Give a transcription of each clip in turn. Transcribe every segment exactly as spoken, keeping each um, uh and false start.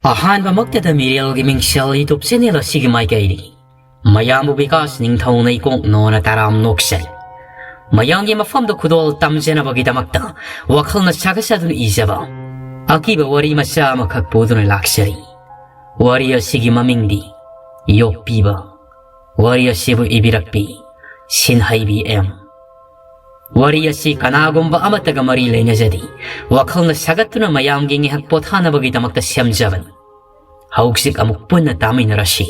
ꯑꯍꯥꯟꯕꯃꯛꯇꯗ ꯃꯤꯔꯦꯜꯒꯤ ꯃꯤꯡꯁꯦꯜ YouTube channel ꯑꯁꯤꯒꯤ ꯃꯥꯏꯀꯩꯗꯒꯤ ꯃꯌꯥꯝꯕꯨ ꯕꯤꯀꯥꯁ ꯅꯤꯡꯊꯧ ꯅꯩꯀꯣꯛꯅꯣꯅ ꯇꯔꯥꯝ ꯅꯣꯛꯆꯔꯤ꯫ ꯃꯌꯥꯝꯒꯤ ꯃꯐꯝꯗ ꯈꯨꯗꯣꯜ ꯇꯝꯖꯅꯕꯒꯤꯗꯃꯛꯇ ꯋꯥꯈꯜꯅ ꯁꯥꯒꯠꯆꯗꯨꯅ ꯏꯖꯕ ꯑꯀꯤꯕ ꯋꯥꯔꯤ ꯃꯆꯥ ꯑꯃꯈꯛ ꯄꯨꯗꯨꯅ ꯂꯥꯛꯆꯔꯤ꯫ ꯋꯥꯔꯤ ꯑꯁꯤꯒꯤ ꯃꯃꯤꯡꯗꯤ ꯌꯣꯛꯄꯤꯕ꯫ ꯋꯥꯔꯤ ꯑꯁꯤꯕꯨ ꯏꯕꯤꯔꯛꯄꯤ ꯁꯤꯟꯍꯩꯕꯤ ꯑꯦꯝ꯫ ꯋꯥꯔꯤ ꯑꯁꯤ ꯀꯅꯥꯒꯨꯝꯕ ꯑꯃꯠꯇꯒ ꯃꯔꯤ ꯂꯩꯅꯖꯗꯦ꯫ ꯋꯥꯈꯜꯅ ꯁꯥꯒꯠꯇꯨꯅ ꯃꯌꯥꯝꯒꯤ ꯉꯥꯏꯍꯥꯛ ꯄꯣꯊꯥꯅꯕꯒꯤꯗꯃꯛꯇ ꯁꯦꯝꯖꯕꯅꯤ꯫ ꯍꯧꯖꯤꯛ ꯑꯃꯨꯛ ꯄꯨꯟꯅ ꯇꯥꯃꯤꯟꯅꯔꯁꯤ꯫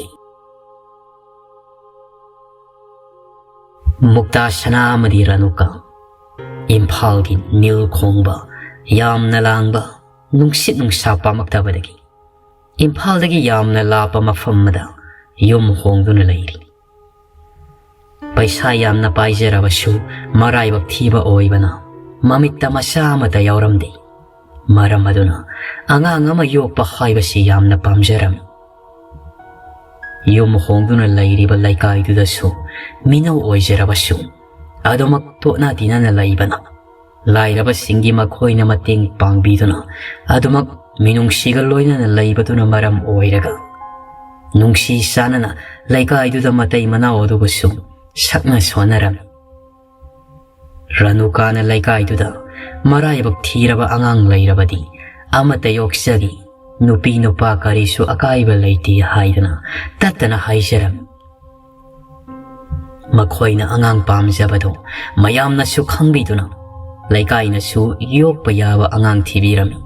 ꯃꯨꯛꯇꯥ ꯁꯅꯥ ꯑꯃꯗꯤ ꯔꯥꯅꯨꯀꯥ꯫ ꯏꯝꯐꯥꯜꯒꯤ ꯅꯤꯜ ꯈꯣꯡꯕ, ꯌꯥꯝꯅ ꯂꯥꯡꯕ, ꯅꯨꯡꯁꯤꯠ ꯅꯨꯡꯁꯥ ꯄꯥꯝꯂꯛꯇꯕꯗꯒꯤ ꯏꯝꯐꯥꯜꯗꯒꯤ ꯌꯥꯝꯅ ꯂꯥꯞꯄ ꯃꯐꯝ ꯑꯃꯗ ꯌꯨꯝ ꯍꯣꯡꯗꯨꯅ ꯂꯩꯔꯤ꯫ ꯄꯩꯁꯥ ꯌꯥꯝꯅ ꯄꯥꯏꯖꯔꯕꯁꯨ ꯃꯔꯥꯏꯕꯛ ꯊꯤꯕ ꯑꯣꯏꯕꯅ ꯃꯃꯤꯠꯇ ꯃꯆꯥ ꯑꯃꯠꯇ ꯌꯥꯎꯔꯝꯗꯦ꯫ ꯃꯔꯝ ꯑꯗꯨꯅ ꯑꯉꯥꯡ ꯑꯃ ꯌꯣꯛꯄ ꯍꯥꯏꯕꯁꯤ ꯌꯥꯝꯅ ꯄꯥꯝꯖꯔꯝꯃꯤ꯫ ꯌꯨꯝ ꯍꯣꯡꯗꯨꯅ ꯂꯩꯔꯤꯕ ꯂꯩꯀꯥꯏꯗꯨꯗꯁꯨ ꯃꯤꯅꯧ ꯑꯣꯏꯖꯔꯕꯁꯨ ꯑꯗꯨꯃꯛ ꯇꯣꯠꯅ ꯇꯤꯟꯅꯅ ꯂꯩꯕꯅ ꯂꯥꯏꯔꯕꯁꯤꯡꯒꯤ ꯃꯈꯣꯏꯅ ꯃꯇꯦꯡ ꯄꯥꯡꯕꯤꯗꯨꯅ ꯑꯗꯨꯃꯛ ꯃꯤꯅꯨꯡꯁꯤꯒ ꯂꯣꯏꯅꯅ ꯂꯩꯕꯗꯨꯅ ꯃꯔꯝ ꯑꯣꯏꯔꯒ ꯅꯨꯡꯁꯤ ꯆꯥꯟꯅꯅ ꯂꯩꯀꯥꯏꯗꯨꯗ ꯃꯇꯩ ꯃꯅꯥꯎ ꯑꯗꯨꯕꯨꯁꯨ ꯁꯛꯅ ꯁꯣꯟꯅꯔꯝꯃꯤ꯫ ꯔꯥꯅꯨꯀꯥꯅ ꯂꯩꯀꯥꯏꯗꯨꯗ ꯃꯔꯥꯏꯕꯛ ꯊꯤꯔꯕ ꯑꯉꯥꯡ ꯂꯩꯔꯕꯗꯤ ꯑꯃꯠꯇ ꯌꯣꯛꯆꯒꯦ, ꯅꯨꯄꯤ ꯅꯨꯄꯥ ꯀꯔꯤꯁꯨ ꯑꯀꯥꯏꯕ ꯂꯩꯇꯦ ꯍꯥꯏꯗꯅ ꯇꯠꯇꯅ ꯍꯥꯏꯖꯔꯝꯃꯤ꯫ ꯃꯈꯣꯏꯅ ꯑꯉꯥꯡ ꯄꯥꯝꯖꯕꯗꯨ ꯃꯌꯥꯝꯅꯁꯨ ꯈꯪꯕꯤꯗꯨꯅ ꯂꯩꯀꯥꯏꯅꯁꯨ ꯌꯣꯛꯄ ꯌꯥꯕ ꯑꯉꯥꯡ ꯊꯤꯕꯤꯔꯝꯃꯤ꯫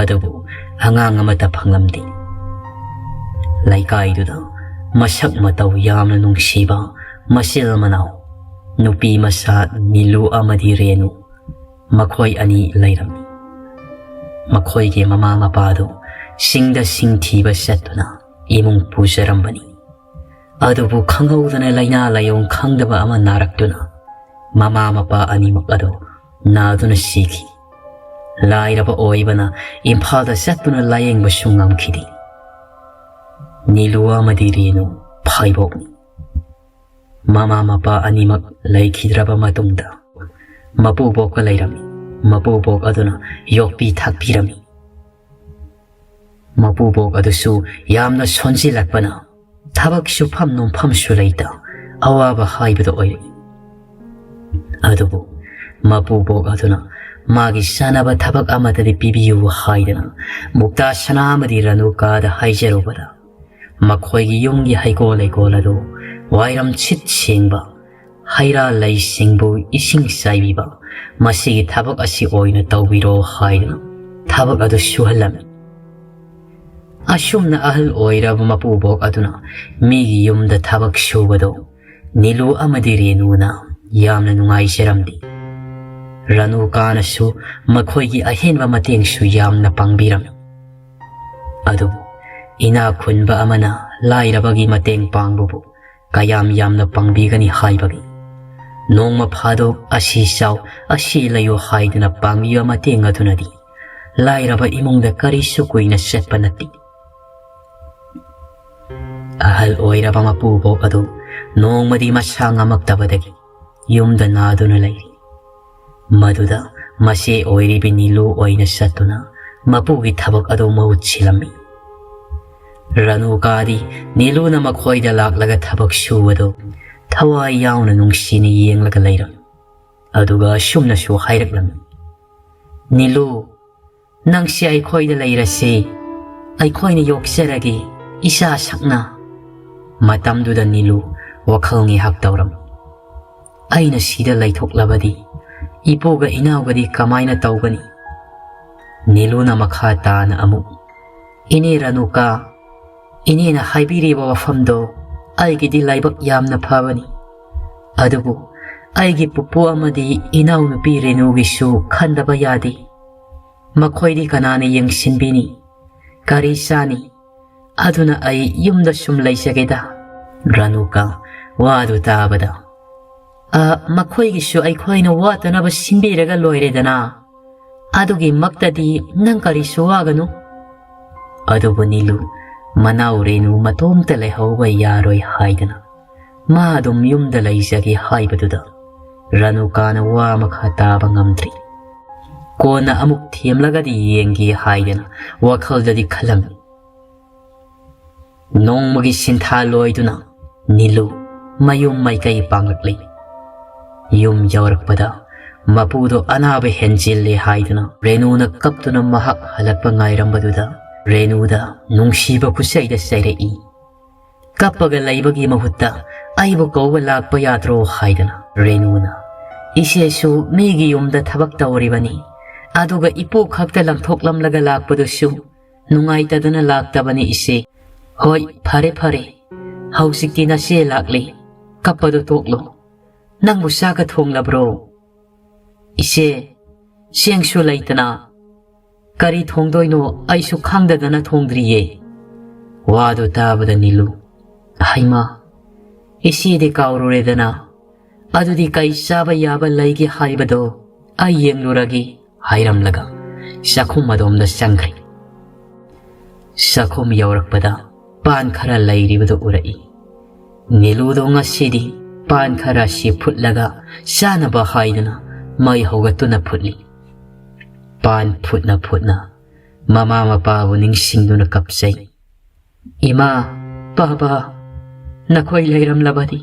ꯑꯗꯨꯕꯨ ꯑꯉꯥꯡ ꯑꯃꯠꯇ ꯐꯪꯂꯝꯗꯦ꯫ ꯂꯩꯀꯥꯏꯗꯨꯗ ꯃꯁꯛ ꯃꯇꯧ ꯌꯥꯝꯅ ꯅꯨꯡꯁꯤꯕ ꯃꯆꯤꯜ ꯃꯅꯥꯎ ꯅꯨꯄꯤ ꯃꯆꯥ ꯅꯤꯂꯨ ꯑꯃꯗꯤ ꯔꯦꯅꯨ, ꯃꯈꯣꯏ ꯑꯅꯤ ꯂꯩꯔꯝꯃꯤ꯫ ꯃꯈꯣꯏꯒꯤ ꯃꯃꯥ ꯃꯄꯥꯗꯨ ꯆꯤꯡꯗ ꯁꯤꯡ ꯊꯤꯕ ꯆꯠꯇꯨꯅ ꯏꯃꯨꯡ ꯄꯨꯖꯔꯝꯕꯅꯤ꯫ ꯑꯗꯨꯕꯨ ꯈꯪꯍꯧꯗꯅ ꯂꯥꯏꯅꯥ ꯂꯥꯏꯑꯣꯡ ꯈꯪꯗꯕ ꯑꯃ ꯅꯥꯔꯛꯇꯨꯅ ꯃꯃꯥ ꯃꯄꯥ ꯑꯅꯤꯃꯛ ꯑꯗꯨ ꯅꯥꯗꯨꯅ ꯁꯤꯈꯤ꯫ ꯂꯥꯏꯔꯕ ꯑꯣꯏꯕꯅ ꯏꯝꯐꯥꯜꯗ ꯆꯠꯇꯨꯅ ꯂꯥꯌꯦꯡꯕꯁꯨ ꯉꯝꯈꯤꯗꯦ꯫ ꯅꯤꯂꯨ ꯑꯃꯗꯤ ꯔꯦꯅꯨ ꯐꯥꯏꯕꯣꯛꯅꯤ꯫ ꯃꯃꯥ ꯃꯄꯥ ꯑꯅꯤꯃꯛ ꯂꯩꯈꯤꯗ꯭ꯔꯕ ꯃꯇꯨꯡꯗ ꯃꯄꯨꯕꯣꯛꯀ ꯂꯩꯔꯝꯃꯤ꯫ ꯃꯄꯨꯕꯣꯛ ꯑꯗꯨꯅ ꯌꯣꯛꯄꯤ ꯊꯥꯛꯄꯤꯔꯝꯃꯤ꯫ ꯃꯄꯨꯕꯣꯛ ꯑꯗꯨꯁꯨ ꯌꯥꯝꯅ ꯁꯣꯟꯖꯤꯜꯂꯛꯄꯅ ꯊꯕꯛ ꯁꯨꯐꯝ ꯅꯣꯝꯐꯝꯁꯨ ꯂꯩꯇ ꯑꯋꯥꯕ ꯍꯥꯏꯕꯗꯨ ꯑꯣꯏꯔꯛꯏ꯫ ꯑꯗꯨꯕꯨ ꯃꯄꯨꯕꯣꯛ ꯑꯗꯨꯅ ꯃꯥꯒꯤ ꯆꯥꯅꯕ ꯊꯕꯛ ꯑꯃꯗꯗꯤ ꯄꯤꯕꯤꯌꯨ ꯍꯥꯏꯗꯅ ꯃꯨꯛꯇꯥ ꯁꯅꯥ ꯑꯃꯗꯤ ꯔꯥꯅꯨꯀꯥꯗ ꯍꯥꯏꯖꯔꯨꯕꯗ, ꯃꯈꯣꯏꯒꯤ ꯌꯨꯝꯒꯤ ꯍꯩꯀꯣꯜ ꯂꯩꯀꯣꯜ ꯑꯗꯨ ꯋꯥꯏꯔꯝ ꯁꯤꯠ ꯁꯦꯡꯕ, ꯍꯩꯔꯥ ꯂꯩꯁꯤꯡꯕꯨ ꯏꯁꯤꯡ ꯆꯥꯏꯕꯤꯕ, ꯃꯁꯤꯒꯤ ꯊꯕꯛ ꯑꯁꯤ ꯑꯣꯏꯅ ꯇꯧꯕꯤꯔꯣ ꯍꯥꯏꯗꯨꯅ ꯊꯕꯛ ꯑꯗꯨ ꯁꯨꯍꯜꯂꯝꯃꯤ꯫ ꯑꯁꯨꯝꯅ ꯑꯍꯜ ꯑꯣꯏꯔꯕ ꯃꯄꯨꯕꯣꯛ ꯑꯗꯨꯅ ꯃꯤꯒꯤ ꯌꯨꯝꯗ ꯊꯕꯛ ꯁꯨꯕꯗꯨ ꯅꯤꯂꯨ ꯑꯃꯗꯤ ꯔꯦꯅꯨꯅ ꯌꯥꯝꯅ ꯅꯨꯡꯉꯥꯏꯖꯔꯝꯗꯦ꯫ ꯔꯥꯅꯨꯀꯥꯅꯁꯨ ꯃꯈꯣꯏꯒꯤ ꯑꯍꯦꯟꯕ ꯃꯇꯦꯡꯁꯨ ꯌꯥꯝꯅ ꯄꯥꯡꯕꯤꯔꯝꯃꯤ꯫ ꯑꯗꯨꯕꯨ ꯏꯅꯥꯛ ꯈꯨꯟꯕ ꯑꯃꯅ ꯂꯥꯏꯔꯕꯒꯤ ꯃꯇꯦꯡ ꯄꯥꯡꯕꯕꯨ ꯀꯌꯥꯝ ꯌꯥꯝꯅ ꯄꯥꯡꯕꯤꯒꯅꯤ ꯍꯥꯏꯕꯒꯤ, ꯅꯣꯡꯃ ꯐꯥꯗꯣꯛ ꯑꯁꯤ ꯆꯥꯎ, ꯑꯁꯤ ꯂꯩꯌꯨ ꯍꯥꯏꯗꯨꯅ ꯄꯥꯡꯕꯤꯕ ꯃꯇꯦꯡ ꯑꯗꯨꯅꯗꯤ ꯂꯥꯏꯔꯕ ꯏꯃꯨꯡꯗ ꯀꯔꯤꯁꯨ ꯀꯨꯏꯅ ꯆꯠꯄ ꯅꯠꯇꯦ꯫ ꯑꯍꯜ ꯑꯣꯏꯔꯕ ꯃꯄꯨꯕꯣꯛ ꯑꯗꯨ ꯅꯣꯡꯃꯗꯤ ꯃꯁꯥ ꯉꯝꯃꯛꯇꯕꯗꯒꯤ ꯌꯨꯝꯗ ꯅꯥꯗꯨꯅ ꯂꯩꯔꯤ꯫ ꯃꯗꯨꯗ ꯃꯆꯦ ꯑꯣꯏꯔꯤꯕꯤ ꯅꯤꯂꯨ ꯑꯣꯏꯅ ꯆꯠꯇꯨꯅ ꯃꯄꯨꯒꯤ ꯊꯕꯛ ꯑꯗꯨ ꯃꯍꯨꯠ ꯁꯤꯜꯂꯝꯃꯤ꯫ ꯔꯥꯅꯨꯀꯥꯗꯤ ꯅꯤꯂꯨꯅ ꯃꯈꯣꯏꯗ ꯂꯥꯛꯂꯒ ꯊꯕꯛ ꯁꯨꯕꯗꯨ ꯊꯋꯥꯏ ꯌꯥꯎꯅ ꯅꯨꯡꯁꯤꯅ ꯌꯦꯡꯂꯒ ꯂꯩꯔꯝꯃꯤ꯫ ꯑꯗꯨꯒ ꯑꯁꯨꯝꯅꯁꯨ ꯍꯥꯏꯔꯛꯂꯝꯃꯤ, "ꯅꯤꯂꯨ, ꯅꯪꯁꯦ ꯑꯩꯈꯣꯏꯗ ꯂꯩꯔꯁꯤ, ꯑꯩꯈꯣꯏꯅ ꯌꯣꯛꯆꯔꯒꯦ, ꯏꯆꯥ ꯁꯛꯅ"꯫ ꯃꯇꯝꯗꯨꯗ ꯅꯤꯂꯨ ꯋꯥꯈꯜ ꯉꯥꯏꯍꯥꯛ ꯇꯧꯔꯝꯃꯤ, "ꯑꯩꯅ ꯁꯤꯗ ꯂꯩꯊꯣꯛꯂꯕꯗꯤ ꯏꯄꯨꯒ ꯏꯅꯥꯎꯒꯗꯤ ꯀꯃꯥꯏꯅ ꯇꯧꯒꯅꯤ?" ꯅꯤꯂꯨꯅ ꯃꯈꯥ ꯇꯥꯅ ꯑꯃꯨꯛ, "ꯏꯅꯦ ꯔꯥꯅꯨꯀꯥ, ꯏꯅꯦꯅ ꯍꯥꯏꯕꯤꯔꯤꯕ ꯋꯥꯐꯝꯗꯣ ꯑꯩꯒꯤꯗꯤ ꯂꯥꯏꯕꯛ ꯌꯥꯝꯅ ꯐꯕꯅꯤ꯫ ꯑꯗꯨꯕꯨ ꯑꯩꯒꯤ ꯄꯨꯄꯨ ꯑꯃꯗꯤ ꯏꯅꯥꯎꯅꯨꯄꯤ ꯔꯦꯅꯨꯒꯤꯁꯨ ꯈꯟꯗꯕ ꯌꯥꯗꯦ꯫ ꯃꯈꯣꯏꯗꯤ ꯀꯅꯥꯅ ꯌꯦꯡꯁꯤꯟꯕꯤꯅꯤ? ꯀꯔꯤ ꯆꯥꯅꯤ? ꯑꯗꯨꯅ ꯑꯩ ꯌꯨꯝꯗ ꯁꯨꯝ ꯂꯩꯖꯒꯦꯗ"꯫ ꯔꯥꯅꯨꯀꯥ ꯋꯥꯗꯨ ꯇꯥꯕꯗ, "ꯑ, ꯃꯈꯣꯏꯒꯤꯁꯨ ꯑꯩꯈꯣꯏꯅ ꯋꯥꯠꯇꯅꯕ ꯁꯤꯟꯕꯤꯔꯒ ꯂꯣꯏꯔꯦꯗꯅ꯫ ꯑꯗꯨꯒꯤꯃꯛꯇꯗꯤ ꯅꯪ ꯀꯔꯤꯁꯨ ꯋꯥꯒꯅꯨ"꯫ ꯑꯗꯨꯕꯨ ꯅꯤꯂꯨ ꯃꯅꯥꯎ ꯔꯦꯅꯨ ꯃꯇꯣꯝꯇ ꯂꯩꯍꯧꯕ ꯌꯥꯔꯣꯏ ꯍꯥꯏꯗꯅ ꯃꯥ ꯑꯗꯨꯝ ꯌꯨꯝꯗ ꯂꯩꯖꯒꯦ ꯍꯥꯏꯕꯗꯨꯗ ꯔꯥꯅꯨꯀꯥꯅ ꯋꯥ ꯃꯈꯥ ꯇꯥꯕ ꯉꯝꯗ꯭ꯔꯤ꯫ ꯀꯣꯟꯅ ꯑꯃꯨꯛ ꯊꯦꯝꯂꯒꯗꯤ ꯌꯦꯡꯒꯦ ꯍꯥꯏꯗꯅ ꯋꯥꯈꯜꯗꯗꯤ ꯈꯜꯂꯝꯃꯤ꯫ ꯅꯣꯡꯃꯒꯤ ꯁꯤꯟꯊꯥ ꯂꯣꯏꯗꯨꯅ ꯅꯤꯂꯨ ꯃꯌꯨꯝ ꯃꯥꯏꯀꯩ ꯄꯥꯡꯂꯛꯂꯤ꯫ ꯌꯨꯝ ꯌꯧꯔꯛꯄꯗ ꯃꯄꯨꯗꯣ ꯑꯅꯥꯕ ꯍꯦꯟꯖꯤꯜꯂꯦ ꯍꯥꯏꯗꯨꯅ ꯔꯦꯅꯨꯅ ꯀꯞꯇꯨꯅ ꯃꯍꯥꯛ ꯍꯜꯂꯛꯄ ꯉꯥꯏꯔꯝꯕꯗꯨꯗ ꯔꯦꯅꯨꯗ ꯅꯨꯡꯁꯤꯕ ꯈꯨꯠꯁꯩꯗ ꯆꯩꯔꯛꯏ꯫ "ꯀꯞꯄꯒ ꯂꯩꯕꯒꯤ ꯃꯍꯨꯠꯇ ꯑꯩꯕꯨ ꯀꯧꯕ ꯂꯥꯛꯄ ꯌꯥꯗ꯭ꯔꯣ?" ꯍꯥꯏꯗꯅ ꯔꯦꯅꯨꯅ, "ꯏꯆꯦꯁꯨ ꯃꯤꯒꯤ ꯌꯨꯝꯗ ꯊꯕꯛ ꯇꯧꯔꯤꯕꯅꯤ, ꯑꯗꯨꯒ ꯏꯄꯨ ꯈꯛꯇ ꯂꯪꯊꯣꯛꯂꯝꯂꯒ ꯂꯥꯛꯄꯗꯨꯁꯨ ꯅꯨꯡꯉꯥꯏꯇꯗꯅ ꯂꯥꯛꯇꯕꯅꯤ ꯏꯆꯦ꯫ ꯍꯣꯏ, ꯐꯔꯦ ꯐꯔꯦ, ꯍꯧꯖꯤꯛꯇꯤ ꯅꯆꯦ ꯂꯥꯛꯂꯤ, ꯀꯞꯄꯗꯣ ꯇꯣꯛꯂꯣ꯫ ꯅꯪꯕꯨ ꯆꯥꯛꯀ ꯊꯣꯡꯂꯕ꯭ꯔꯣ?" "ꯏꯆꯦ, ꯆꯦꯡꯁꯨ ꯂꯩꯇꯅ ꯀꯔꯤ ꯊꯣꯡꯗꯣꯏꯅꯣ ꯑꯩꯁꯨ ꯈꯪꯗꯗꯅ ꯊꯣꯡꯗ꯭ꯔꯤꯌꯦ꯫" ꯋꯥꯗꯨ ꯇꯥꯕꯗ ꯅꯤꯂꯨ, "ꯍꯩꯃꯥ, ꯏꯆꯦꯗꯤ ꯀꯥꯎꯔꯨꯔꯦꯗꯅ, ꯑꯗꯨꯗꯤ ꯀꯩ ꯆꯥꯕ ꯌꯥꯕ ꯂꯩꯒꯦ ꯍꯥꯏꯕꯗꯣ ꯑꯩ ꯌꯦꯡꯂꯨꯔꯒꯦ" ꯍꯥꯏꯔꯝꯂꯒ ꯆꯥꯛꯈꯨꯝ ꯑꯗꯣꯝꯗ ꯆꯪꯈ꯭ꯔꯦ꯫ ꯆꯥꯛꯈꯨꯝ ꯌꯧꯔꯛꯄꯗ ꯄꯥꯟ ꯈꯔ ꯂꯩꯔꯤꯕꯗꯨ ꯎꯔꯛꯏ꯫ ꯅꯤꯂꯨꯗꯣ ꯉꯁꯤꯗꯤ ꯄꯥꯟ ꯈꯔ ꯑꯁꯤ ꯐꯨꯠꯂꯒ ꯆꯥꯅꯕ ꯍꯥꯏꯗꯨꯅ ꯃꯩ ꯍꯧꯒꯠꯇꯨꯅ ꯐꯨꯠꯂꯤ꯫ ꯄꯥꯟ ꯐꯨꯠꯅ ꯐꯨꯠꯅ ꯃꯃꯥ ꯃꯄꯥꯕꯨ ꯅꯤꯡꯁꯤꯡꯗꯨꯅ ꯀꯞꯆꯩ꯫ "ꯏꯃꯥ, ꯄꯥꯕ, ꯅꯈꯣꯏ ꯂꯩꯔꯝꯂꯕꯗꯤ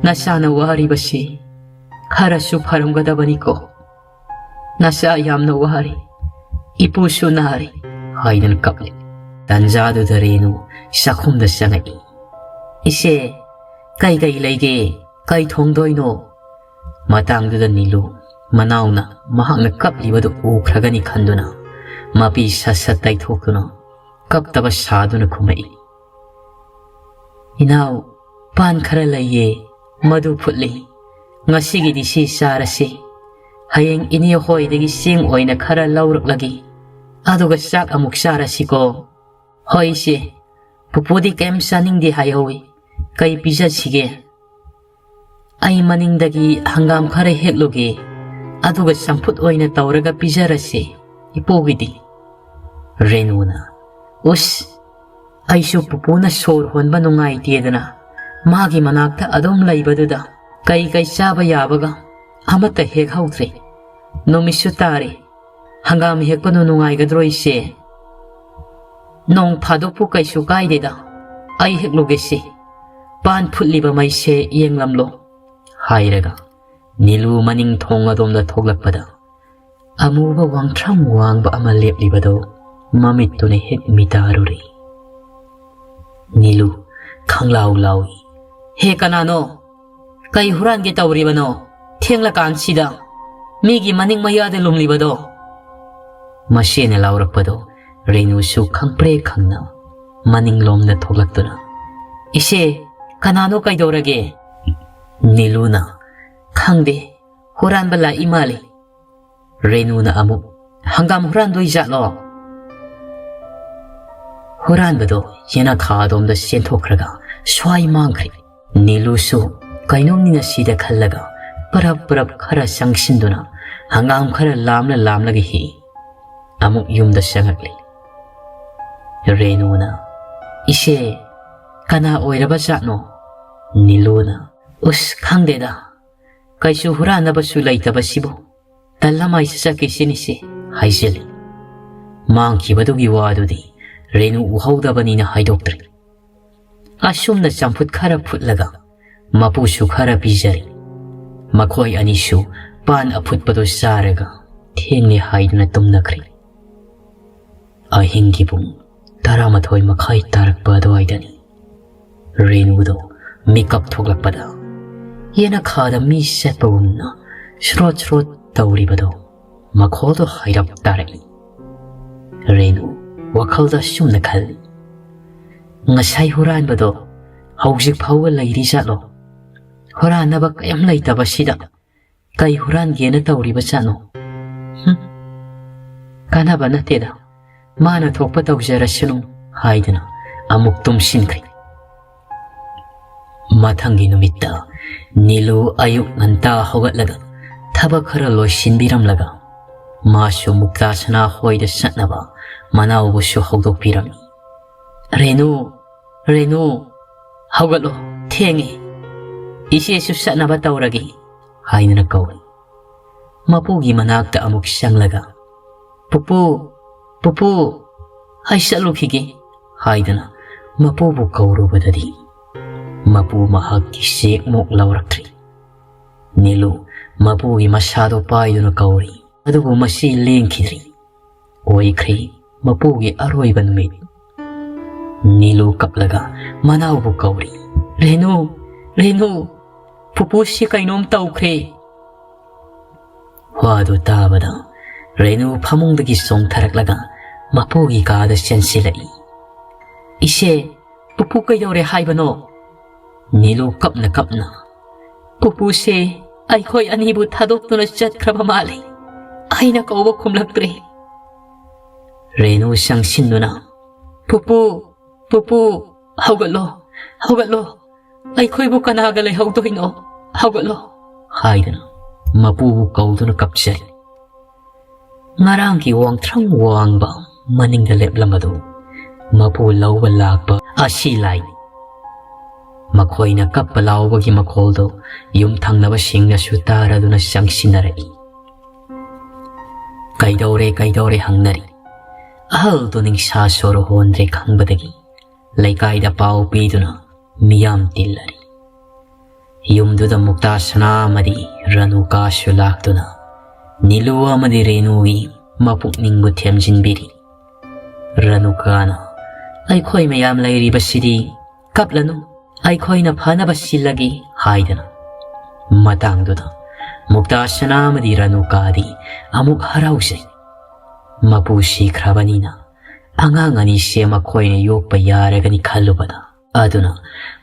ꯅꯆꯥꯅ ꯋꯥꯔꯤꯕꯁꯤ ꯈꯔꯁꯨ ꯐꯔꯝꯒꯗꯕꯅꯤꯀꯣ꯫ ꯅꯆꯥ ꯌꯥꯝꯅ ꯋꯥꯔꯤ, ꯏꯄꯨꯁꯨ ꯅꯥꯔꯤ" ꯍꯥꯏꯗꯨꯅ ꯀꯞꯂꯤ꯫ ꯇꯟꯖꯥꯗꯨꯗ ꯔꯦꯅꯨ ꯆꯥꯛꯈꯨꯝꯗ ꯆꯪꯉꯛꯏ꯫ "ꯏꯆꯦ, ꯀꯩ ꯀꯩ ꯂꯩꯒꯦ? ꯀꯩ ꯊꯣꯡꯗꯣꯏꯅꯣ?" ꯃꯇꯥꯡꯗꯨꯗ ꯅꯤꯂꯨ ꯃꯅꯥꯎꯅ ꯃꯍꯥꯛꯅ ꯀꯞꯂꯤꯕꯗꯨ ꯎꯈ꯭ꯔꯒꯅꯤ ꯈꯟꯗꯨꯅ ꯃꯄꯤ ꯁꯠ ꯁꯠ ꯇꯩꯊꯣꯛꯇꯨꯅ ꯀꯞꯇꯕ ꯁꯥꯗꯨꯅ ꯈꯨꯝꯃꯛꯏ꯫ "ꯏꯅꯥꯎ, ꯄꯥꯟ ꯈꯔ ꯂꯩꯌꯦ, ꯃꯗꯨ ꯐꯨꯠꯂꯤ꯫ ꯉꯁꯤꯒꯤꯗꯤ ꯁꯤ ꯆꯥꯔꯁꯤ꯫ ꯍꯌꯦꯡ ꯏꯅꯦ ꯍꯣꯏꯗꯒꯤ ꯆꯦꯡ ꯑꯣꯏꯅ ꯈꯔ ꯂꯧꯔꯛꯂꯒꯦ꯫ ꯑꯗꯨꯒ ꯆꯥꯛ ꯑꯃꯨꯛ ꯆꯥꯔꯁꯤꯀꯣ꯫" "ꯍꯣꯏ ꯏꯆꯦ, ꯄꯨꯄꯨꯗꯤ ꯀꯩꯝ ꯆꯥꯅꯤꯡꯗꯦ ꯍꯥꯏꯍꯧꯋꯤ꯫ ꯀꯩ ꯄꯤꯖꯁꯤꯒꯦ?" "ꯑꯩ ꯃꯅꯤꯡꯗꯒꯤ ꯍꯪꯒꯥꯝ ꯈꯔ ꯍꯦꯛꯂꯨꯒꯦ, ꯑꯗꯨꯒ ꯆꯝꯐꯨꯠ ꯑꯣꯏꯅ ꯇꯧꯔꯒ ꯄꯤꯖꯔꯁꯦ ꯏꯄꯨꯒꯤꯗꯤ꯫" ꯔꯦꯅꯨꯅ, "ꯎꯁ, ꯑꯩꯁꯨ ꯄꯨꯄꯨꯅ ꯁꯣꯔ ꯍꯣꯟꯕ ꯅꯨꯡꯉꯥꯏꯇꯦꯗꯅ ꯃꯥꯒꯤ ꯃꯅꯥꯛꯇ ꯑꯗꯨꯝ ꯂꯩꯕꯗꯨꯗ ꯀꯩ ꯀꯩ ꯆꯥꯕ ꯌꯥꯕꯒ ꯑꯃꯠꯇ ꯍꯦꯛꯍꯧꯗ꯭ꯔꯦ꯫ ꯅꯨꯃꯤꯠꯁꯨ ꯇꯥꯔꯦ꯫ ꯍꯪꯒꯥꯝ ꯍꯦꯛꯄꯅ ꯅꯨꯡꯉꯥꯏꯒꯗ꯭ꯔꯣ ꯏꯆꯦ?" "ꯅꯣꯡ ꯐꯥꯗꯣꯛꯄꯨ ꯀꯩꯁꯨ ꯀꯥꯏꯗꯦꯗ꯫ "ꯑꯩ ꯍꯦꯛ ꯂꯨꯒꯦꯁꯤ, ꯄꯥꯟ ꯐꯨꯠꯂꯤꯕ ꯃꯩꯁꯦ ꯌꯦꯡꯂꯝꯂꯣ" ꯍꯥꯏꯔꯒ ꯅꯤꯂꯨ ꯃꯅꯤꯡ ꯊꯣꯡ ꯑꯗꯣꯝꯗ ꯊꯣꯛꯂꯛꯄꯗ, ꯑꯃꯨꯕ ꯋꯥꯡꯊ꯭ꯔꯝ ꯋꯥꯡꯕ ꯑꯃ ꯂꯦꯞꯂꯤꯕꯗꯨ ꯃꯃꯤꯠꯇꯨꯅ ꯍꯦꯛ ꯃꯤꯇꯥꯔꯨꯔꯦ꯫ ꯅꯤꯂꯨ ꯈꯪꯂꯥꯎ ꯂꯥꯎꯏ꯫ "ꯍꯦ, ꯀꯅꯥꯅꯣ? ꯀꯩ ꯍꯨꯔꯥꯟꯒꯦ ꯇꯧꯔꯤꯕꯅꯣ ꯊꯦꯡꯂꯀꯥꯟꯁꯤꯗ? ꯃꯤꯒꯤ ꯃꯅꯤꯡ ꯃꯌꯥꯗ ꯂꯨꯝꯂꯤꯕꯗꯣ?" ꯃꯁꯦꯅ ꯂꯥꯎꯔꯛꯄꯗꯣ ꯔꯦꯅꯨꯁꯨ ꯈꯪꯄ꯭ꯔꯦ ꯈꯪꯅ ꯃꯅꯤꯡꯂꯣꯝꯗ ꯊꯣꯛꯂꯛꯇꯨꯅ, "ꯏꯆꯦ, ꯀꯅꯥꯅꯣ, ꯀꯩꯗꯧꯔꯒꯦ?" ꯅꯤꯂꯨꯅ, "ꯈꯪꯗꯦ, ꯍꯨꯔꯥꯟꯕ ꯂꯥꯛꯏ ꯃꯥꯜꯂꯤ"꯫ ꯔꯦꯅꯨꯅ ꯑꯃꯨꯛ, "ꯍꯪꯒꯥꯝ ꯍꯨꯔꯥꯟꯗꯣꯏ ꯖꯥꯠꯂꯣ?" ꯍꯨꯔꯥꯟꯕꯗꯣ ꯌꯦꯅꯈꯥ ꯑꯗꯣꯝꯗ ꯆꯦꯟꯊꯣꯛꯈ꯭ꯔꯒ ꯁ꯭ꯋꯥꯏ ꯃꯥꯡꯈ꯭ꯔꯦ꯫ ꯅꯤꯂꯨꯁꯨ ꯀꯩꯅꯣꯝꯅꯤꯅ ꯁꯤꯗ ꯈꯜꯂꯒ ꯄꯔꯞ ꯄꯔꯞ ꯈꯔ ꯆꯪꯁꯤꯟꯗꯨꯅ ꯍꯪꯒꯥꯝ ꯈꯔ ꯂꯥꯝꯂ ꯂꯥꯝꯂꯒ ꯍꯦꯛꯏ꯫ ꯑꯃꯨꯛ ꯌꯨꯝꯗ ꯆꯪꯉꯛꯂꯤ꯫ ꯔꯦꯅꯨꯅ, "ꯏꯆꯦ, ꯀꯅꯥ ꯑꯣꯏꯔꯕ ꯖꯥꯠꯅꯣ?" ꯅꯤꯂꯨꯅ, "ꯎꯁ, ꯈꯪꯗꯦꯗ, ꯀꯩꯁꯨ ꯍꯨꯔꯥꯟꯅꯕꯁꯨ ꯂꯩꯇꯕꯁꯤꯕꯨ, ꯇꯜꯂ ꯃꯥꯏ ꯆꯠꯀꯦꯁꯤꯅꯤꯁꯦ" ꯍꯥꯏꯖꯤꯜꯂꯤ꯫ ꯃꯥꯡꯈꯤꯕꯗꯨꯒꯤ ꯋꯥꯗꯨꯗꯤ ꯔꯦꯅꯨ ꯎꯍꯧꯗꯕꯅꯤꯅ ꯍꯥꯏꯗꯣꯛꯇ꯭ꯔꯦ꯫ ꯑꯁꯨꯝꯅ ꯆꯝꯐꯨꯠ ꯈꯔ ꯐꯨꯠꯂꯒ ꯃꯄꯨꯁꯨ ꯈꯔ ꯄꯤꯖꯔꯦ꯫ ꯃꯈꯣꯏ ꯑꯅꯤꯁꯨ ꯄꯥꯟ ꯑꯐꯨꯠꯄꯗꯨ ꯆꯥꯔꯒ ꯊꯦꯡꯂꯦ ꯍꯥꯏꯗꯨꯅ ꯇꯨꯝꯅꯈ꯭ꯔꯦ꯫ ꯑꯍꯤꯡꯒꯤ ꯄꯨꯡ ꯇꯔꯥꯃꯥꯊꯣꯏ ꯃꯈꯥꯏ ꯇꯥꯔꯛꯄ ꯑꯗꯨꯋꯥꯏꯗꯅꯤ꯫ ꯔꯦꯅꯨꯗꯣ ꯃꯤꯀꯞ ꯊꯣꯛꯂꯛꯄꯗ ꯌꯦꯅꯈꯥꯗ ꯃꯤ ꯆꯠꯄꯒꯨꯝꯅ ꯁ꯭ꯔꯣꯠ ꯁ꯭ꯔꯣꯠ ꯇꯧꯔꯤꯕꯗꯣ ꯃꯈꯣꯜꯗꯣ ꯍꯥꯏꯔꯞ ꯇꯥꯔꯛꯏ꯫ ꯔꯦꯅꯨ ꯋꯥꯈꯜꯗ ꯑꯁꯨꯝꯅ ꯈꯜꯂꯤ, "ꯉꯁꯥꯏ ꯍꯨꯔꯥꯟꯕꯗꯣ ꯍꯧꯖꯤꯛ ꯐꯥꯎꯕ ꯂꯩꯔꯤ ꯖꯥꯠꯂꯣ? ꯍꯨꯔꯥꯟꯅꯕ ꯀꯔꯤꯝ ꯂꯩꯇꯕꯁꯤꯗ ꯀꯩ ꯍꯨꯔꯥꯟꯒꯦꯅ ꯇꯧꯔꯤꯕ ꯖꯥꯠꯅꯣ? ꯍꯨꯝ, ꯀꯥꯟꯅꯕ ꯅꯠꯇꯦꯗ, ꯃꯥꯅ ꯊꯣꯛꯄ ꯇꯧꯖꯔꯁꯅꯨ" ꯍꯥꯏꯗꯨꯅ ꯑꯃꯨꯛ ꯇꯨꯝꯁꯤꯟꯈ꯭ꯔꯦ꯫ ꯃꯊꯪꯒꯤ ꯅꯨꯃꯤꯠꯇ ꯅꯤꯂꯨ ꯑꯌꯨꯛ ꯉꯟꯇꯥ ꯍꯧꯒꯠꯂꯒ ꯊꯕꯛ ꯈꯔ ꯂꯣꯏꯁꯤꯟꯕꯤꯔꯝꯂꯒ ꯃꯥꯁꯨ ꯃꯨꯛꯇꯥ ꯁꯅꯥ ꯍꯣꯏꯗ ꯆꯠꯅꯕ ꯃꯅꯥꯎꯕꯨꯁꯨ ꯍꯧꯗꯣꯛꯄꯤꯔꯝꯃꯤ꯫ "ꯔꯦꯅꯨ, ꯔꯦꯅꯨ, ꯍꯧꯒꯠꯂꯣ, ꯊꯦꯡꯉꯦ꯫ ꯏꯆꯦꯁꯨ ꯆꯠꯅꯕ ꯇꯧꯔꯒꯦ" ꯍꯥꯏꯗꯨꯅ ꯀꯧꯏ꯫ ꯃꯄꯨꯒꯤ ꯃꯅꯥꯛꯇ ꯑꯃꯨꯛ ꯆꯪꯂꯒ, "ꯄꯨꯄꯨ, ꯄꯨꯄꯨ, ꯑꯩ ꯆꯠꯂꯨꯈꯤꯒꯦ" ꯍꯥꯏꯗꯨꯅ ꯃꯄꯨꯕꯨ ꯀꯧꯔꯨꯕꯗꯗꯤ ꯃꯄꯨ ꯃꯍꯥꯛꯀꯤ ꯆꯦꯛꯃꯨꯛ ꯂꯧꯔꯛꯇ꯭ꯔꯤ꯫ ꯅꯤꯂꯨ ꯃꯄꯨꯒꯤ ꯃꯁꯥꯗꯣ ꯄꯥꯏꯗꯨꯅ ꯀꯧꯔꯤ, ꯑꯗꯨꯕꯨ ꯃꯁꯤ ꯂꯦꯡꯈꯤꯗ꯭ꯔꯤ꯫ ꯑꯣꯏꯈ꯭ꯔꯦ ꯃꯄꯨꯒꯤ ꯑꯔꯣꯏꯕ ꯅꯨꯃꯤꯠ꯫ ꯅꯤꯂꯨ ꯀꯞꯂꯒ ꯃꯅꯥꯎꯕꯨ ꯀꯧꯔꯤ, "ꯔꯦꯅꯨ, ꯔꯦꯅꯨ, ꯄꯨꯄꯨꯁꯤ ꯀꯩꯅꯣꯝ ꯇꯧꯈ꯭ꯔꯦ!" ꯋꯥꯗꯨ ꯇꯥꯕꯗ ꯔꯦꯅꯨ ꯐꯃꯨꯡꯗꯒꯤ ꯆꯣꯡꯊꯔꯛꯂꯒ ꯃꯄꯨꯒꯤ ꯀꯥꯗ ꯆꯦꯟꯁꯤꯜꯂꯛꯏ꯫ "ꯏꯆꯦ, ꯄꯨꯄꯨ ꯀꯩꯗꯧꯔꯦ ꯍꯥꯏꯕꯅꯣ?" ꯅꯤꯂꯨ ꯀꯞꯅ ꯀꯞꯅ, "ꯄꯨꯄꯨꯁꯦ ꯑꯩꯈꯣꯏ ꯑꯅꯤꯕꯨ ꯊꯥꯗꯣꯛꯇꯨꯅ ꯆꯠꯈ꯭ꯔꯕ ꯃꯥꯜꯂꯦ꯫ ꯑꯩꯅ ꯀꯧꯕ ꯈꯨꯝꯂꯛꯇ꯭ꯔꯦ꯫" ꯔꯦꯅꯨ ꯆꯪꯁꯤꯟꯗꯨꯅ, "ꯄꯨꯄꯨ, ꯄꯨꯄꯨ, ꯍꯧꯒꯠꯂꯣ, ꯍꯧꯒꯠꯂꯣ꯫ ꯑꯩꯈꯣꯏꯕꯨ ꯀꯅꯥꯒ ꯂꯩꯍꯧꯗꯣꯏꯅꯣ? ꯍꯧꯒꯠꯂꯣ," ꯍꯥꯏꯗꯨꯅ ꯃꯄꯨꯕꯨ ꯀꯧꯗꯨꯅ ꯀꯞꯆꯔꯤ꯫ ꯉꯔꯥꯡꯒꯤ ꯋꯥꯡꯊ꯭ꯔꯪ ꯋꯥꯡꯕ ꯃꯅꯤꯡꯗ ꯂꯦꯞꯂꯝꯕꯗꯨ ꯃꯄꯨ ꯂꯧꯕ ꯂꯥꯛꯄ ꯑꯁꯤ ꯂꯥꯏꯅꯤ꯫ ꯃꯈꯣꯏꯅ ꯀꯞꯄ ꯂꯥꯎꯕꯒꯤ ꯃꯈꯣꯜꯗꯨ ꯌꯨꯝ ꯊꯪꯅꯕꯁꯤꯡꯅꯁꯨ ꯇꯥꯔꯗꯨꯅ ꯆꯪꯁꯤꯟꯅꯔꯛꯏ꯫ "ꯀꯩꯗꯧꯔꯦ, ꯀꯩꯗꯧꯔꯦ?" ꯍꯪꯅꯔꯤ꯫ ꯑꯍꯜꯗꯨ ꯅꯤꯡꯁꯥ ꯁꯣꯔ ꯍꯣꯟꯗ꯭ꯔꯦ ꯈꯪꯕꯗꯒꯤ ꯂꯩꯀꯥꯏꯗ ꯄꯥꯎ ꯄꯤꯗꯨꯅ ꯃꯤꯌꯥꯝ ꯇꯤꯜꯂꯔꯤ꯫ ꯌꯨꯝꯗꯨꯗ ꯃꯨꯛꯇꯥ ꯁꯅꯥ ꯑꯃꯗꯤ ꯔꯥꯅꯨꯀꯥꯁꯨ ꯂꯥꯛꯇꯨꯅ ꯅꯤꯂꯨ ꯑꯃꯗꯤ ꯔꯦꯅꯨꯒꯤ ꯃꯄꯨꯛꯅꯤꯡꯕꯨ ꯊꯦꯝꯖꯤꯟꯕꯤꯔꯤ꯫ ꯔꯥꯅꯨꯀꯥꯅ, "ꯑꯩꯈꯣꯏ ꯃꯌꯥꯝ ꯂꯩꯔꯤꯕꯁꯤꯗꯤ ꯀꯞꯂꯅꯨ, ꯑꯩꯈꯣꯏꯅ ꯐꯅꯕ ꯁꯤꯜꯂꯒꯦ" ꯍꯥꯏꯗꯅ꯫ ꯃꯇꯥꯡꯗꯨꯗ ꯃꯨꯛꯇꯥ ꯁꯅꯥ ꯑꯃꯗꯤ ꯔꯥꯅꯨꯀꯥꯗꯤ ꯑꯃꯨꯛ ꯍꯔꯥꯎꯖꯩ꯫ ꯃꯄꯨ ꯁꯤꯈ꯭ꯔꯕꯅꯤꯅ ꯑꯉꯥꯡ ꯑꯅꯤꯁꯦ ꯃꯈꯣꯏꯅ ꯌꯣꯛꯄ ꯌꯥꯔꯒꯅꯤ ꯈꯜꯂꯨꯕꯗ꯫ ꯑꯗꯨꯅ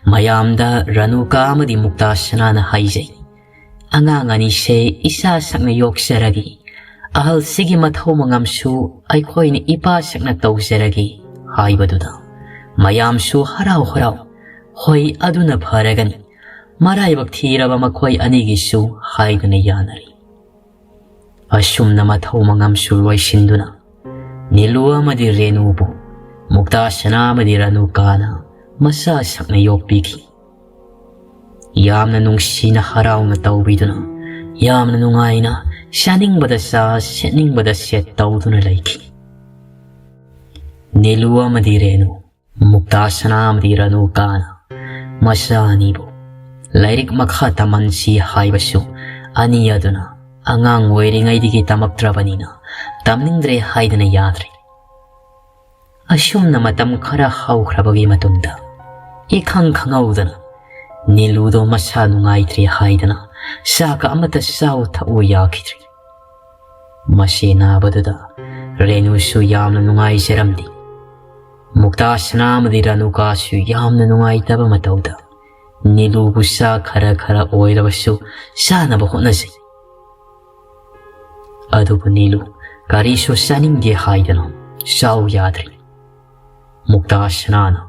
ꯃꯌꯥꯝꯗ ꯔꯥꯅꯨꯀꯥ ꯑꯃꯗꯤ ꯃꯨꯛꯇꯥ ꯁꯅꯥꯅ ꯍꯥꯏꯖꯩ, "ꯑꯉꯥꯡ ꯑꯅꯤꯁꯦ ꯏꯆꯥ ꯁꯛꯅ ꯌꯣꯛꯆꯔꯒꯦ, ꯑꯍꯜꯁꯤꯒꯤ ꯃꯊꯧ ꯃꯉꯝꯁꯨ ꯑꯩꯈꯣꯏꯅ ꯏꯄꯥ ꯁꯛꯅ ꯇꯧꯖꯔꯒꯦ" ꯍꯥꯏꯕꯗꯨꯗ ꯃꯌꯥꯝꯁꯨ ꯍꯔꯥꯎ ꯍꯔꯥꯎ, "ꯍꯣꯏ, ꯑꯗꯨꯅ ꯐꯔꯒꯅꯤ, ꯃꯔꯥꯏꯕꯛ ꯊꯤꯔꯕ ꯃꯈꯣꯏ ꯑꯅꯤꯒꯤꯁꯨ" ꯍꯥꯏꯗꯨꯅ ꯌꯥꯅꯔꯤ꯫ ꯑꯁꯨꯝꯅ ꯃꯊꯧ ꯃꯉꯝꯁꯨ ꯂꯣꯏꯁꯤꯟꯗꯨꯅ ꯅꯤꯂꯨ ꯑꯃꯗꯤ ꯔꯦꯅꯨꯕꯨ ꯃꯨꯛꯇꯥ ꯁꯅꯥ ꯑꯃꯗꯤ ꯔꯥꯅꯨꯀꯥꯅ ꯃꯆꯥ ꯁꯛꯅ ꯌꯣꯛꯄꯤꯈꯤ꯫ ꯌꯥꯝꯅ ꯅꯨꯡꯁꯤꯅ ꯍꯔꯥꯎꯅ ꯇꯧꯕꯤꯗꯨꯅ, ꯌꯥꯝꯅ ꯅꯨꯡꯉꯥꯏꯅ ꯆꯥꯅꯤꯡꯕꯗ ꯆꯥ, ꯁꯦꯠꯅꯤꯡꯕꯗ ꯁꯦꯠ ꯇꯧꯗꯨꯅ ꯂꯩꯈꯤ꯫ ꯅꯤꯂꯨ ꯑꯃꯗꯤ ꯔꯦꯅꯨ ꯃꯨꯛꯇꯥ ꯁꯅꯥ ꯑꯃꯗꯤ ꯔꯥꯅꯨ ꯀꯥꯅ ꯃꯆꯥ ꯑꯅꯤꯕꯨ ꯂꯥꯏꯔꯤꯛ ꯃꯈꯥ ꯇꯝꯍꯟꯁꯤ ꯍꯥꯏꯕꯁꯨ ꯑꯅꯤ ꯑꯗꯨꯅ ꯑꯉꯥꯡ ꯑꯣꯏꯔꯤꯉꯩꯗꯒꯤ ꯇꯝꯃꯛꯇ꯭ꯔꯕꯅꯤꯅ ꯇꯝꯅꯤꯡꯗ꯭ꯔꯦ ꯍꯥꯏꯗꯅ ꯌꯥꯗ꯭ꯔꯦ꯫ ꯑꯁꯨꯝꯅ ꯃꯇꯝ ꯈꯔ ꯍꯧꯈ꯭ꯔꯕꯒꯤ ꯃꯇꯨꯡꯗ ꯏꯈꯪ ꯈꯪꯍꯧꯗꯅ ꯅꯤꯂꯨꯗꯣ ꯃꯁꯥ ꯅꯨꯡꯉꯥꯏꯇ꯭ꯔꯦ ꯍꯥꯏꯗꯅ ꯆꯥꯛꯀ ꯑꯃꯠꯇ ꯆꯥꯎ ꯊꯛꯎ ꯌꯥꯈꯤꯗ꯭ꯔꯦ꯫ ꯃꯁꯤ ꯅꯥꯕꯗꯨꯗ ꯔꯦꯅꯨꯁꯨ ꯌꯥꯝꯅ ꯅꯨꯡꯉꯥꯏꯖꯔꯝꯗꯦ꯫ ꯃꯨꯛꯇꯥ ꯁꯅꯥ ꯑꯃꯗꯤ ꯔꯥꯅꯨꯀꯥꯁꯨ ꯌꯥꯝꯅ ꯅꯨꯡꯉꯥꯏꯇꯕ ꯃꯇꯧꯗ ꯅꯤꯂꯨꯕꯨ ꯆꯥ ꯈꯔ ꯈꯔ ꯑꯣꯏꯔꯕꯁꯨ ꯆꯥꯅꯕ ꯍꯣꯠꯅꯖꯩ꯫ ꯑꯗꯨꯕꯨ ꯅꯤꯂꯨ ꯀꯔꯤꯁꯨ ꯆꯥꯅꯤꯡꯗꯦ ꯍꯥꯏꯗꯅ ꯆꯥꯎ ꯌꯥꯗ꯭ꯔꯦ꯫ ꯃꯨꯛꯇꯥ ꯁꯅꯥꯅ,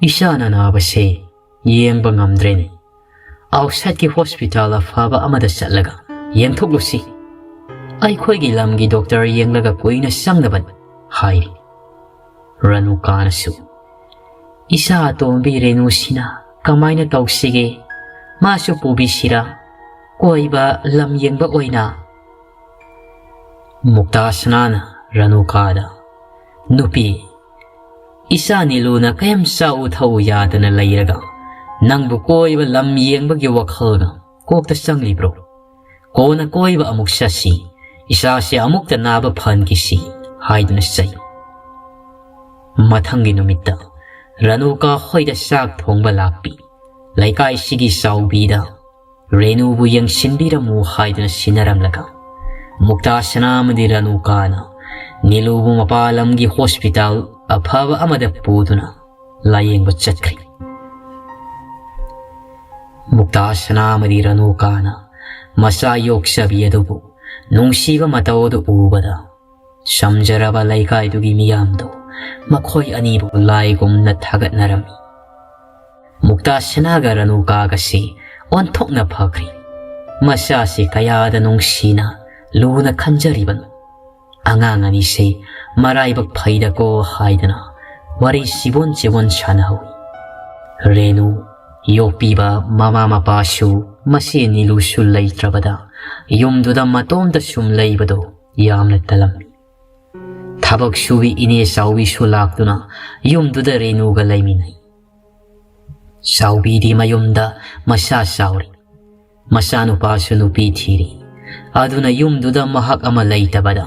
"ꯏꯆꯥꯅ ꯅꯥꯕꯁꯦ ꯌꯦꯡꯕ ꯉꯝꯗ꯭ꯔꯦꯅꯦ꯫ ꯑꯥꯎꯠꯁꯥꯏꯠꯀꯤ ꯍꯣꯁꯄꯤꯇꯥꯜ ꯑꯐꯕ ꯑꯃꯗ ꯆꯠꯂꯒ ꯌꯦꯡꯊꯣꯛꯂꯨꯁꯤ꯫ ꯑꯩꯈꯣꯏꯒꯤ ꯂꯝꯒꯤ ꯗꯣꯛꯇꯔ ꯌꯦꯡꯂꯒ ꯀꯨꯏꯅ ꯆꯪꯅꯕꯅꯤ," ꯍꯥꯏꯔꯤ꯫ ꯔꯥꯅꯨꯀꯥꯅꯁꯨ, "ꯏꯆꯥ ꯑꯇꯣꯝꯕꯤ ꯔꯦꯅꯨꯁꯤꯅ ꯀꯃꯥꯏꯅ ꯇꯧꯁꯤꯒꯦ? ꯃꯥꯁꯨ ꯄꯨꯕꯤꯁꯤꯔꯥ? ꯀꯣꯏꯕ ꯂꯝ ꯌꯦꯡꯕ ꯑꯣꯏꯅ?" ꯃꯨꯛꯇꯥ ꯁꯅꯥꯅ ꯔꯥꯅꯨꯀꯥꯗ, "ꯅꯨꯄꯤ, ꯏꯆꯥ ꯅꯤꯂꯨꯅ ꯀꯩꯝ ꯆꯥꯎ ꯊꯛꯎ ꯌꯥꯗꯅ ꯂꯩꯔꯒ ꯅꯪꯕꯨ ꯀꯣꯏꯕ ꯂꯝ ꯌꯦꯡꯕꯒꯤ ꯋꯥꯈꯜꯒ ꯀꯣꯛꯇ ꯆꯪꯂꯤꯕ꯭ꯔꯣ? ꯀꯣꯟꯅ ꯀꯣꯏꯕ ꯑꯃꯨꯛ ꯆꯠꯁꯤ, ꯏꯆꯥꯁꯦ ꯑꯃꯨꯛꯇ ꯅꯥꯕ ꯐꯍꯟꯈꯤꯁꯤ," ꯍꯥꯏꯗꯨꯅ ꯆꯩ꯫ ꯃꯊꯪꯒꯤ ꯅꯨꯃꯤꯠꯇ ꯔꯥꯅꯨꯀꯥ ꯍꯣꯏꯗ ꯆꯥꯛ ꯊꯣꯡꯕ ꯂꯥꯛꯄꯤ꯫ ꯂꯩꯀꯥꯏꯁꯤꯒꯤ ꯆꯥꯎꯕꯤꯗ ꯔꯦꯅꯨꯕꯨ ꯌꯦꯡꯁꯤꯟꯕꯤꯔꯝꯃꯨ ꯍꯥꯏꯗꯨꯅ ꯁꯤꯟꯅꯔꯝꯂꯒ ꯃꯨꯛꯇꯥ ꯁꯅꯥ ꯑꯃꯗꯤ ꯔꯥꯅꯨꯀꯥꯅ ꯅꯤꯂꯨꯕꯨ ꯃꯄꯥꯟ ꯂꯝꯒꯤ ꯍꯣꯁꯄꯤꯇꯥꯜ ꯑꯐꯕ ꯑꯃꯗ ꯄꯨꯗꯨꯅ ꯂꯥꯌꯦꯡꯕ ꯆꯠꯈ꯭ꯔꯦ꯫ ꯃꯨꯛꯇꯥ ꯁꯅꯥ ꯑꯃꯗꯤ ꯔꯥꯅꯨꯀꯥꯅ ꯃꯆꯥ ꯌꯣꯛꯆꯕꯤ ꯑꯗꯨꯕꯨ ꯅꯨꯡꯁꯤꯕ ꯃꯇꯧ ꯑꯗꯨ ꯎꯕꯗ ꯆꯝꯖꯔꯕ ꯂꯩꯀꯥꯏꯗꯨꯒꯤ ꯃꯤꯌꯥꯝꯗꯨ ꯃꯈꯣꯏ ꯑꯅꯤꯕꯨ ꯂꯥꯏꯒꯨꯝꯅ ꯊꯥꯒꯠꯅꯔꯝꯃꯤ꯫ ꯃꯨꯛꯇꯥ ꯁꯅꯥꯒ ꯔꯥꯅꯨꯀꯥꯒꯁꯤ ꯑꯣꯟꯊꯣꯛꯅ ꯐꯈ꯭ꯔꯦ꯫ ꯃꯆꯥꯁꯤ ꯀꯌꯥꯗ ꯅꯨꯡꯁꯤꯅ ꯂꯨꯅ ꯈꯟꯖꯔꯤꯕꯅꯣ꯫ ꯑꯉꯥꯡ ꯑꯅꯤꯁꯦ ꯃꯔꯥꯏꯕꯛ ꯐꯩꯗꯀꯣ ꯍꯥꯏꯗꯅ ꯋꯥꯔꯤ ꯆꯤꯕꯣꯟ ꯆꯤꯕꯣꯟ ꯁꯥꯟꯅꯍꯧꯏ꯫ ꯔꯦꯅꯨ ꯌꯣꯛꯄꯤꯕ ꯃꯃꯥ ꯃꯄꯥꯁꯨ ꯃꯆꯦ ꯅꯤꯂꯨꯁꯨ ꯂꯩꯇ꯭ꯔꯕꯗ ꯌꯨꯝꯗꯨꯗ ꯃꯇꯣꯝꯇ ꯁꯨꯝ ꯂꯩꯕꯗꯣ ꯌꯥꯝꯅ ꯇꯜꯂꯝꯃꯤ꯫ ꯊꯕꯛ ꯁꯨꯕꯤ ꯏꯅꯦ ꯆꯥꯎꯕꯤꯁꯨ ꯂꯥꯛꯇꯨꯅ ꯌꯨꯝꯗꯨꯗ ꯔꯦꯅꯨꯒ ꯂꯩꯃꯤꯟꯅꯩ꯫ ꯆꯥꯎꯕꯤꯗꯤ ꯃꯌꯨꯝꯗ ꯃꯆꯥ ꯆꯥꯎꯔꯤ꯫ ꯃꯆꯥꯅꯨꯄꯥꯁꯨ ꯅꯨꯄꯤ ꯊꯤꯔꯤ꯫ ꯑꯗꯨꯅ ꯌꯨꯝꯗꯨꯗ ꯃꯍꯥꯛ ꯑꯃ ꯂꯩꯇꯕꯗ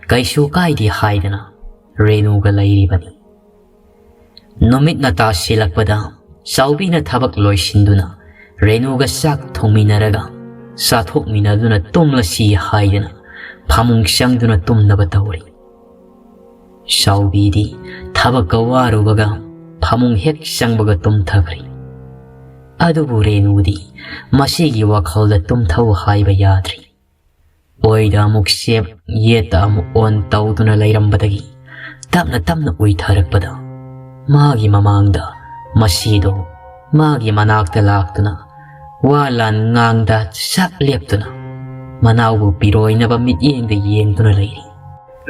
ꯀꯩꯁꯨ ꯀꯥꯏꯗꯦ ꯍꯥꯏꯗꯅ ꯔꯦꯅꯨꯒ ꯂꯩꯔꯤꯕꯅꯤ꯫ ꯅꯨꯃꯤꯠꯅ ꯇꯥꯁꯤꯜꯂꯛꯄꯗ ꯆꯥꯎꯕꯤꯅ ꯊꯕꯛ ꯂꯣꯏꯁꯤꯟꯗꯨꯅ ꯔꯦꯅꯨꯒ ꯆꯥꯛ ꯊꯣꯡꯃꯤꯟꯅꯔꯒ ꯆꯥꯊꯣꯛꯃꯤꯟꯅꯗꯨꯅ ꯇꯨꯝꯂꯁꯤ ꯍꯥꯏꯗꯅ ꯐꯃꯨꯡ ꯆꯪꯗꯨꯅ ꯇꯨꯝꯅꯕ ꯇꯧꯔꯤ꯫ ꯆꯥꯎꯕꯤꯗꯤ ꯊꯕꯛꯀ ꯋꯥꯔꯨꯕꯒ ꯐꯃꯨꯡ ꯍꯦꯛ ꯆꯪꯕꯒ ꯇꯨꯝꯊꯈ꯭ꯔꯤ꯫ ꯑꯗꯨꯕꯨ ꯔꯦꯅꯨꯗꯤ ꯃꯁꯤꯒꯤ ꯋꯥꯈꯜꯗ ꯇꯨꯝꯊꯧ ꯍꯥꯏꯕ ꯌꯥꯗ꯭ꯔꯤ꯫ ꯑꯣꯏꯗ ꯑꯃꯨꯛ ꯆꯦꯞ, ꯌꯦꯠꯇ ꯑꯃꯨꯛ ꯑꯣꯟ ꯇꯧꯗꯨꯅ ꯂꯩꯔꯝꯕꯗꯒꯤ ꯇꯞꯅ ꯇꯞꯅ ꯎꯏꯊꯔꯛꯄꯗ ꯃꯥꯒꯤ ꯃꯃꯥꯡꯗ ꯃꯁꯤꯗꯣ ꯃꯥꯒꯤ ꯃꯅꯥꯛꯇ ꯂꯥꯛꯇꯨꯅ ꯋꯥ ꯂꯥꯟ ꯉꯥꯡꯗ ꯆꯞ ꯂꯦꯞꯇꯨꯅ ꯃꯅꯥꯎꯕꯨ ꯄꯤꯔꯣꯏꯅꯕ ꯃꯤꯠꯌꯦꯡꯗ ꯌꯦꯡꯗꯨꯅ ꯂꯩꯔꯤ꯫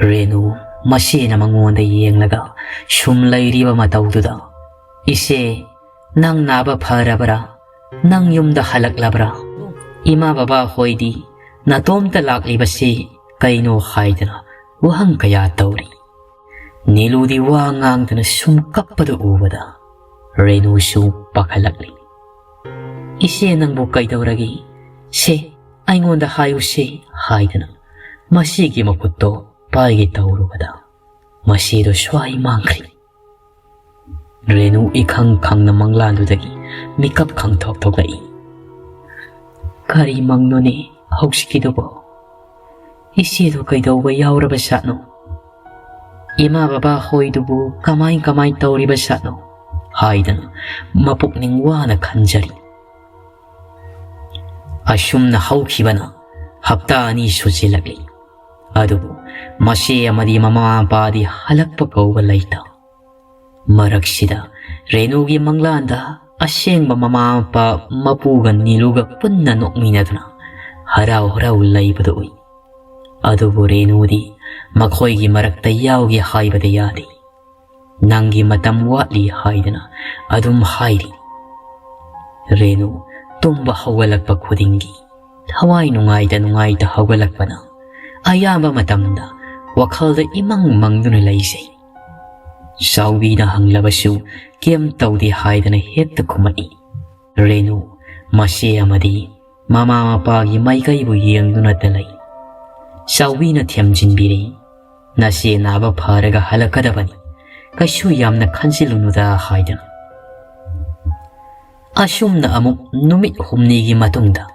ꯔꯦꯅꯨ ꯃꯁꯤꯅ ꯃꯉꯣꯟꯗ ꯌꯦꯡꯂꯒ ꯁꯨꯝ ꯂꯩꯔꯤꯕ ꯃꯇꯧꯗꯨꯗ, "ꯏꯆꯦ, ꯅꯪ ꯅꯥꯕ ꯐꯔꯕ꯭ꯔꯥ? ꯅꯪ ꯌꯨꯝꯗ ꯍꯜꯂꯛꯂꯕ꯭ꯔꯥ? ꯏꯃꯥ ꯕꯕꯥ ꯍꯣꯏꯗꯤ ꯅꯇꯣꯝꯇ ꯂꯥꯛꯂꯤꯕꯁꯤ ꯀꯩꯅꯣ?" ꯍꯥꯏꯗꯅ ꯋꯥꯍꯪ ꯀꯌꯥ ꯇꯧꯔꯤ꯫ ꯅꯤꯂꯨꯗꯤ ꯋꯥ ꯉꯥꯡꯗꯅ ꯁꯨꯝ ꯀꯞꯄꯗꯨ ꯎꯕꯗ ꯔꯦꯅꯨꯁꯨ ꯄꯥꯈꯠꯂꯛꯂꯤ꯫ "ꯏꯆꯦ, ꯅꯪꯕꯨ ꯀꯩꯗꯧꯔꯒꯦ? ꯁꯦ, ꯑꯩꯉꯣꯟꯗ ꯍꯥꯏꯌꯨꯁꯦ," ꯍꯥꯏꯗꯅ ꯃꯁꯤꯒꯤ ꯃꯈꯨꯠꯇꯣ ꯄꯥꯏꯒꯦ ꯇꯧꯔꯨꯕꯗ ꯃꯁꯤꯗꯣ ꯁ꯭ꯋꯥꯏ ꯃꯥꯡꯈ꯭ꯔꯦ꯫ ꯔꯦꯅꯨ ꯏꯈꯪ ꯈꯪꯅ ꯃꯪꯂꯥꯟꯗꯨꯗꯒꯤ ꯃꯤꯀꯞ ꯈꯪꯊꯣꯛ ꯊꯣꯛꯂꯛꯏ꯫ "ꯀꯔꯤ ꯃꯪꯅꯣꯅꯦ ꯍꯧꯖꯤꯛꯀꯤꯗꯨꯕꯣ? ꯏꯆꯦꯗꯨ ꯀꯩꯗꯧꯕ ꯌꯥꯎꯔꯕ ꯖꯥꯠꯅꯣ? ꯏꯃꯥ ꯕꯕꯥ ꯍꯣꯏꯗꯨꯕꯨ ꯀꯃꯥꯏ ꯀꯃꯥꯏ ꯇꯧꯔꯤꯕ ꯖꯥꯠꯅꯣ?" ꯍꯥꯏꯗꯅ ꯃꯄꯨꯛꯅꯤꯡ ꯋꯥꯅ ꯈꯟꯖꯔꯤ꯫ ꯑꯁꯨꯝꯅ ꯍꯧꯈꯤꯕꯅ ꯍꯞꯇꯥ ꯑꯅꯤ ꯁꯨꯖꯤꯜꯂꯛꯂꯤ꯫ ꯑꯗꯨꯕꯨ ꯃꯆꯦ ꯑꯃꯗꯤ ꯃꯃꯥ ꯃꯄꯥꯗꯤ ꯍꯜꯂꯛꯄ ꯀꯧꯕ ꯂꯩꯇ꯫ ꯃꯔꯛꯁꯤꯗ ꯔꯦꯅꯨꯒꯤ ꯃꯪꯂꯥꯟꯗ ꯑꯁꯦꯡꯕ ꯃꯃꯥ ꯃꯄꯥ ꯃꯄꯨꯒ ꯅꯤꯂꯨꯒ ꯄꯨꯟꯅ ꯅꯣꯛꯃꯤꯟꯅꯗꯨꯅ ꯍꯔꯥꯎ ꯍꯔꯥꯎ ꯂꯩꯕꯗꯨ ꯎꯏ꯫ ꯑꯗꯨꯕꯨ ꯔꯦꯅꯨꯗꯤ ꯃꯈꯣꯏꯒꯤ ꯃꯔꯛꯇ ꯌꯥꯎꯒꯦ ꯍꯥꯏꯕꯗ ꯌꯥꯗꯦ꯫ "ꯅꯪꯒꯤ ꯃꯇꯝ ꯋꯥꯠꯂꯤ" ꯍꯥꯏꯗꯅ ꯑꯗꯨꯝ ꯍꯥꯏꯔꯤ꯫ ꯔꯦꯅꯨ ꯇꯨꯝꯕ ꯍꯧꯒꯠꯂꯛꯄ ꯈꯨꯗꯤꯡꯒꯤ ꯊꯋꯥꯏ ꯅꯨꯡꯉꯥꯏꯇ ꯅꯨꯡꯉꯥꯏꯇ ꯍꯧꯒꯠꯂꯛꯄꯅ ꯑꯌꯥꯝꯕ ꯃꯇꯝꯗ ꯋꯥꯈꯜꯗ ꯏꯃꯪ ꯃꯪꯗꯨꯅ ꯂꯩꯖꯩ꯫ ꯆꯥꯎꯕꯤꯅ ꯍꯪꯂꯕꯁꯨ ꯀꯩꯝ ꯇꯧꯗꯦ ꯍꯥꯏꯗꯅ ꯍꯦꯛꯇ ꯈꯨꯝꯃꯛꯏ꯫ ꯔꯦꯅꯨ, ꯃꯆꯦ ꯑꯃꯗꯤ ꯃꯃꯥ ꯃꯄꯥꯒꯤ ꯃꯥꯏꯀꯩꯕꯨ ꯌꯦꯡꯗꯨꯅꯇ ꯂꯩ꯫ ꯆꯥꯎꯕꯤꯅ ꯊꯦꯝꯖꯤꯟꯕꯤꯔꯤ, "ꯅꯆꯦ ꯅꯥꯕ ꯐꯔꯒ ꯍꯜꯂꯛꯀꯗꯕꯅꯤ, ꯀꯩꯁꯨ ꯌꯥꯝꯅ ꯈꯟꯖꯤꯜꯂꯨꯅꯨꯗ" ꯍꯥꯏꯗꯅ꯫ ꯑꯁꯨꯝꯅ ꯑꯃꯨꯛ ꯅꯨꯃꯤꯠ ꯍꯨꯝꯅꯤꯒꯤ ꯃꯇꯨꯡꯗ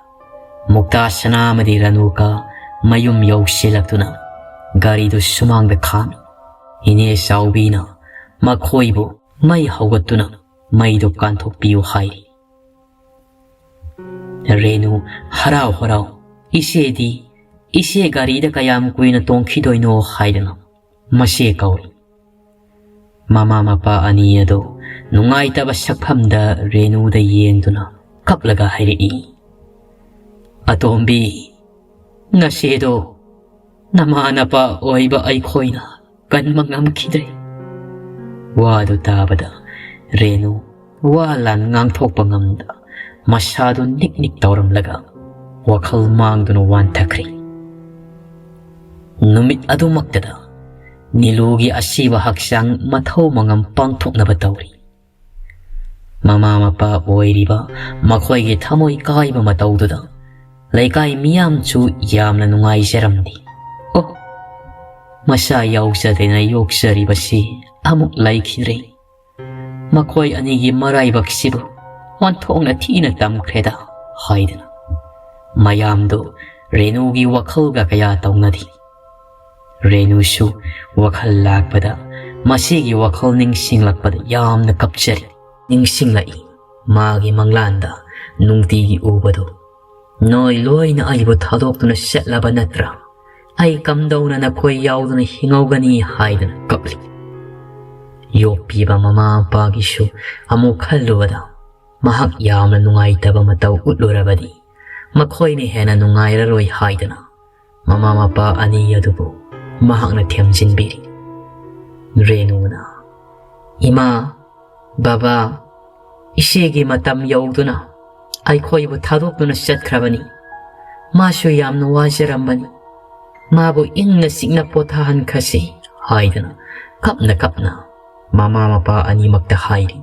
ꯃꯨꯛꯇꯥ ꯁꯅꯥ ꯑꯃꯗꯤ ꯔꯥꯅꯨꯀꯥ ꯃꯌꯨꯝ ꯌꯧꯁꯤꯜꯂꯛꯇꯨꯅ ꯒꯥꯔꯤꯗꯨ ꯁꯨꯃꯥꯡꯗ ꯈꯥꯝꯃꯤ꯫ ꯏꯅꯦ ꯆꯥꯎꯕꯤꯅ ꯃꯈꯣꯏꯕꯨ ꯃꯩ ꯍꯧꯒꯠꯇꯨꯅ ꯃꯩꯗꯨ ꯀꯥꯟꯊꯣꯛꯄꯤꯌꯨ ꯍꯥꯏꯔꯤ꯫ ꯔꯦꯅꯨ ꯍꯔꯥꯎ ꯍꯔꯥꯎ, "ꯏꯆꯦꯗꯤ, ꯏꯆꯦ ꯒꯥꯔꯤꯗ ꯀꯌꯥꯝ ꯀꯨꯏꯅ ꯇꯣꯡꯈꯤꯗꯣꯏꯅꯣ?" ꯍꯥꯏꯗꯅ ꯃꯆꯦ ꯀꯧꯔꯤ꯫ ꯃꯃꯥ ꯃꯄꯥ ꯑꯅꯤ ꯑꯗꯨ ꯅꯨꯡꯉꯥꯏꯇꯕ ꯁꯛꯐꯝꯗ ꯔꯦꯅꯨꯗ ꯌꯦꯡꯗꯨꯅ ꯀꯞꯂꯒ ꯍꯥꯏꯔꯛꯏ, "ꯑꯇꯣꯝꯕꯤ, ꯅꯆꯦꯗꯣ ꯅꯃꯥ ꯅꯄꯥ ꯑꯣꯏꯕ ꯑꯩꯈꯣꯏꯅ ꯀꯟꯕ ꯉꯝꯈꯤꯗ꯭ꯔꯦ"꯫ ꯋꯥꯗꯨ ꯇꯥꯕꯗ ꯔꯦꯅꯨ ꯋꯥ ꯂꯥꯟ ꯉꯥꯡꯊꯣꯛꯄ ꯉꯝꯗ ꯃꯁꯥꯗꯨ ꯅꯤꯛ ꯅꯤꯛ ꯇꯧꯔꯝꯂꯒ ꯋꯥꯈꯜ ꯃꯥꯡꯗꯨꯅ ꯋꯥꯟꯊꯈ꯭ꯔꯦ꯫ ꯅꯨꯃꯤꯠ ꯑꯗꯨꯃꯛꯇꯗ ꯅꯤꯂꯨꯒꯤ ꯑꯁꯤꯕ ꯍꯛꯆꯥꯡ ꯃꯊꯧ ꯃꯉꯝ ꯄꯥꯡꯊꯣꯛꯅꯕ ꯇꯧꯔꯤ꯫ ꯃꯃꯥ ꯃꯄꯥ ꯑꯣꯏꯔꯤꯕ ꯃꯈꯣꯏꯒꯤ ꯊꯃꯣꯏ ꯀꯥꯏꯕ ꯃꯇꯧꯗꯨꯗ ꯂꯩꯀꯥꯏ ꯃꯤꯌꯥꯝꯁꯨ ꯌꯥꯝꯅ ꯅꯨꯡꯉꯥꯏꯖꯔꯝꯗꯦ꯫ ꯑꯣ, ꯃꯆꯥ ꯌꯥꯎꯖꯗꯅ ꯌꯣꯛꯆꯔꯤꯕꯁꯤ ꯑꯃꯨꯛ ꯂꯩꯈꯤꯗ꯭ꯔꯦ꯫ ꯃꯈꯣꯏ ꯑꯅꯤꯒꯤ ꯃꯔꯥꯏꯕꯛꯁꯤꯕꯨ ꯑꯣꯟꯊꯣꯛꯅ ꯊꯤꯅ ꯇꯝꯈ꯭ꯔꯦꯗ ꯍꯥꯏꯗꯅ ꯃꯌꯥꯝꯗꯨ ꯔꯦꯅꯨꯒꯤ ꯋꯥꯈꯜꯒ ꯀꯌꯥ ꯇꯧꯅꯗꯦ꯫ ꯔꯦꯅꯨꯁꯨ ꯋꯥꯈꯜ ꯂꯥꯛꯄꯗ, ꯃꯁꯤꯒꯤ ꯋꯥꯈꯜ ꯅꯤꯡꯁꯤꯡꯂꯛꯄꯗ ꯌꯥꯝꯅ ꯀꯞꯆꯔꯤ꯫ ꯅꯤꯡꯁꯤꯡꯂꯛꯏ ꯃꯥꯒꯤ ꯃꯪꯂꯥꯟꯗ ꯅꯨꯡꯇꯤꯒꯤ ꯎꯕꯗꯨ꯫ "ꯅꯣꯏ ꯂꯣꯏꯅ ꯑꯩꯕꯨ ꯊꯥꯗꯣꯛꯇꯨꯅ ꯆꯠꯂꯕ ꯅꯠꯇ꯭ꯔꯥ? ꯑꯩ ꯀꯝꯗꯧꯅ ꯅꯈꯣꯏ ꯌꯥꯎꯗꯨꯅ ꯍꯤꯡꯍꯧꯒꯅꯤ?" ꯍꯥꯏꯗꯅ ꯀꯞꯂꯤ꯫ ꯌꯣꯛꯄꯤꯕ ꯃꯃꯥ ꯃꯄꯥꯒꯤꯁꯨ ꯑꯃꯨꯛ ꯈꯜꯂꯨꯕꯗ ꯃꯍꯥꯛ ꯌꯥꯝꯅ ꯅꯨꯡꯉꯥꯏꯇꯕ ꯃꯇꯧ ꯎꯠꯂꯨꯔꯕꯗꯤ ꯃꯈꯣꯏꯅ ꯍꯦꯟꯅ ꯅꯨꯡꯉꯥꯏꯔꯔꯣꯏ ꯍꯥꯏꯗꯅ ꯃꯃꯥ ꯃꯄꯥ ꯑꯅꯤ ꯑꯗꯨꯕꯨ ꯃꯍꯥꯛꯅ ꯊꯦꯝꯖꯤꯟꯕꯤꯔꯤ꯫ ꯔꯦꯅꯨꯅ, "ꯏꯃꯥ, ꯕꯕꯥ, ꯏꯆꯦꯒꯤ ꯃꯇꯝ ꯌꯧꯗꯨꯅ ꯑꯩꯈꯣꯏꯕꯨ ꯊꯥꯗꯣꯛꯇꯨꯅ ꯆꯠꯈ꯭ꯔꯕꯅꯤ꯫ ꯃꯥꯁꯨ ꯌꯥꯝꯅ ꯋꯥꯖꯔꯝꯕꯅꯤ꯫ ꯃꯥꯕꯨ ꯏꯪꯅ ꯆꯤꯛꯅ ꯄꯣꯊꯥꯍꯟꯈ꯭ꯔꯁꯤ ꯍꯥꯏꯗꯅ ꯀꯞꯅ ꯀꯞꯅ ꯃꯃꯥ ꯃꯄꯥ ꯑꯅꯤꯃꯛꯇ ꯍꯥꯏꯔꯤ꯫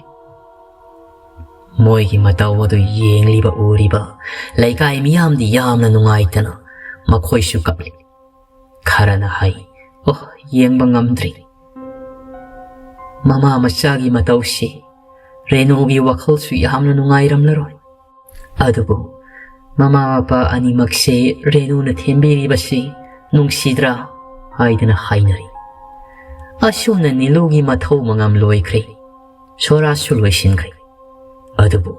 ꯃꯣꯏꯒꯤ ꯃꯇꯧ ꯑꯗꯨ ꯌꯦꯡꯂꯤꯕ ꯎꯔꯤꯕ ꯂꯩꯀꯥꯏ ꯃꯤꯌꯥꯝꯗꯤ ꯌꯥꯝꯅ ꯅꯨꯡꯉꯥꯏꯇꯅ ꯃꯈꯣꯏꯁꯨ ꯀꯞꯂꯤ꯫ ꯈꯔꯅ ꯍꯥꯏ, "ꯑꯣ, ꯌꯦꯡꯕ ꯉꯝꯗ꯭ꯔꯦ꯫ ꯃꯃꯥ ꯃꯆꯥꯒꯤ ꯃꯇꯧꯁꯤ, ꯔꯦꯅꯨꯒꯤ ꯋꯥꯈꯜꯁꯨ ꯌꯥꯝꯅ ꯅꯨꯡꯉꯥꯏꯔꯝꯂꯔꯣꯏ꯫ ꯑꯗꯨꯕꯨ ꯃꯃꯥ ꯃꯄꯥ ꯑꯅꯤꯃꯛꯁꯦ ꯔꯦꯅꯨꯅ ꯊꯦꯝꯕꯤꯔꯤꯕꯁꯤ ꯅꯨꯡꯁꯤꯗ꯭ꯔꯥ?" ꯍꯥꯏꯗꯅ ꯍꯥꯏꯅꯔꯤ꯫ ꯑꯁꯨꯝꯅ ꯅꯤꯂꯨꯒꯤ ꯃꯊꯧ ꯃꯉꯝ ꯂꯣꯏꯈ꯭ꯔꯦ꯫ ꯁꯣꯔꯥꯁꯨ ꯂꯣꯏꯁꯤꯟꯈ꯭ꯔꯦ꯫ ꯑꯗꯨꯕꯨ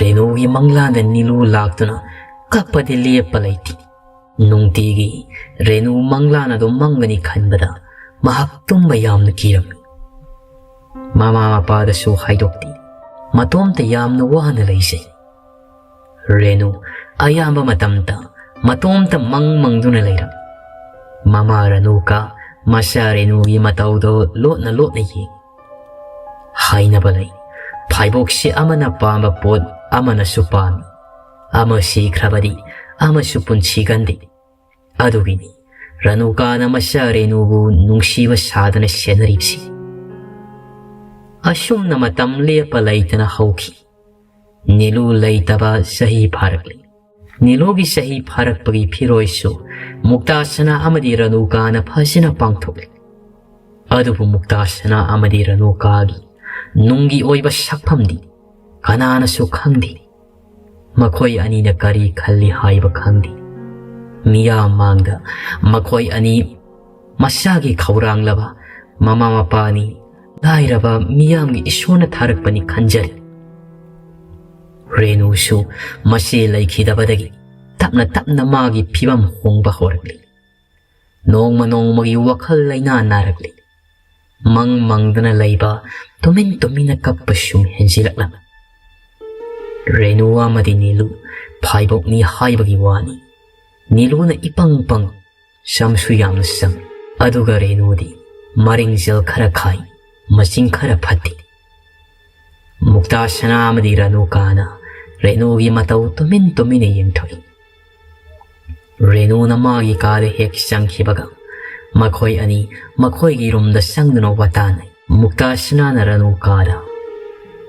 ꯔꯦꯅꯨꯒꯤ ꯃꯪꯂꯥꯟꯗ ꯅꯤꯂꯨ ꯂꯥꯛꯇꯨꯅ ꯀꯞꯄꯗꯤ ꯂꯦꯞꯄ ꯂꯩꯇꯦ꯫ ꯅꯨꯡꯇꯤꯒꯤ ꯔꯦꯅꯨ ꯃꯪꯂꯥꯟ ꯑꯗꯨ ꯃꯪꯒꯅꯤ ꯈꯟꯕꯗ ꯃꯍꯥꯛ ꯇꯨꯝꯕ ꯌꯥꯝꯅ ꯀꯤꯔꯝꯃꯤ꯫ ꯃꯃꯥ ꯃꯄꯥꯗꯁꯨ ꯍꯥꯏꯗꯣꯛꯇꯦ꯫ ꯃꯇꯣꯝꯇ ꯌꯥꯝꯅ ꯋꯥꯅ ꯂꯩꯖꯩ꯫ ꯔꯦꯅꯨ ꯑꯌꯥꯝꯕ ꯃꯇꯝꯗ ꯃꯇꯣꯝꯇ ꯃꯪ ꯃꯪꯗꯨꯅ ꯂꯩꯔꯝꯃꯤ꯫ ꯃꯃꯥ ꯔꯦꯅꯨꯀꯥ ꯃꯆꯥ ꯔꯦꯅꯨꯒꯤ ꯃꯇꯧꯗꯣ ꯂꯣꯠꯅ ꯂꯣꯠꯅ ꯌꯦꯡꯉꯤ꯫ ꯍꯥꯏꯅꯕ ꯂꯩ, ꯐꯥꯏꯕꯣꯛꯁꯤ ꯑꯃꯅ ꯄꯥꯝꯕ ꯄꯣꯠ ꯑꯃꯅꯁꯨ ꯄꯥꯝꯃꯤ, ꯑꯃ ꯁꯤꯈ꯭ꯔꯕꯗꯤ ꯑꯃꯁꯨ ꯄꯨꯟꯁꯤꯒꯟꯗꯦ꯫ ꯑꯗꯨꯒꯤꯅꯤ ꯔꯦꯅꯨꯀꯥꯅ ꯃꯆꯥ ꯔꯦꯅꯨꯕꯨ ꯅꯨꯡꯁꯤꯕ ꯁꯥꯗꯅ ꯁꯦꯟꯅꯔꯤꯕꯁꯤ꯫ ꯑꯁꯨꯝꯅ ꯃꯇꯝ ꯂꯦꯞꯄ ꯂꯩꯇꯅ ꯍꯧꯈꯤ꯫ ꯅꯤꯂꯨ ꯂꯩꯇꯕ ꯆꯍꯤ ꯐꯥꯔꯛꯂꯤ꯫ ꯅꯤꯂꯨꯒꯤ ꯆꯍꯤ ꯐꯥꯔꯛꯄꯒꯤ ꯐꯤꯔꯣꯏꯁꯨ ꯃꯨꯛꯇꯥ ꯁꯅꯥ ꯑꯃꯗꯤ ꯔꯦꯅꯨꯀꯥꯅ ꯐꯖꯅ ꯄꯥꯡꯊꯣꯛꯂꯤ꯫ ꯑꯗꯨꯕꯨ ꯃꯨꯛꯇꯥ ꯁꯅꯥ ꯑꯃꯗꯤ ꯔꯦꯅꯨꯀꯥꯒꯤ ꯅꯨꯡꯒꯤ ꯑꯣꯏꯕ ꯁꯛꯐꯝꯗꯤ ꯀꯅꯥꯅꯁꯨ ꯈꯪꯗꯦ꯫ ꯃꯈꯣꯏ ꯑꯅꯤꯅ ꯀꯔꯤ ꯈꯜꯂꯤ ꯍꯥꯏꯕ ꯈꯪꯗꯦ꯫ ꯃꯤꯌꯥꯝ ꯃꯥꯡꯗ ꯃꯈꯣꯏ ꯑꯅꯤ ꯃꯁꯥꯒꯤ ꯈꯧꯔꯥꯡꯂꯕ ꯃꯃꯥ ꯃꯄꯥꯅꯤ, ꯂꯥꯏꯔꯕ ꯃꯤꯌꯥꯝꯒꯤ ꯏꯁꯣꯔꯅ ꯊꯥꯔꯛꯄꯅꯤ ꯈꯟꯖꯔꯤ꯫ ꯔꯦꯅꯨꯁꯨ ꯃꯆꯦ ꯂꯩꯈꯤꯗꯕꯗꯒꯤ ꯇꯞꯅ ꯇꯞꯅ ꯃꯥꯒꯤ ꯐꯤꯕꯝ ꯍꯣꯡꯕ ꯍꯧꯔꯛꯂꯤ꯫ ꯅꯣꯡꯃ ꯅꯣꯡꯃꯒꯤ ꯋꯥꯈꯜ ꯂꯩꯅꯥ ꯅꯥꯔꯛꯂꯤ꯫ ꯃꯪ ꯃꯪꯗꯅ ꯂꯩꯕ, ꯇꯨꯃꯤꯟ ꯇꯨꯃꯤꯟꯅ ꯀꯞꯄ ꯁꯨꯝ ꯍꯦꯟꯖꯤꯜꯂꯛꯂꯝꯃꯤ꯫ ꯔꯦꯅꯨ ꯑꯃꯗꯤ ꯅꯤꯂꯨ ꯐꯥꯏꯕꯣꯛꯅꯤ ꯍꯥꯏꯕꯒꯤ ꯋꯥꯅꯤ꯫ ꯅꯤꯂꯨꯅ ꯏꯄꯪ ꯄꯪ, ꯆꯝꯁꯨ ꯌꯥꯝꯅ ꯆꯝ꯫ ꯑꯗꯨꯒ ꯔꯦꯅꯨꯗꯤ ꯃꯔꯤꯡꯖꯦꯜ ꯈꯔ ꯈꯥꯏ, ꯃꯆꯤꯡ ꯈꯔ ꯐꯠꯇꯦ꯫ ꯃꯨꯛꯇꯥ ꯁꯅꯥ ꯑꯃꯗꯤ ꯔꯦꯅꯨꯀꯥꯅ ꯔꯦꯅꯨꯒꯤ ꯃꯇꯧ ꯇꯨꯃꯤꯟ ꯇꯨꯃꯤꯟꯅ ꯌꯦꯡꯊꯣꯛꯏ꯫ ꯔꯦꯅꯨꯅ ꯃꯥꯒꯤ ꯀꯥꯗ ꯍꯦꯛ ꯆꯪꯈꯤꯕꯒ ꯃꯈꯣꯏ ꯑꯅꯤ ꯃꯈꯣꯏꯒꯤ ꯔꯨꯝꯗ ꯆꯪꯗꯨꯅ ꯋꯥꯇꯥꯅꯩ꯫ ꯃꯨꯛꯇꯥꯁꯅꯥꯅ ꯔꯥꯅꯨ ꯀꯥꯗ,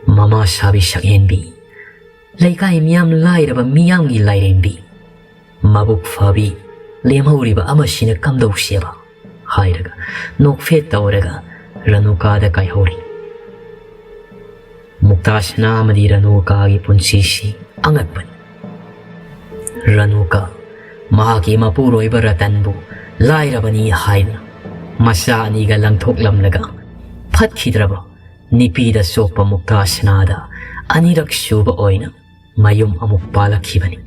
"ꯃꯃꯥ ꯁꯥꯕꯤ ꯁꯛꯍꯦꯟꯕꯤ, ꯂꯩꯀꯥꯏ ꯃꯤꯌꯥꯝ ꯂꯥꯏꯔꯕ ꯃꯤꯌꯥꯝꯒꯤ ꯂꯥꯏꯔꯦꯝꯕꯤ, ꯃꯕꯨꯛ ꯐꯕꯤ ꯂꯦꯝꯍꯧꯔꯤꯕ ꯑꯃꯁꯤꯅ ꯀꯝꯗꯧꯁꯦꯕ?" ꯍꯥꯏꯔꯒ ꯅꯣꯛꯐꯦꯠ ꯇꯧꯔꯒ ꯔꯥꯅꯨ ꯀꯥꯗ ꯀꯥꯏꯍꯧꯔꯤ꯫ ꯃꯨꯛꯇꯥꯁꯅꯥ ꯑꯃꯗꯤ ꯔꯥꯅꯨ ꯀꯥꯒꯤ ꯄꯨꯟꯁꯤꯁꯤ ꯑꯉꯛꯄꯅꯤ꯫ ꯔꯥꯅꯨ ꯀꯥ ꯃꯍꯥꯛꯀꯤ ꯃꯄꯨꯔꯣꯏꯕ ꯔꯇꯟꯕꯨ ꯂꯥꯏꯔꯕꯅꯤ ꯍꯥꯏꯗꯨꯅ ꯃꯆꯥ ꯑꯅꯤꯒ ꯂꯪꯊꯣꯛꯂꯝꯂꯒ ꯐꯠꯈꯤꯗ꯭ꯔꯕ ꯅꯤꯄꯤꯗ ꯆꯣꯞꯄ ꯃꯨꯛꯇꯥꯁꯅꯥꯗ ꯑꯅꯤꯔꯛ ꯁꯨꯕ ꯑꯣꯏꯅ ꯃꯌꯨꯝ ꯑꯃꯨꯛ ꯄꯥꯜꯂꯛꯈꯤꯕꯅꯤ꯫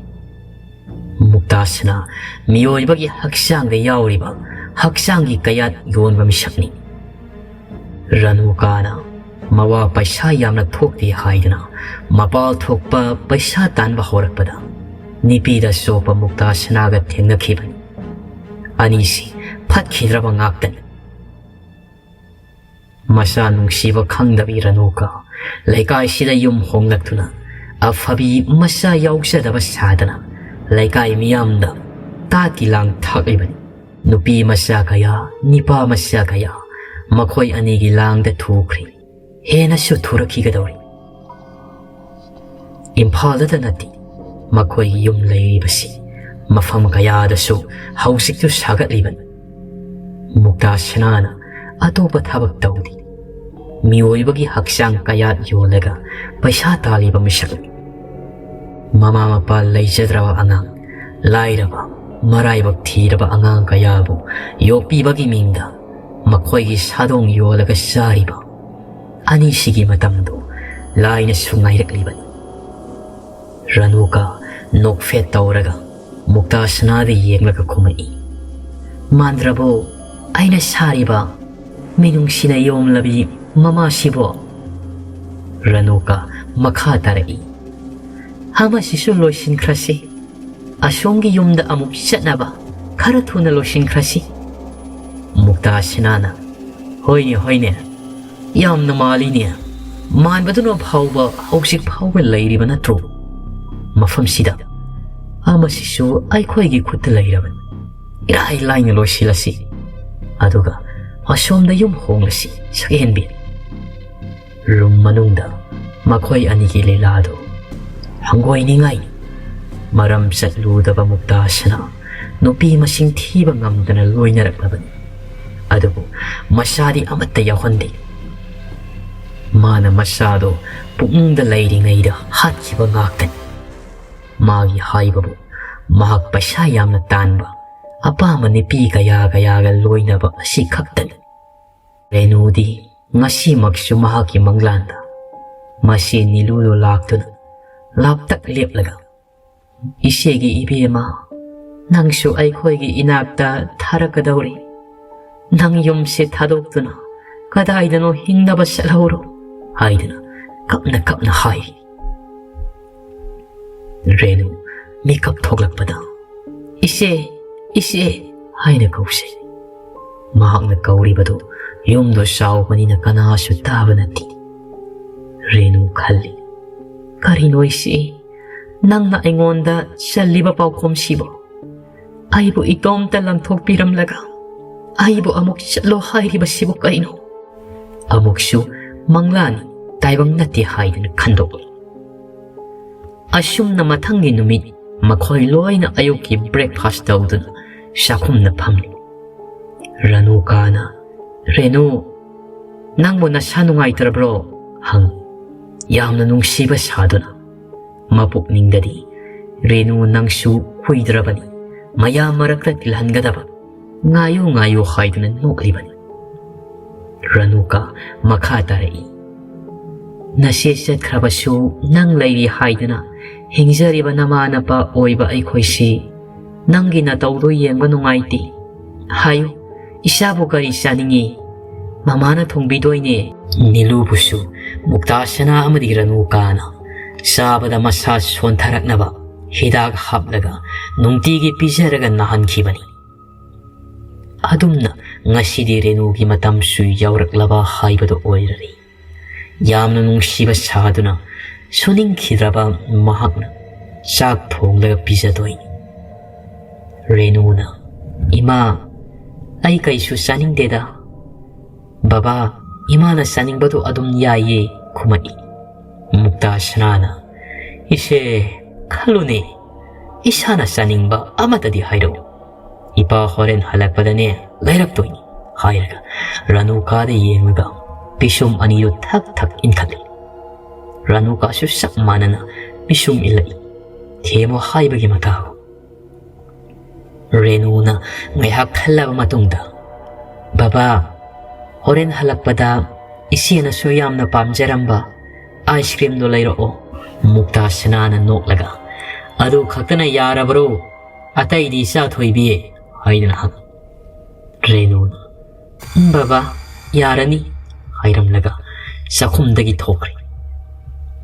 ꯃꯨꯛꯇꯥꯁꯅꯥ ꯃꯤꯑꯣꯏꯕꯒꯤ ꯍꯛꯆꯥꯡꯗ ꯌꯥꯎꯔꯤꯕ ꯍꯛꯆꯥꯡꯒꯤ ꯀꯌꯥꯠ ꯌꯣꯟꯕ ꯃꯤꯁꯛꯅꯤ꯫ ꯔꯥꯅꯨ ꯀꯥꯅ ꯃꯋꯥ ꯄꯩꯁꯥ ꯌꯥꯝꯅ ꯊꯣꯛꯇꯦ ꯍꯥꯏꯗꯨꯅ ꯃꯄꯥꯜ ꯊꯣꯛꯄ ꯄꯩꯁꯥ ꯇꯥꯟꯕ ꯍꯧꯔꯛꯄꯗ ꯅꯤꯄꯤꯗ ꯆꯣꯞꯄ ꯃꯨꯛꯇꯥꯁꯅꯥꯒ ꯊꯦꯡꯅꯈꯤꯕꯅꯤ꯫ ꯑꯅꯤꯁꯤ ꯐꯠꯈꯤꯗ꯭ꯔꯕ ꯉꯥꯛꯇꯅꯤ꯫ ꯃꯆꯥ ꯅꯨꯡꯁꯤꯕ ꯈꯪꯗꯕꯤ ꯔꯥꯅꯨ ꯀꯥ ꯂꯩꯀꯥꯏꯁꯤꯗ ꯌꯨꯝ ꯍꯣꯡꯂꯛꯇꯨꯅ ꯑꯐꯕꯤ ꯃꯆꯥ ꯌꯥꯎꯖꯗꯕ ꯁꯥꯗꯅ ꯂꯩꯀꯥꯏ ꯃꯤꯌꯥꯝꯗ ꯇꯥꯠꯀꯤ ꯂꯥꯡ ꯊꯥꯛꯂꯤꯕꯅꯤ꯫ ꯅꯨꯄꯤ ꯃꯆꯥ ꯀꯌꯥ, ꯅꯤꯄꯥ ꯃꯆꯥ ꯀꯌꯥ ꯃꯈꯣꯏ ꯑꯅꯤꯒꯤ ꯂꯥꯡꯗ ꯊꯨꯈ꯭ꯔꯦ꯫ ꯍꯦꯟꯅꯁꯨ ꯊꯨꯔꯛꯈꯤꯒꯗꯧꯔꯤ꯫ ꯏꯝꯐꯥꯜꯗꯇ ꯅꯠꯇꯦ ꯃꯈꯣꯏꯒꯤ ꯌꯨꯝ ꯂꯩꯔꯤꯕꯁꯤ, ꯃꯐꯝ ꯀꯌꯥꯗꯁꯨ ꯍꯧꯖꯤꯛꯁꯨ ꯁꯥꯒꯠꯂꯤꯕꯅꯤ꯫ ꯃꯨꯛꯇꯥꯁꯅꯥꯅ ꯑꯇꯣꯞꯄ ꯊꯕꯛ ꯇꯧꯗꯦ꯫ ꯃꯤꯑꯣꯏꯕꯒꯤ ꯍꯛꯆꯥꯡ ꯀꯌꯥꯠ ꯌꯣꯜꯂꯒ ꯄꯩꯁꯥ ꯇꯥꯜꯂꯤꯕ ꯃꯤꯁꯛꯅꯤ꯫ ꯃꯃꯥ ꯃꯄꯥ ꯂꯩꯖꯗ꯭ꯔꯕ ꯑꯉꯥꯡ, ꯂꯥꯏꯔꯕ, ꯃꯔꯥꯏꯕꯛ ꯊꯤꯔꯕ ꯑꯉꯥꯡ ꯀꯌꯥꯕꯨ ꯌꯣꯛꯄꯤꯕꯒꯤ ꯃꯤꯡꯗ ꯃꯈꯣꯏꯒꯤ ꯁꯥꯗꯣꯡ ꯌꯣꯜꯂꯒ ꯆꯥꯔꯤꯕ ꯑꯅꯤꯁꯤꯒꯤ ꯃꯇꯝꯗꯨ ꯂꯥꯏꯅꯁꯨ ꯉꯥꯏꯔꯛꯂꯤꯕꯅꯤ꯫ ꯔꯥꯅꯨ ꯀꯥ ꯅꯣꯛꯐꯦꯠ ꯇꯧꯔꯒ ꯃꯨꯛꯇꯥꯁꯅꯥꯗ ꯌꯦꯡꯂꯒ ꯈꯨꯝꯃꯛꯏ, "ꯃꯥꯟꯗ꯭ꯔꯕꯣ ꯑꯩꯅ ꯁꯥꯔꯤꯕ ꯃꯤꯅꯨꯡꯁꯤꯅ ꯌꯣꯝꯂꯕꯤ ꯃꯃꯥꯁꯤꯕꯣ?" ꯔꯥꯅꯨ ꯀꯥ ꯃꯈꯥ ꯇꯥꯔꯛꯏ, "ꯑꯃꯁꯤꯁꯨ ꯂꯣꯏꯁꯤꯟꯈ꯭ꯔꯁꯤ꯫ ꯑꯁꯣꯝꯒꯤ ꯌꯨꯝꯗ ꯑꯃꯨꯛ ꯆꯠꯅꯕ ꯈꯔ ꯊꯨꯅ ꯂꯣꯏꯁꯤꯟꯈ꯭ꯔꯁꯤ꯫" ꯃꯨꯛꯇꯥꯁꯅꯥꯅ, "ꯍꯣꯏꯅꯦ, ꯍꯣꯏꯅꯦ, ꯌꯥꯝꯅ ꯃꯥꯜꯂꯤꯅꯦ꯫ ꯃꯥꯟꯕꯗꯨꯅ ꯐꯥꯎꯕ ꯍꯧꯖꯤꯛ ꯐꯥꯎꯕ ꯂꯩꯔꯤꯕ ꯅꯠꯇ꯭ꯔꯣ ꯃꯐꯝꯁꯤꯗ? ꯑꯃꯁꯤꯁꯨ ꯑꯩꯈꯣꯏꯒꯤ ꯈꯨꯠꯇ ꯂꯩꯔꯕꯅꯤ꯫ ꯏꯔꯥꯏ ꯂꯥꯏꯅ ꯂꯣꯏꯁꯤꯜꯂꯁꯤ, ꯑꯗꯨꯒ ꯑꯁꯣꯝꯗ ꯌꯨꯝ ꯍꯣꯡꯂꯁꯤ, ꯁꯛꯍꯦꯟꯕꯤ꯫ ꯔꯨꯝ ꯃꯅꯨꯡꯗ ꯃꯈꯣꯏ ꯑꯅꯤꯒꯤ ꯂꯤꯂꯥꯗꯨ ꯍꯪꯒꯣꯏꯅꯤꯡꯉꯥꯏꯅꯤ꯫ ꯃꯔꯝ ꯆꯠꯂꯨꯗꯕ ꯃꯨꯛꯇꯥꯁꯅ ꯅꯨꯄꯤ ꯃꯁꯤꯡ ꯊꯤꯕ ꯉꯝꯗꯅ ꯂꯣꯏꯅꯔꯛꯂꯕꯅꯤ꯫ ꯑꯗꯨꯕꯨ ꯃꯆꯥꯗꯤ ꯑꯃꯠꯇ ꯌꯥꯎꯍꯟꯗꯦ꯫ ꯃꯥꯅ ꯃꯆꯥꯗꯣ ꯄꯨꯛꯅꯨꯡꯗ ꯂꯩꯔꯤꯉꯩꯗ ꯍꯥꯠꯈꯤꯕ ꯉꯥꯛꯇꯅꯤ꯫ ꯃꯥꯒꯤ ꯍꯥꯏꯕꯕꯨ ꯃꯍꯥꯛ ꯄꯩꯁꯥ ꯌꯥꯝꯅ ꯇꯥꯟꯕ, ꯑꯄꯥꯝꯕ ꯅꯨꯄꯤ ꯀꯌꯥ ꯀꯌꯥꯒ ꯂꯣꯏꯅꯕ ꯑꯁꯤ ꯈꯛꯇꯅꯤ꯫ ꯔꯦꯅꯨꯗꯤ ꯉꯁꯤꯃꯛꯁꯨ ꯃꯍꯥꯛꯀꯤ ꯃꯪꯂꯥꯟꯗ ꯃꯁꯤ ꯅꯤꯂꯨꯗꯨ ꯂꯥꯛꯇꯨꯅ ꯂꯥꯞꯇꯛ ꯂꯦꯞꯂꯒ, "ꯏꯆꯦꯒꯤ ꯏꯕꯦꯝꯃ, ꯅꯪꯁꯨ ꯑꯩꯈꯣꯏꯒꯤ ꯏꯅꯥꯛꯇ ꯊꯥꯔꯛꯀꯗꯧꯔꯤ꯫ ꯅꯪ ꯌꯨꯝꯁꯦ ꯊꯥꯗꯣꯛꯇꯨꯅ ꯀꯗꯥꯏꯗꯅꯣ ꯍꯤꯡꯅꯕ ꯆꯠꯍꯧꯔꯣ," ꯍꯥꯏꯗꯨꯅ ꯀꯞꯅ ꯀꯞꯅ ꯍꯥꯏ꯫ ꯔꯦꯅꯨ ꯃꯤꯀꯞ ꯊꯣꯛꯂꯛꯄꯗ, "ꯏꯆꯦ, ꯏꯆꯦ" ꯍꯥꯏꯅ ꯀꯧꯁꯦ꯫ ꯃꯍꯥꯛꯅ ꯀꯧꯔꯤꯕꯗꯨ ꯌꯨꯝꯗꯣ ꯆꯥꯎꯕꯅꯤꯅ ꯀꯅꯥꯁꯨ ꯇꯥꯕ ꯅꯠꯇꯦ꯫ ꯔꯦꯅꯨ ꯈꯜꯂꯤ, "ꯀꯔꯤꯅꯣ ꯏꯆꯦ, ꯅꯪꯅ ꯑꯩꯉꯣꯟꯗ ꯆꯜꯂꯤꯕ ꯄꯥꯎꯈꯨꯝꯁꯤꯕꯣ? ꯑꯩꯕꯨ ꯏꯇꯣꯝꯇ ꯂꯪꯊꯣꯛꯄꯤꯔꯝꯂꯒ ꯑꯩꯕꯨ ꯑꯃꯨꯛ ꯆꯠꯂꯣ ꯍꯥꯏꯔꯤꯕꯁꯤꯕꯨ ꯀꯩꯅꯣ? ꯑꯃꯨꯛꯁꯨ ꯃꯪꯂꯥꯅꯤ, ꯇꯥꯏꯕꯪ ꯅꯠꯇꯦ" ꯍꯥꯏꯗꯨꯅ ꯈꯟꯗꯣꯛꯂꯤ꯫ ꯑꯁꯨꯝꯅ ꯃꯊꯪꯒꯤ ꯅꯨꯃꯤꯠ ꯃꯈꯣꯏ ꯂꯣꯏꯅ ꯑꯌꯨꯛꯀꯤ breakfast ꯇꯧꯗꯨꯅ ꯆꯥꯛꯈꯨꯝꯗ ꯐꯝꯂꯤ꯫ ꯔꯅꯨꯀꯥꯅ, "ꯔꯦꯅꯨ, ꯅꯪꯕꯨ ꯅꯁꯥ ꯅꯨꯡꯉꯥꯏꯇ꯭ꯔꯕ꯭ꯔꯣ?" ꯍꯪ, ꯌꯥꯝꯅ ꯅꯨꯡꯁꯤꯕ ꯁꯥꯗꯨꯅ꯫ ꯃꯄꯨꯛꯅꯤꯡꯗꯗꯤ, "ꯔꯦꯅꯨ, ꯅꯪꯁꯨ ꯀꯨꯏꯗ꯭ꯔꯕꯅꯤ ꯃꯌꯥꯝ ꯃꯔꯛꯇ ꯇꯤꯜꯍꯟꯒꯗꯕ, ꯉꯥꯏꯌꯨ, ꯉꯥꯏꯌꯨ" ꯍꯥꯏꯗꯨꯅ ꯅꯣꯛꯂꯤꯕꯅꯤ꯫ ꯔꯅꯨꯀꯥ ꯃꯈꯥ ꯇꯥꯔꯛꯏ, "ꯅꯆꯦ ꯆꯠꯈ꯭ꯔꯕꯁꯨ ꯅꯪ ꯂꯩꯔꯤ ꯍꯥꯏꯗꯨꯅ ꯍꯤꯡꯖꯔꯤꯕ ꯅꯃꯥ ꯅꯄꯥ ꯑꯣꯏꯕ ꯑꯩꯈꯣꯏꯁꯤ ꯅꯪꯒꯤ ꯅꯇꯧꯗꯣ ꯌꯦꯡꯕ ꯅꯨꯡꯉꯥꯏꯇꯦ꯫ ꯍꯥꯏꯌꯨ, ꯏꯆꯥꯕꯨ ꯀꯔꯤ ꯆꯥꯅꯤꯡꯉꯤ? ꯃꯃꯥꯅ ꯊꯣꯡꯕꯤꯗꯣꯏꯅꯦ꯫" ꯅꯤꯂꯨꯕꯨꯁꯨ ꯃꯨꯛꯇꯥꯁꯅꯥ ꯑꯃꯗꯤ ꯔꯅꯨꯀꯥꯅ ꯆꯥꯕꯗ ꯃꯁꯥ ꯁꯣꯟꯊꯔꯛꯅꯕ ꯍꯤꯗꯥꯛ ꯍꯥꯞꯂꯒ ꯅꯨꯡꯇꯤꯒꯤ ꯄꯤꯖꯔꯒ ꯅꯥꯍꯟꯈꯤꯕꯅꯤ꯫ ꯑꯗꯨꯝꯅ ꯉꯁꯤꯗꯤ ꯔꯦꯅꯨꯒꯤ ꯃꯇꯝꯁꯨ ꯌꯧꯔꯛꯂꯕ ꯍꯥꯏꯕꯗꯨ ꯑꯣꯏꯔꯔꯦ꯫ ꯌꯥꯝꯅ ꯅꯨꯡꯁꯤꯕ ꯁꯥꯗꯨꯅ ꯁꯨꯅꯤꯡꯈꯤꯗ꯭ꯔꯕ ꯃꯍꯥꯛꯅ ꯆꯥꯛ ꯊꯣꯡꯂꯒ ꯄꯤꯖꯗꯣꯏꯅꯤ꯫ ꯔꯦꯅꯨꯅ, "ꯏꯃꯥ, ꯑꯩ ꯀꯩꯁꯨ ꯆꯥꯅꯤꯡꯗꯦꯗ꯫ ꯕꯕꯥ, ꯏꯃꯥꯅ ꯆꯥꯅꯤꯡꯕꯗꯨ ꯑꯗꯨꯝ ꯌꯥꯏꯌꯦ" ꯈꯨꯝꯃꯛꯏ꯫ ꯃꯨꯛꯇꯥ ꯁꯅꯥꯅ, "ꯏꯆꯦ, ꯈꯜꯂꯨꯅꯦ, ꯏꯁꯥꯅ ꯆꯥꯅꯤꯡꯕ ꯑꯃꯠꯇꯗꯤ ꯍꯥꯏꯔꯛꯎ꯫ ꯏꯄꯥ ꯍꯣꯔꯦꯟ ꯍꯜꯂꯛꯄꯗꯅꯦ ꯂꯩꯔꯛꯇꯣꯏꯅꯤ" ꯍꯥꯏꯔꯒ ꯔꯥꯅꯨꯀꯥꯗ ꯌꯦꯡꯂꯒ ꯄꯤꯁꯨꯝ ꯑꯅꯤꯗꯨ ꯊꯛ ꯊꯛ ꯏꯟꯈꯠꯂꯤ꯫ ꯔꯥꯅꯨꯀꯥꯁꯨ ꯆꯞ ꯃꯥꯟꯅꯅ ꯄꯤꯁꯨꯝ ꯏꯜꯂꯛꯏ꯫ ꯊꯦꯝꯃꯣ ꯍꯥꯏꯕꯒꯤ ꯃꯇꯥꯒꯨꯝ꯫ ꯔꯦꯅꯨꯅ ꯉꯥꯏꯍꯥꯛ ꯈꯜꯂꯕ ꯃꯇꯨꯡꯗ, "ꯕꯕꯥ, ꯍꯣꯔꯦꯟ ꯍꯜꯂꯛꯄꯗ ꯏꯆꯦꯅꯁꯨ ꯌꯥꯝꯅ ꯄꯥꯝꯖꯔꯝꯕ ꯑꯥꯏꯁ ꯀ꯭ꯔꯤꯝꯗꯣ ꯂꯩꯔꯛꯑꯣ"꯫ ꯃꯨꯛꯇꯥ ꯁꯅꯥꯅ ꯅꯣꯛꯂꯒ, "ꯑꯗꯨ ꯈꯛꯇꯅ ꯌꯥꯔꯕ꯭ꯔꯣ? ꯑꯇꯩꯗꯤ ꯏꯆꯥ ꯊꯣꯏꯕꯤ?" ꯍꯥꯏꯗꯨꯅ ꯍꯪꯉꯤ꯫ ꯔꯦꯅꯨꯅ, "ꯎꯝ, ꯕꯕꯥ, ꯌꯥꯔꯅꯤ" ꯍꯥꯏꯔꯝꯂꯒ ꯆꯥꯛꯈꯨꯝꯗꯒꯤ ꯊꯣꯛꯈ꯭ꯔꯦ꯫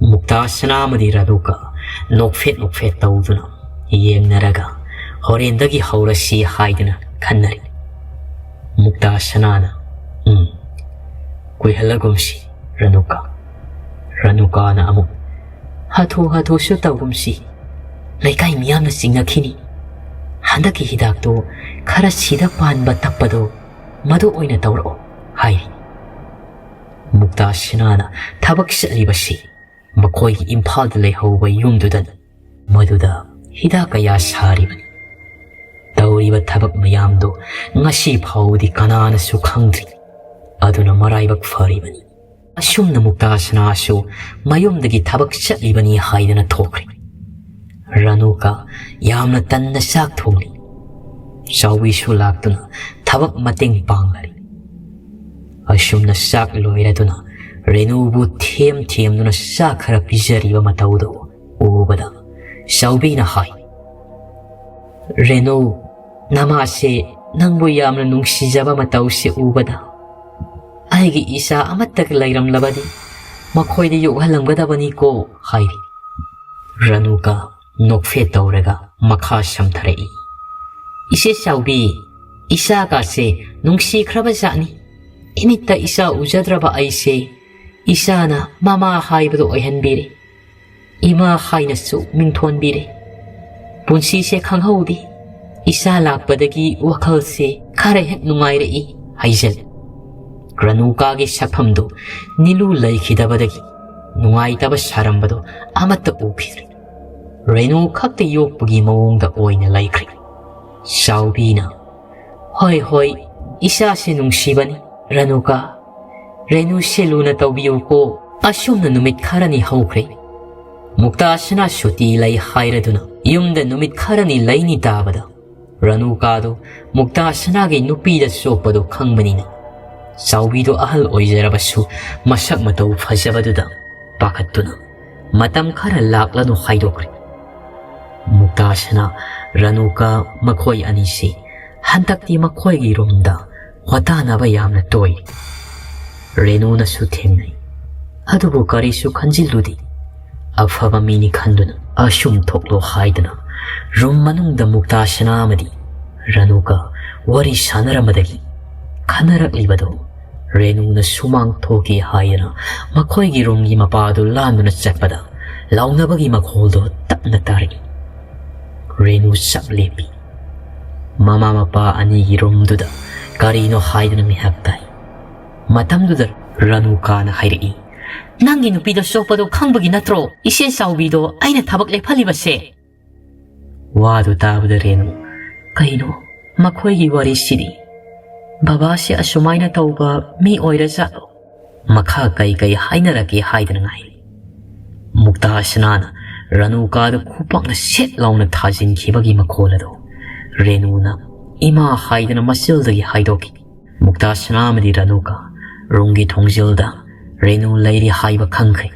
ꯃꯨꯛꯇꯥ ꯁꯅꯥ ꯑꯃꯗꯤ ꯔꯥꯅꯨꯀꯥ ꯅꯣꯛꯐꯦꯠ ꯅꯣꯛꯐꯦꯠ ꯇꯧꯗꯨꯅ ꯌꯦꯡꯅꯔꯒ ꯍꯣꯔꯦꯟꯗꯒꯤ ꯍꯧꯔꯁꯤ ꯍꯥꯏꯗꯨꯅ ꯈꯟꯅꯔꯤ꯫ ꯃꯨꯛꯇꯥ ꯁꯅꯥꯅ, "ꯎꯝ, ꯀꯨꯏꯍꯜꯂꯒꯨꯝꯁꯤ ꯔꯥꯅꯨꯀꯥ"꯫ ꯔꯥꯅꯨꯀꯥꯅ ꯑꯃꯨꯛ, "ꯍꯥꯊꯨ ꯍꯥꯊꯨꯁꯨ ꯇꯧꯒꯨꯝꯁꯤ, ꯂꯩꯀꯥꯏ ꯃꯤꯌꯥꯝꯅ ꯆꯤꯡꯅꯈꯤꯅꯤ꯫ ꯍꯟꯗꯛꯀꯤ ꯍꯤꯗꯥꯛꯇꯨ ꯈꯔ ꯁꯤꯗ ꯄꯥꯟꯕ ꯇꯞꯄꯗꯣ, ꯃꯗꯨ ꯑꯣꯏꯅ ꯇꯧꯔꯛꯑꯣ" ꯍꯥꯏꯔꯤ꯫ ꯃꯨꯛꯇꯥ ꯁꯅꯥꯅ ꯊꯕꯛ ꯆꯠꯂꯤꯕꯁꯤ ꯃꯈꯣꯏꯒꯤ ꯏꯝꯐꯥꯜꯗ ꯂꯩꯍꯧꯕ ꯌꯨꯝꯗꯨꯗꯅꯤ꯫ ꯃꯗꯨꯗ ꯍꯤꯗꯥꯛ ꯀꯌꯥ ꯁꯥꯔꯤꯕꯅꯤ꯫ ꯇꯧꯔꯤꯕ ꯊꯕꯛ ꯃꯌꯥꯝꯗꯨ ꯉꯁꯤ ꯐꯥꯎꯕꯗꯤ ꯀꯅꯥꯅꯁꯨ ꯈꯪꯗ꯭ꯔꯤ꯫ ꯑꯗꯨꯅ ꯃꯔꯥꯏꯕꯛ ꯐꯔꯤꯕꯅꯤ꯫ ꯑꯁꯨꯝꯅ ꯃꯨꯛꯇꯥ ꯁꯅꯥꯁꯨ ꯃꯌꯨꯝꯗꯒꯤ ꯊꯕꯛ ꯆꯠꯂꯤꯕꯅꯤ ꯍꯥꯏꯗꯅ ꯊꯣꯛꯈ꯭ꯔꯦ꯫ ꯔꯥꯅꯨꯀꯥ ꯌꯥꯝꯅ ꯇꯟꯅ ꯆꯥꯛ ꯊꯣꯡꯂꯤ꯫ ꯆꯥꯎꯕꯤꯁꯨ ꯂꯥꯛꯇꯨꯅ ꯊꯕꯛ ꯃꯇꯦꯡ ꯄꯥꯡꯂꯔꯤ꯫ ꯑꯁꯨꯝꯅ ꯆꯥꯛ ꯂꯣꯏꯔꯗꯨꯅ ꯔꯦꯅꯨꯕꯨ ꯊꯦꯝ ꯊꯦꯝꯗꯨꯅ ꯆꯥꯛ ꯈꯔ ꯄꯤꯖꯔꯤꯕ ꯃꯇꯧꯗꯨ ꯎꯕꯗ ꯆꯥꯎꯕꯤꯅ ꯍꯥꯏ, "ꯔꯦꯅꯨ, ꯅꯃꯥꯁꯦ ꯅꯪꯕꯨ ꯌꯥꯝꯅ ꯅꯨꯡꯁꯤꯖꯕ ꯃꯇꯧꯁꯦ ꯎꯕꯗ, ꯑꯩꯒꯤ ꯏꯆꯥ ꯑꯃꯠꯇꯒ ꯂꯩꯔꯝꯂꯕꯗꯤ ꯃꯈꯣꯏꯗ ꯌꯣꯛꯍꯜꯂꯝꯒꯗꯕꯅꯤꯀꯣ" ꯍꯥꯏꯔꯤ꯫ ꯔꯥꯅꯨꯀꯥ ꯅꯣꯛꯐꯦꯠ ꯇꯧꯔꯒ ꯃꯈꯥ ꯁꯝꯊꯔꯛꯏ, "ꯏꯆꯦ ꯆꯥꯎꯕꯤ, ꯏꯆꯥꯒꯥꯁꯦ ꯅꯨꯡꯁꯤꯈ꯭ꯔꯕ ꯖꯥꯠꯅꯤ꯫ ꯏꯃꯤꯠꯇ ꯏꯆꯥ ꯎꯖꯗ꯭ꯔꯕ ꯑꯩꯁꯦ ꯏꯆꯥꯅ ꯃꯃꯥ ꯍꯥꯏꯕꯗꯨ ꯑꯣꯏꯍꯟꯕꯤꯔꯦ꯫ ꯏꯃꯥ ꯍꯥꯏꯅꯁꯨ ꯃꯤꯡꯊꯣꯟꯕꯤꯔꯦ꯫ ꯄꯨꯟꯁꯤꯁꯦ ꯈꯪꯍꯧꯗꯦ꯫ ꯏꯆꯥ ꯂꯥꯛꯄꯗꯒꯤ ꯋꯥꯈꯜꯁꯦ ꯈꯔ ꯍꯦꯛ ꯅꯨꯡꯉꯥꯏꯔꯛꯏ ꯍꯥꯏꯖꯜꯂꯦ꯫ ꯔꯅꯨꯀꯥꯒꯤ ꯁꯛꯐꯝꯗꯨ ꯅꯤꯂꯨ ꯂꯩꯈꯤꯗꯕꯗꯒꯤ ꯅꯨꯡꯉꯥꯏꯇꯕ ꯁꯥꯔꯝꯕꯗꯣ ꯑꯃꯠꯇ ꯎꯈꯤꯗ꯭ꯔꯦ꯫ ꯔꯦꯅꯨ ꯈꯛꯇ ꯌꯣꯛꯄꯒꯤ ꯃꯑꯣꯡꯗ ꯑꯣꯏꯅ ꯂꯩꯈ꯭ꯔꯦ꯫ ꯆꯥꯎꯕꯤꯅ, "ꯍꯣꯏ, ꯍꯣꯏ, ꯏꯆꯥꯁꯦ ꯅꯨꯡꯁꯤꯕꯅꯤ, ꯔꯅꯨꯀꯥ꯫ ꯔꯦꯅꯨꯁꯦ ꯂꯨꯅ ꯇꯧꯕꯤꯌꯨꯀꯣ꯫" ꯑꯁꯨꯝꯅ ꯅꯨꯃꯤꯠ ꯈꯔꯅꯤ ꯍꯧꯈ꯭ꯔꯦ꯫ ꯃꯨꯛꯇꯥꯁꯅꯥ ꯁꯨꯇꯤ ꯂꯩ ꯍꯥꯏꯔꯗꯨꯅ ꯌꯨꯝꯗ ꯅꯨꯃꯤꯠ ꯈꯔꯅꯤ ꯂꯩꯅꯤ ꯇꯥꯕꯗ, ꯔꯅꯨꯀꯥꯗꯨ ꯃꯨꯛꯇꯥꯁꯅꯥꯒꯤ ꯅꯨꯄꯤꯗ ꯆꯣꯞꯄꯗꯨ ꯈꯪꯕꯅꯤꯅ, ꯆꯥꯎꯕꯤꯗꯨ ꯑꯍꯜ ꯑꯣꯏꯖꯔꯕꯁꯨ ꯃꯁꯛ ꯃꯇꯧ ꯐꯖꯕꯗꯨꯗ ꯄꯥꯈꯠꯇꯨꯅ ꯃꯇꯝ ꯈꯔ ꯂꯥꯛꯂꯅꯨ ꯍꯥꯏꯗꯣꯛꯈ꯭ꯔꯦ꯫ ꯃꯨꯛꯇꯥꯁꯅꯥ, ꯔꯅꯨꯀꯥ ꯃꯈꯣꯏ ꯑꯅꯤꯁꯤ ꯍꯟꯗꯛꯇꯤ ꯃꯈꯣꯏꯒꯤ ꯔꯨꯝꯗ ꯋꯥꯇꯥꯅꯕ ꯌꯥꯝꯅ ꯇꯣꯏ꯫ ꯔꯦꯅꯨꯅꯁꯨ ꯊꯦꯡꯅꯩ꯫ ꯑꯗꯨꯕꯨ ꯀꯔꯤꯁꯨ ꯈꯟꯖꯤꯜꯂꯨꯗꯦ꯫ ꯑꯐꯕ ꯃꯤꯅꯤ ꯈꯟꯗꯨꯅ ꯑꯁꯨꯝ ꯊꯣꯛꯂꯣ ꯍꯥꯏꯗꯨꯅ ꯔꯨꯝ ꯃꯅꯨꯡꯗ ꯃꯨꯛꯇꯥꯁꯅꯥ ꯑꯃꯗꯤ ꯔꯅꯨꯀꯥ ꯋꯥꯔꯤ ꯁꯥꯟꯅꯔꯝꯕꯗꯒꯤ ꯈꯟꯅꯔꯛꯂꯤꯕꯗꯨ ꯔꯦꯅꯨꯅ ꯁꯨꯃꯥꯡ ꯊꯣꯛꯀꯦ ꯍꯥꯏꯗꯨꯅ ꯃꯈꯣꯏꯒꯤ ꯔꯨꯝꯒꯤ ꯃꯄꯥꯗꯨ ꯂꯥꯟꯗꯨꯅ ꯆꯠꯄꯗ ꯂꯥꯎꯅꯕꯒꯤ ꯃꯈꯣꯜꯗꯨ ꯇꯞꯅ ꯇꯥꯔꯛꯏ꯫ ꯔꯦꯅꯨ ꯆꯞ ꯂꯦꯞꯄꯤ꯫ ꯃꯃꯥ ꯃꯄꯥ ꯑꯅꯤꯒꯤ ꯔꯨꯝꯗꯨꯗ ꯀꯔꯤꯅꯣ ꯍꯥꯏꯗꯨꯅ ꯉꯥꯏꯍꯥꯛ ꯇꯥꯏ꯫ ꯃꯇꯝꯗꯨꯗ ꯔꯅꯨꯀꯥꯅ ꯍꯥꯏꯔꯛꯏ, "ꯅꯪꯒꯤ ꯅꯨꯄꯤꯗꯣ ꯆꯣꯞꯄꯗꯣ ꯈꯪꯕꯒꯤ ꯅꯠꯇ꯭ꯔꯣ ꯏꯆꯦ ꯆꯥꯎꯕꯤꯗꯣ ꯑꯩꯅ ꯊꯕꯛ ꯂꯦꯞꯍꯜꯂꯤꯕꯁꯦ?" ꯋꯥꯗꯨ ꯇꯥꯕꯗ ꯔꯦꯅꯨ, "ꯀꯩꯅꯣ ꯃꯈꯣꯏꯒꯤ ꯋꯥꯔꯤꯁꯤꯗꯤ? ꯕꯕꯥꯁꯦ ꯑꯁꯨꯃꯥꯏꯅ ꯇꯧꯕ ꯃꯤ ꯑꯣꯏꯔꯖꯥꯠꯂꯣ? ꯃꯈꯥ ꯀꯩ ꯀꯩ ꯍꯥꯏꯅꯔꯛꯀꯦ ꯍꯥꯏꯗꯅ ꯉꯥꯏꯔꯤ꯫" ꯃꯨꯛꯇꯥꯁꯅꯥꯅ ꯔꯅꯨꯀꯥꯗ ꯈꯨꯄꯥꯛꯅ ꯁꯦꯠ ꯂꯥꯎꯅ ꯊꯥꯖꯤꯟꯈꯤꯕꯒꯤ ꯃꯈꯣꯜ ꯑꯗꯨ ꯔꯦꯅꯨꯅ ꯏꯃꯥ ꯍꯥꯏꯗꯅ ꯃꯆꯤꯜꯗꯒꯤ ꯍꯥꯏꯗꯣꯛꯈꯤ꯫ ꯃꯨꯛꯇꯥꯁꯅꯥ ꯑꯃꯗꯤ ꯔꯅꯨꯀꯥ ꯔꯨꯝꯒꯤ ꯊꯣꯡꯖꯤꯜꯗ ꯔꯦꯅꯨ ꯂꯩꯔꯤ ꯍꯥꯏꯕ ꯈꯪꯈ꯭ꯔꯦ꯫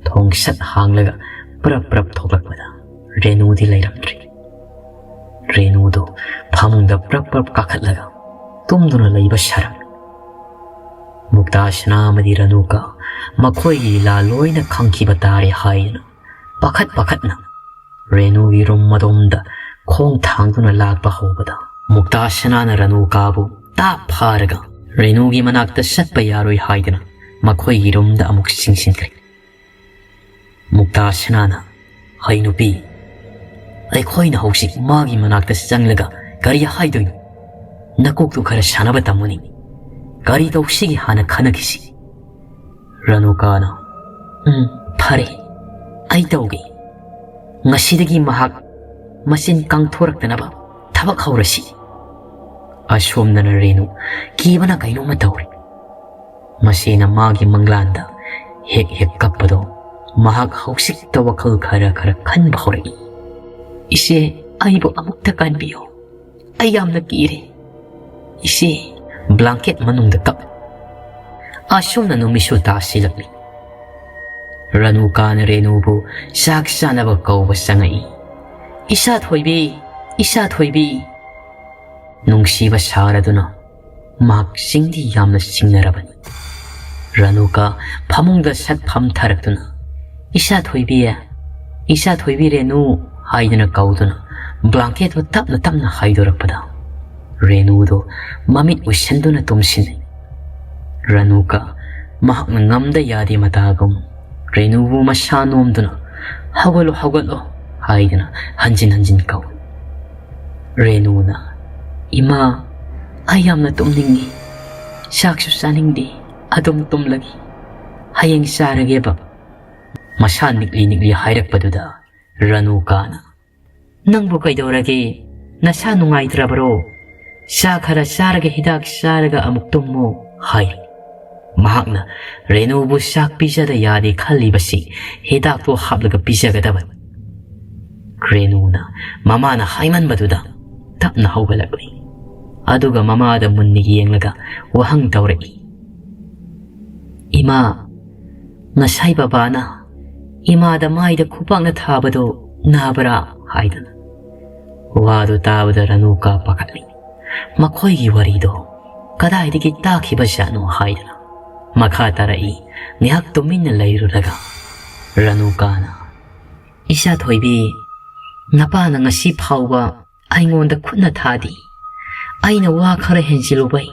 ꯊꯣꯡ ꯁꯠ ꯍꯥꯡꯂꯒ ꯄ꯭ꯔꯞ ꯄ꯭ꯔꯞ ꯊꯣꯛꯂꯛꯄꯗ ꯔꯦꯅꯨꯗꯤ ꯂꯩꯔꯝꯗ꯭ꯔꯦ꯫ ꯔꯦꯅꯨꯗꯨ ꯐꯃꯨꯡꯗ ꯄ꯭ꯔꯞ ꯄ꯭ꯔꯞ ꯀꯥꯈꯠꯂꯒ ꯇꯨꯝꯗꯨꯅ ꯂꯩꯕ ꯁꯥꯔꯝꯃꯤ꯫ ꯃꯨꯛꯇꯥꯁꯅꯥ ꯑꯃꯗꯤ ꯔꯅꯨꯀꯥ ꯃꯈꯣꯏꯒꯤ ꯂꯤꯂꯥ ꯂꯣꯏꯅ ꯈꯪꯈꯤꯕ ꯇꯥꯔꯦ ꯍꯥꯏꯗꯨꯅ ꯄꯥꯈꯠ ꯄꯥꯈꯠꯅ ꯔꯦꯅꯨꯒꯤ ꯔꯨꯝ ꯑꯗꯣꯝꯗ ꯈꯣꯡ ꯊꯥꯡꯗꯨꯅ ꯂꯥꯛꯄ ꯍꯧꯕꯗ, ꯃꯨꯛꯇꯥꯁꯅꯥꯅ ꯔꯅꯨꯀꯥꯕꯨ ꯇꯥꯞ ꯐꯥꯔꯒ ꯔꯦꯅꯨꯒꯤ ꯃꯅꯥꯛꯇ ꯆꯠꯄ ꯌꯥꯔꯣꯏ ꯍꯥꯏꯗꯨꯅ ꯃꯈꯣꯏꯒꯤ ꯔꯨꯝꯗ ꯑꯃꯨꯛ ꯆꯤꯡꯁꯤꯟꯈ꯭ꯔꯦ꯫ ꯇꯥꯁꯅꯥꯅ, "ꯍꯩ ꯅꯨꯄꯤ, ꯑꯩꯈꯣꯏꯅ ꯍꯧꯖꯤꯛ ꯃꯥꯒꯤ ꯃꯅꯥꯛꯇ ꯆꯪꯂꯒ ꯀꯔꯤ ꯍꯥꯏꯗꯣꯏꯅꯣ? ꯅꯀꯣꯛꯇꯨ ꯈꯔ ꯁꯥꯟꯅꯕ ꯇꯝꯃꯨꯅꯦ꯫ ꯀꯔꯤ ꯇꯧꯁꯤꯒꯦ ꯍꯥꯟꯅ ꯈꯟꯅꯈꯤꯁꯤ꯫" ꯔꯥꯅꯨꯀꯥꯅ, "ꯎꯝ, ꯐꯔꯦ, ꯑꯩ ꯇꯧꯒꯦ꯫ ꯉꯁꯤꯗꯒꯤ ꯃꯍꯥꯛ ꯃꯆꯤꯟ ꯀꯥꯡꯊꯣꯔꯛꯇꯅꯕ ꯊꯕꯛ ꯍꯧꯔꯁꯤ꯫" ꯑꯁꯣꯝꯗꯅ ꯔꯦꯅꯨ ꯀꯤꯕꯅ ꯀꯩꯅꯣꯝꯃ ꯇꯧꯔꯦ꯫ ꯃꯁꯤꯅ ꯃꯥꯒꯤ ꯃꯪꯂꯥꯟꯗ ꯍꯦꯛ ꯍꯦꯛ ꯀꯞꯄꯗꯣ ꯃꯍꯥꯛ ꯍꯧꯖꯤꯛꯇ ꯋꯥꯈꯜ ꯈꯔ ꯈꯔ ꯈꯟꯕ ꯍꯧꯔꯛꯏ꯫ "ꯏꯆꯦ, ꯑꯩꯕꯨ ꯑꯃꯨꯛꯇ ꯀꯟꯕꯤꯌꯨ꯫ ꯑꯩ ꯌꯥꯝꯅ ꯀꯤꯔꯦ꯫ ꯏꯆꯦ꯫" ꯕ꯭ꯂꯥꯡꯀꯦꯠ ꯃꯅꯨꯡꯗ ꯀꯞ꯫ ꯑꯁꯣꯝꯅ ꯅꯨꯃꯤꯠꯁꯨ ꯇꯥꯁꯤꯜꯂꯛꯂꯤ꯫ ꯔꯥꯅꯨꯀꯥꯅ ꯔꯦꯅꯨꯕꯨ ꯆꯥꯛ ꯆꯥꯅꯕ ꯀꯧꯕ ꯆꯪꯉꯛꯏ꯫ "ꯏꯆꯥ ꯊꯣꯏꯕꯤ, ꯏꯆꯥ ꯊꯣꯏꯕꯤ!" ꯅꯨꯡꯁꯤꯕ ꯁꯥꯔꯗꯨꯅ ꯃꯍꯥꯛ ꯆꯤꯡꯗꯤ ꯌꯥꯝꯅ ꯆꯤꯡꯅꯔꯕꯅꯤ꯫ ꯔꯥꯅꯨꯀꯥ ꯐꯃꯨꯡꯗ ꯁꯠ ꯐꯝꯊꯔꯛꯇꯨꯅ, "ꯏꯆꯥ ꯊꯣꯏꯕꯤ, ꯏꯆꯥ ꯊꯣꯏꯕꯤ ꯔꯦꯅꯨ" ꯍꯥꯏꯗꯨꯅ ꯀꯧꯗꯨꯅ ꯕ꯭ꯂꯥꯡꯀꯦꯠꯇꯨ ꯇꯞꯅ ꯇꯞꯅ ꯍꯥꯏꯗꯣꯔꯛꯄꯗ ꯔꯦꯅꯨꯗꯨ ꯃꯃꯤꯠ ꯎꯏꯁꯟꯗꯨꯅ ꯇꯨꯝꯁꯤꯟꯅꯩ꯫ ꯔꯥꯅꯨꯀꯥ ꯃꯍꯥꯛꯅ ꯉꯝꯗ ꯌꯥꯗꯦ ꯃꯇꯥꯒꯨꯝ ꯔꯦꯅꯨꯕꯨ ꯃꯁꯥ ꯅꯣꯝꯗꯨꯅ, "ꯍꯧꯒꯠꯂꯣ, ꯍꯧꯒꯠꯂꯣ" ꯍꯥꯏꯗꯨꯅ ꯍꯟꯖꯤꯟ ꯍꯟꯖꯤꯟ ꯀꯧꯏ꯫ ꯔꯦꯅꯨꯅ, "ꯏꯃꯥ, ꯑꯩ ꯌꯥꯝꯅ ꯇꯨꯝꯅꯤꯡꯉꯤ꯫ ꯆꯥꯛꯁꯨ ꯆꯥꯅꯤꯡꯗꯦ꯫ ꯑꯗꯨꯝ ꯇꯨꯝꯂꯒꯦ꯫ ꯍꯌꯦꯡ ꯆꯥꯔꯒꯦꯕ꯫" ꯃꯁꯥ ꯅꯤꯛꯂꯤ ꯅꯤꯛꯂꯤ ꯍꯥꯏꯔꯛꯄꯗꯨꯗ ꯔꯥꯅꯨꯀꯥꯅ, "ꯅꯪꯕꯨ ꯀꯩꯗꯧꯔꯒꯦ? ꯅꯁꯥ ꯅꯨꯡꯉꯥꯏꯇ꯭ꯔꯕꯔꯣ? ꯆꯥ ꯈꯔ ꯆꯥꯔꯒ ꯍꯤꯗꯥꯛ ꯆꯥꯔꯒ ꯑꯃꯨꯛ ꯇꯨꯝꯃꯣ" ꯍꯥꯏꯔꯤ꯫ ꯃꯍꯥꯛꯅ ꯔꯦꯅꯨꯕꯨ ꯆꯥꯛ ꯄꯤꯖꯗ ꯌꯥꯗꯦ ꯈꯜꯂꯤꯕꯁꯤ ꯍꯤꯗꯥꯛꯇꯨ ꯍꯥꯞꯂꯒ ꯄꯤꯖꯒꯗꯕꯅꯤ꯫ ꯔꯦꯅꯨꯅ ꯃꯃꯥꯅ ꯍꯥꯏꯃꯟꯕꯗꯨꯗ ꯇꯞꯅ ꯍꯧꯒꯠꯂꯛꯂꯤ꯫ ꯑꯗꯨꯒ ꯃꯃꯥꯗ ꯃꯨꯟꯅ ꯌꯦꯡꯂꯒ ꯋꯥꯍꯪ ꯇꯧꯔꯛꯏ, "ꯏꯃꯥ, ꯉꯁꯥꯏ ꯕꯕꯥꯅ ꯏꯃꯥꯗ ꯃꯥꯏꯗ ꯈꯨꯄꯥꯛꯅ ꯊꯥꯕꯗꯣ ꯅꯥꯕ꯭ꯔꯥ?" ꯍꯥꯏꯗꯅ꯫ ꯋꯥꯗꯨ ꯇꯥꯕꯗ ꯔꯥꯅꯨꯀꯥ ꯄꯥꯈꯠꯂꯤ꯫ ꯃꯈꯣꯏꯒꯤ ꯋꯥꯔꯤꯗꯣ ꯀꯗꯥꯏꯗꯒꯤ ꯇꯥꯈꯤꯕ ꯖꯥꯠꯅꯣ ꯍꯥꯏꯗꯅ ꯃꯈꯥ ꯇꯥꯔꯛꯏ꯫ ꯉꯥꯏꯍꯥꯛ ꯇꯨꯃꯤꯟꯅ ꯂꯩꯔꯨꯔꯒ ꯔꯥꯅꯨꯀꯥꯅ, "ꯏꯆꯥ ꯊꯣꯏꯕꯤ, ꯅꯄꯥꯅ ꯉꯁꯤ ꯐꯥꯎꯕ ꯑꯩꯉꯣꯟꯗ ꯈꯨꯠꯅ ꯊꯥꯗꯦ꯫ ꯑꯩꯅ ꯋꯥ ꯈꯔ ꯍꯦꯟꯖꯤꯜꯂꯨꯕꯩ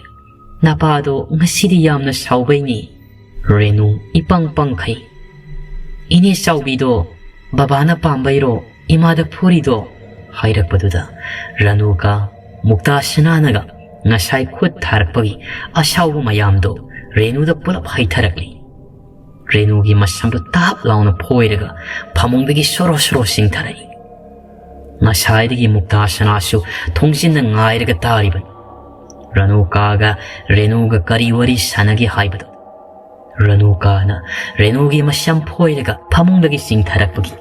ꯅꯄꯥꯗꯣ ꯉꯁꯤꯗꯤ ꯌꯥꯝꯅ ꯁꯥꯎꯕꯩꯅꯤ꯫" ꯔꯦꯅꯨ ꯏꯄꯪ ꯄꯪꯈꯩ, "ꯏꯅꯦ ꯆꯥꯎꯕꯤꯗꯣ ꯕꯕꯥꯅ ꯄꯥꯝꯕꯩꯔꯣ ꯏꯃꯥꯗ ꯐꯨꯔꯤꯗꯣ?" ꯍꯥꯏꯔꯛꯄꯗꯨꯗ ꯔꯥꯅꯨꯀꯥ, ꯃꯨꯛꯇꯥꯁꯅꯥꯅꯒ ꯉꯁꯥꯏ ꯈꯨꯠ ꯊꯥꯔꯛꯄꯒꯤ ꯑꯁꯥꯎꯕ ꯃꯌꯥꯝꯗꯣ ꯔꯦꯅꯨꯗ ꯄꯨꯂꯞ ꯍꯩꯊꯔꯛꯂꯤ꯫ ꯔꯦꯅꯨꯒꯤ ꯃꯁꯝꯗꯨ ꯇꯥꯞ ꯂꯥꯎꯅ ꯐꯣꯏꯔꯒ ꯐꯃꯨꯡꯗꯒꯤ ꯁꯣꯔꯣ ꯁꯣꯔꯣ ꯆꯤꯡꯊꯔꯛꯏ꯫ ꯉꯁꯥꯏꯗꯒꯤ ꯃꯨꯛꯇꯥꯁꯅꯥꯁꯨ ꯊꯣꯡꯖꯤꯟꯗ ꯉꯥꯏꯔꯒ ꯇꯥꯔꯤꯕꯅꯤ꯫ ꯔꯥꯅꯨꯀꯥꯒ ꯔꯦꯅꯨꯒ ꯀꯔꯤ ꯋꯥꯔꯤ ꯁꯥꯟꯅꯒꯦ ꯍꯥꯏꯕꯗꯨ꯫ ꯔꯥꯅꯨꯀꯥꯅ ꯔꯦꯅꯨꯒꯤ ꯃꯁꯝ ꯐꯣꯏꯔꯒ ꯐꯃꯨꯡꯗꯒꯤ ꯆꯤꯡꯊꯔꯛꯄꯒꯤ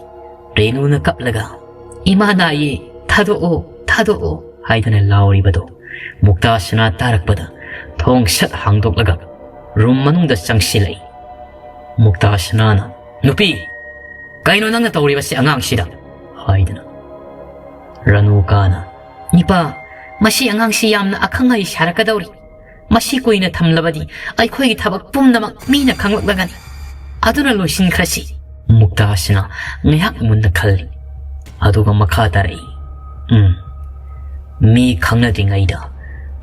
ꯔꯦꯅꯨꯅ ꯀꯞꯂꯒ, "ꯏꯃꯥ ꯅꯥꯏꯌꯦ, ꯊꯥꯗꯣꯛꯑꯣ, ꯊꯥꯗꯣꯛꯑꯣ" ꯍꯥꯏꯗꯨꯅ ꯂꯥꯎꯔꯤꯕꯗꯣ ꯃꯨꯛꯇꯥꯁꯅꯥ ꯇꯥꯔꯛꯄꯗ ꯊꯣꯡ ꯁꯠ ꯍꯥꯡꯗꯣꯛꯂꯒ ꯔꯨꯝ ꯃꯅꯨꯡꯗ ꯆꯪꯁꯤꯜꯂꯛꯏ꯫ ꯃꯨꯛꯇꯥꯁꯅꯥꯅ, "ꯅꯨꯄꯤ, ꯀꯩꯅꯣ ꯅꯪꯅ ꯇꯧꯔꯤꯕꯁꯤ ꯑꯉꯥꯡꯁꯤꯗ?" ꯍꯥꯏꯗꯅ꯫ ꯔꯥꯅꯨꯀꯥꯅ, "ꯏꯄꯥ, ꯃꯁꯤ ꯑꯉꯥꯡꯁꯤ ꯌꯥꯝꯅ ꯑꯈꯪ ꯑꯍꯩ ꯁꯥꯔꯛꯀꯗꯧꯔꯤ꯫ ꯃꯁꯤ ꯀꯨꯏꯅ ꯊꯝꯂꯕꯗꯤ ꯑꯩꯈꯣꯏꯒꯤ ꯊꯕꯛ ꯄꯨꯝꯅꯃꯛ ꯃꯤꯅ ꯈꯪꯂꯛꯂꯒꯅꯤ꯫ ꯑꯗꯨꯅ ꯂꯣꯏꯁꯤꯟꯈ꯭ꯔꯁꯤ꯫" ꯃꯨꯛꯇꯥꯁꯅꯥ ꯉꯥꯏꯍꯥꯛ ꯃꯨꯟꯅ ꯈꯜꯂꯤ꯫ ꯑꯗꯨꯒ ꯃꯈꯥ ꯇꯥꯔꯛꯏ, "ꯎꯝ, ꯃꯤ ꯈꯪꯅꯗ꯭ꯔꯤꯉꯩꯗ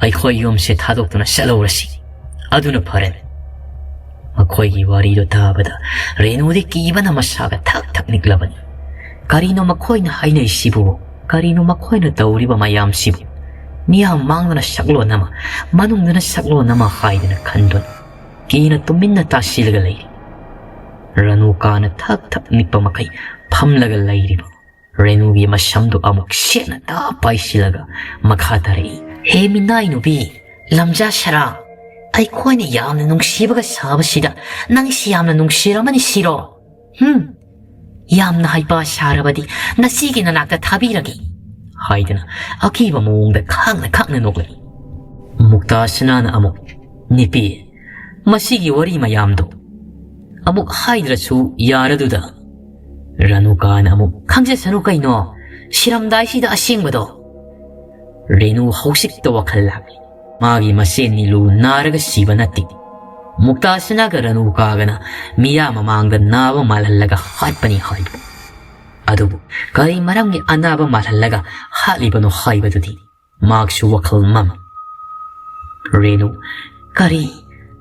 ꯑꯩꯈꯣꯏ ꯌꯨꯝꯁꯦ ꯊꯥꯗꯣꯛꯇꯨꯅ ꯆꯠꯍꯧꯔꯁꯤ꯫ ꯑꯗꯨꯅ ꯐꯔꯦ꯫" ꯃꯈꯣꯏꯒꯤ ꯋꯥꯔꯤꯗꯨ ꯇꯥꯕꯗ ꯔꯦꯅꯨꯗꯤ ꯀꯤꯕꯅ ꯃꯁꯥꯒ ꯊꯛ ꯊꯛ ꯅꯤꯛꯂꯕꯅꯤ꯫ ꯀꯔꯤꯅꯣ ꯃꯈꯣꯏꯅ ꯍꯥꯏꯅꯔꯤꯁꯤꯕꯨ? ꯀꯔꯤꯅꯣ ꯃꯈꯣꯏꯅ ꯇꯧꯔꯤꯕ ꯃꯌꯥꯝꯁꯤꯕꯨ? ꯃꯤꯌꯥꯝ ꯃꯥꯡꯗꯅ ꯁꯛꯂꯣꯟ ꯑꯃ, ꯃꯅꯨꯡꯗꯅ ꯁꯛꯂꯣꯟ ꯑꯃ ꯍꯥꯏꯗꯅ ꯈꯟꯗꯨꯅ ꯀꯤꯅ ꯇꯨꯃꯤꯟꯅ ꯇꯥꯁꯤꯜꯂꯒ ꯂꯩꯔꯤ꯫ ꯔꯥꯅꯨꯀꯥꯅ ꯊꯛ ꯊꯛ ꯅꯤꯛꯄ ꯃꯈꯩ ꯐꯝꯂꯒ ꯂꯩꯔꯤꯕ ꯔꯦꯅꯨꯒꯤ ꯃꯁꯝꯗꯨ ꯑꯃꯨꯛ ꯁꯦꯠꯅ ꯇꯥꯞ ꯄꯥꯏꯁꯤꯜꯂꯒ ꯃꯈꯥ ꯇꯥꯔꯛꯏ, "ꯍꯦ ꯃꯤꯅꯥꯏ ꯅꯨꯄꯤ, ꯂꯝꯖꯥ ꯁꯔꯥ, ꯑꯩꯈꯣꯏꯅ ꯌꯥꯝꯅ ꯅꯨꯡꯁꯤꯕꯒ ꯁꯥꯕꯁꯤꯗ ꯅꯪꯁꯤ ꯌꯥꯝꯅ ꯅꯨꯡꯁꯤꯔꯝꯃꯅꯤ ꯁꯤꯔꯣ? ꯍꯨꯝ, ꯌꯥꯝꯅ ꯍꯩꯄꯥ ꯁꯥꯔꯕꯗꯤ ꯅꯆꯦꯒꯤ ꯅꯅꯥꯛꯇ ꯊꯥꯕꯤꯔꯒꯦ" ꯍꯥꯏꯗꯅ ꯑꯀꯤꯕ ꯃꯑꯣꯡꯗ ꯈꯥꯡꯅ ꯈꯥꯡꯅ ꯅꯣꯛꯂꯛꯏ꯫ ꯃꯨꯛꯇꯥꯁꯅꯥꯅ ꯑꯃꯨꯛ, "ꯅꯨꯄꯤ, ꯃꯁꯤꯒꯤ ꯋꯥꯔꯤ ꯃꯌꯥꯝꯗꯣ ꯑꯃꯨꯛ ꯍꯥꯏꯗ꯭ꯔꯁꯨ ꯌꯥꯔꯗꯨꯗ?" ꯔꯥꯅꯨꯀꯥꯅ ꯑꯃꯨꯛ, "ꯈꯪꯖꯁꯅꯨ ꯀꯩꯅꯣ, ꯁꯤꯔꯝꯗꯥꯏꯁꯤꯗ ꯑꯁꯦꯡꯕꯗꯣ꯫" ꯔꯦꯅꯨ ꯍꯧꯖꯤꯛꯇ ꯋꯥꯈꯜ ꯂꯥꯛꯂꯤ꯫ ꯃꯥꯒꯤ ꯃꯆꯦ ꯅꯤꯂꯨ ꯅꯥꯔꯒ ꯁꯤꯕ ꯅꯠꯇꯦ꯫ ꯃꯨꯛꯇꯥꯁꯅꯥꯒ ꯔꯥꯅꯨꯀꯥꯒꯅ ꯃꯤꯌꯥꯝ ꯃꯃꯥꯡꯗ ꯅꯥꯕ ꯃꯥꯜꯍꯜꯂꯒ ꯍꯥꯠꯄꯅꯤ ꯍꯥꯏꯕ꯫ ꯑꯗꯨꯕꯨ ꯀꯔꯤ ꯃꯔꯝꯒꯤ ꯑꯅꯥꯕ ꯃꯥꯜꯍꯜꯂꯒ ꯍꯥꯠꯂꯤꯕꯅꯣ ꯍꯥꯏꯕꯗꯨꯗꯤ ꯃꯍꯥꯛꯁꯨ ꯋꯥꯈꯜ ꯃꯝꯃꯤ꯫ ꯔꯦꯅꯨ, "ꯀꯔꯤ?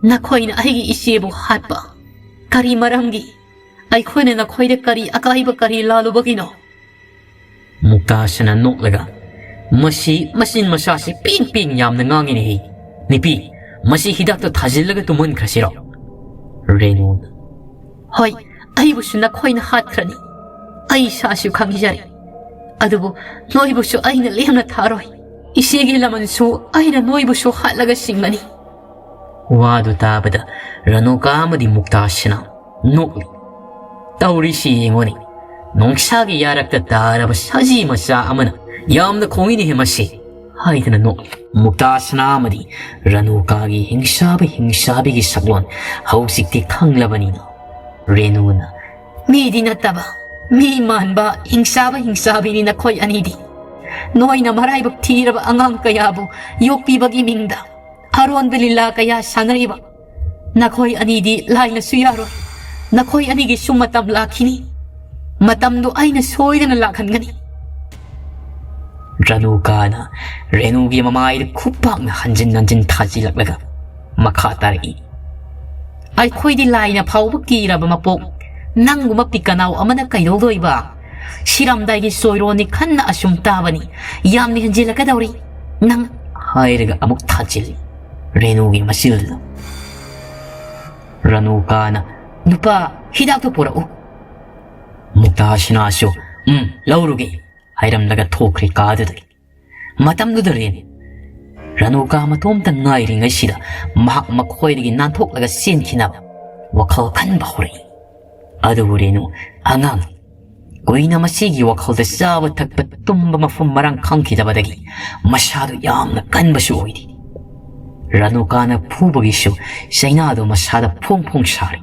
ꯅꯈꯣꯏꯅ ꯑꯩꯒꯤ ꯏꯆꯦꯕꯨ ꯍꯥꯠꯄ? ꯀꯔꯤ ꯃꯔꯝꯒꯤ? ꯑꯩꯈꯣꯏꯅ ꯅꯈꯣꯏꯗ ꯀꯔꯤ ꯑꯀꯥꯏꯕ, ꯀꯔꯤ ꯂꯥꯜꯂꯨꯕꯒꯤꯅꯣ? ꯃꯨꯛꯇꯥꯁꯅꯥ ꯅꯣꯛꯂꯒ, "ꯃꯁꯤ ꯃꯆꯤꯟ ꯃꯆꯥꯁꯤ ꯄꯤꯡ ꯄꯤꯡ ꯌꯥꯝꯅ ꯉꯥꯡꯉꯤꯅꯦꯍꯦ꯫ ꯅꯨꯄꯤ, ꯃꯁꯤ ꯍꯤꯗꯥꯛꯇ ꯊꯥꯖꯤꯜꯂꯒ ꯇꯨꯝꯍꯟꯈ꯭ꯔꯁꯤꯔꯣ?" ꯔꯦꯅꯨꯅ, "ꯍꯣꯏ, ꯑꯩꯕꯨꯁꯨ ꯅꯈꯣꯏꯅ ꯍꯥꯠꯈ꯭ꯔꯅꯤ꯫ ꯑꯩ ꯏꯁꯥꯁꯨ ꯈꯪꯖꯔꯦ꯫ ꯑꯗꯨꯕꯨ ꯅꯣꯏꯕꯨꯁꯨ ꯑꯩꯅ ꯂꯦꯝꯅ ꯊꯥꯔꯣꯏ꯫ ꯏꯆꯦꯒꯤ ꯂꯃꯟꯁꯨ ꯑꯩꯅ ꯅꯣꯏꯕꯨꯁꯨ ꯍꯥꯠꯂꯒ ꯁꯤꯡꯒꯅꯤ꯫" ꯋꯥꯗꯨ ꯇꯥꯕꯗ ꯔꯅꯨꯀꯥ ꯑꯃꯗꯤ ꯃꯨꯛꯇꯥꯁꯅꯥ ꯅꯣꯛꯂꯤ꯫ "ꯇꯧꯔꯤꯁꯤ ꯌꯦꯡꯉꯨꯅꯦ, ꯅꯣꯡꯁꯥꯒꯤ ꯌꯥꯔꯛꯇ ꯇꯥꯔꯕ ꯁꯖꯤ ꯃꯆꯥ ꯑꯃꯅ ꯌꯥꯝꯅ ꯈꯣꯡꯏꯅꯦꯍꯦ ꯃꯁꯤ" ꯍꯥꯏꯗꯅ ꯅꯣꯛꯂꯤ꯫ ꯃꯨꯛꯇꯥꯁꯅꯥ ꯑꯃꯗꯤ ꯔꯅꯨꯀꯥꯒꯤ ꯍꯤꯡꯁꯥꯕ ꯍꯤꯡꯁꯥꯕꯤꯒꯤ ꯁꯛꯂꯣꯟ ꯍꯧꯖꯤꯛꯇꯤ ꯈꯪꯂꯕꯅꯤꯅ, ꯔꯦꯅꯨꯅ, "ꯃꯤꯗꯤ ꯅꯠꯇꯕ, ꯃꯤ ꯃꯥꯟꯕ ꯍꯤꯡꯁꯥꯕ ꯍꯤꯡꯁꯥꯕꯤꯅꯤ ꯅꯈꯣꯏ ꯑꯅꯤꯗꯤ꯫ ꯅꯣꯏꯅ ꯃꯔꯥꯏꯕꯛ ꯊꯤꯔꯕ ꯑꯉꯥꯡ ꯀꯌꯥꯕꯨ ꯌꯣꯛꯄꯤꯕꯒꯤ ꯃꯤꯡꯗ ꯑꯔꯣꯟꯕ ꯂꯤꯂꯥ ꯀꯌꯥ ꯁꯥꯟꯅꯔꯤꯕ꯫ ꯅꯈꯣꯏ ꯑꯅꯤꯗꯤ ꯂꯥꯏꯅꯁꯨ ꯌꯥꯔꯣꯏ꯫ ꯅꯈꯣꯏ ꯑꯅꯤꯒꯤꯁꯨ ꯃꯇꯝ ꯂꯥꯛꯈꯤꯅꯤ꯫ ꯃꯇꯝꯗꯨ ꯑꯩꯅ ꯁꯣꯏꯗꯅ ꯂꯥꯛꯍꯟꯒꯅꯤ꯫" ꯔꯅꯨꯀꯥꯅ ꯔꯦꯅꯨꯒꯤ ꯃꯃꯥꯏꯗ ꯈꯨꯄꯥꯛꯅ ꯍꯟꯖꯤꯟ ꯍꯟꯖꯤꯟ ꯊꯥꯖꯤꯜꯂꯛꯂꯒ ꯃꯈꯥ ꯇꯥꯔꯛꯏ, "ꯑꯩꯈꯣꯏꯗꯤ ꯂꯥꯏꯅ ꯐꯥꯎꯕ ꯀꯤꯔꯕ ꯃꯄꯣꯛ ꯅꯪꯒꯨꯝꯕ ꯄꯤꯀꯅꯥꯎ ꯑꯃꯅ ꯀꯩꯗꯧꯗꯣꯏꯕ? ꯁꯤꯔꯝꯗꯥꯏꯒꯤ ꯆꯣꯏꯔꯣꯟꯅꯤ ꯈꯟꯅ ꯑꯁꯨꯝ ꯇꯥꯕꯅꯤ꯫ ꯌꯥꯝꯅ ꯍꯦꯟꯖꯤꯜꯂꯛꯀꯗꯧꯔꯤ ꯅꯪ꯫" ꯍꯥꯏꯔꯒ ꯑꯃꯨꯛ ꯊꯥꯖꯤꯜꯂꯤ ꯔꯦꯅꯨꯒꯤ ꯃꯆꯤꯜꯗ꯫ ꯔꯅꯨꯀꯥꯅ, "ꯅꯨꯄꯥ, ꯍꯤꯗꯥꯛꯇꯨ ꯄꯨꯔꯛꯎ꯫" ꯃꯨꯛꯇꯥꯁꯤꯅꯥꯁꯨ, "ꯎꯝ, ꯂꯧꯔꯨꯒꯦ" ꯍꯥꯏꯔꯝꯂꯒ ꯊꯣꯛꯈ꯭ꯔꯦ ꯀꯥꯗꯨꯗꯒꯤ꯫ ꯃꯇꯝꯗꯨꯗ ꯔꯦꯅꯨ, ꯔꯅꯨꯀꯥ ꯃꯇꯣꯝꯇ ꯉꯥꯏꯔꯤꯉꯩꯁꯤꯗ ꯃꯍꯥꯛ ꯃꯈꯣꯏꯗꯒꯤ ꯅꯥꯟꯊꯣꯛꯂꯒ ꯆꯦꯟꯈꯤꯅꯕ ꯋꯥꯈꯜ ꯈꯟꯕ ꯍꯧꯔꯛꯏ꯫ ꯑꯗꯨꯕꯨ ꯔꯦꯅꯨ ꯑꯉꯥꯡꯅꯤ꯫ ꯀꯨꯏꯅ ꯃꯁꯤꯒꯤ ꯋꯥꯈꯜꯗ ꯆꯥꯕ ꯊꯛꯄ ꯇꯨꯝꯕ ꯃꯐꯝ ꯃꯔꯥꯡ ꯈꯪꯈꯤꯗꯕꯗꯒꯤ ꯃꯁꯥꯗꯨ ꯌꯥꯝꯅ ꯀꯟꯕꯁꯨ ꯑꯣꯏꯗꯦ꯫ ꯔꯅꯨꯀꯥꯅ ꯐꯨꯕꯒꯤꯁꯨ ꯆꯩꯅꯥꯗꯨ ꯃꯁꯥꯗ ꯐꯣꯡ ꯐꯣꯡ ꯁꯥꯔꯤ꯫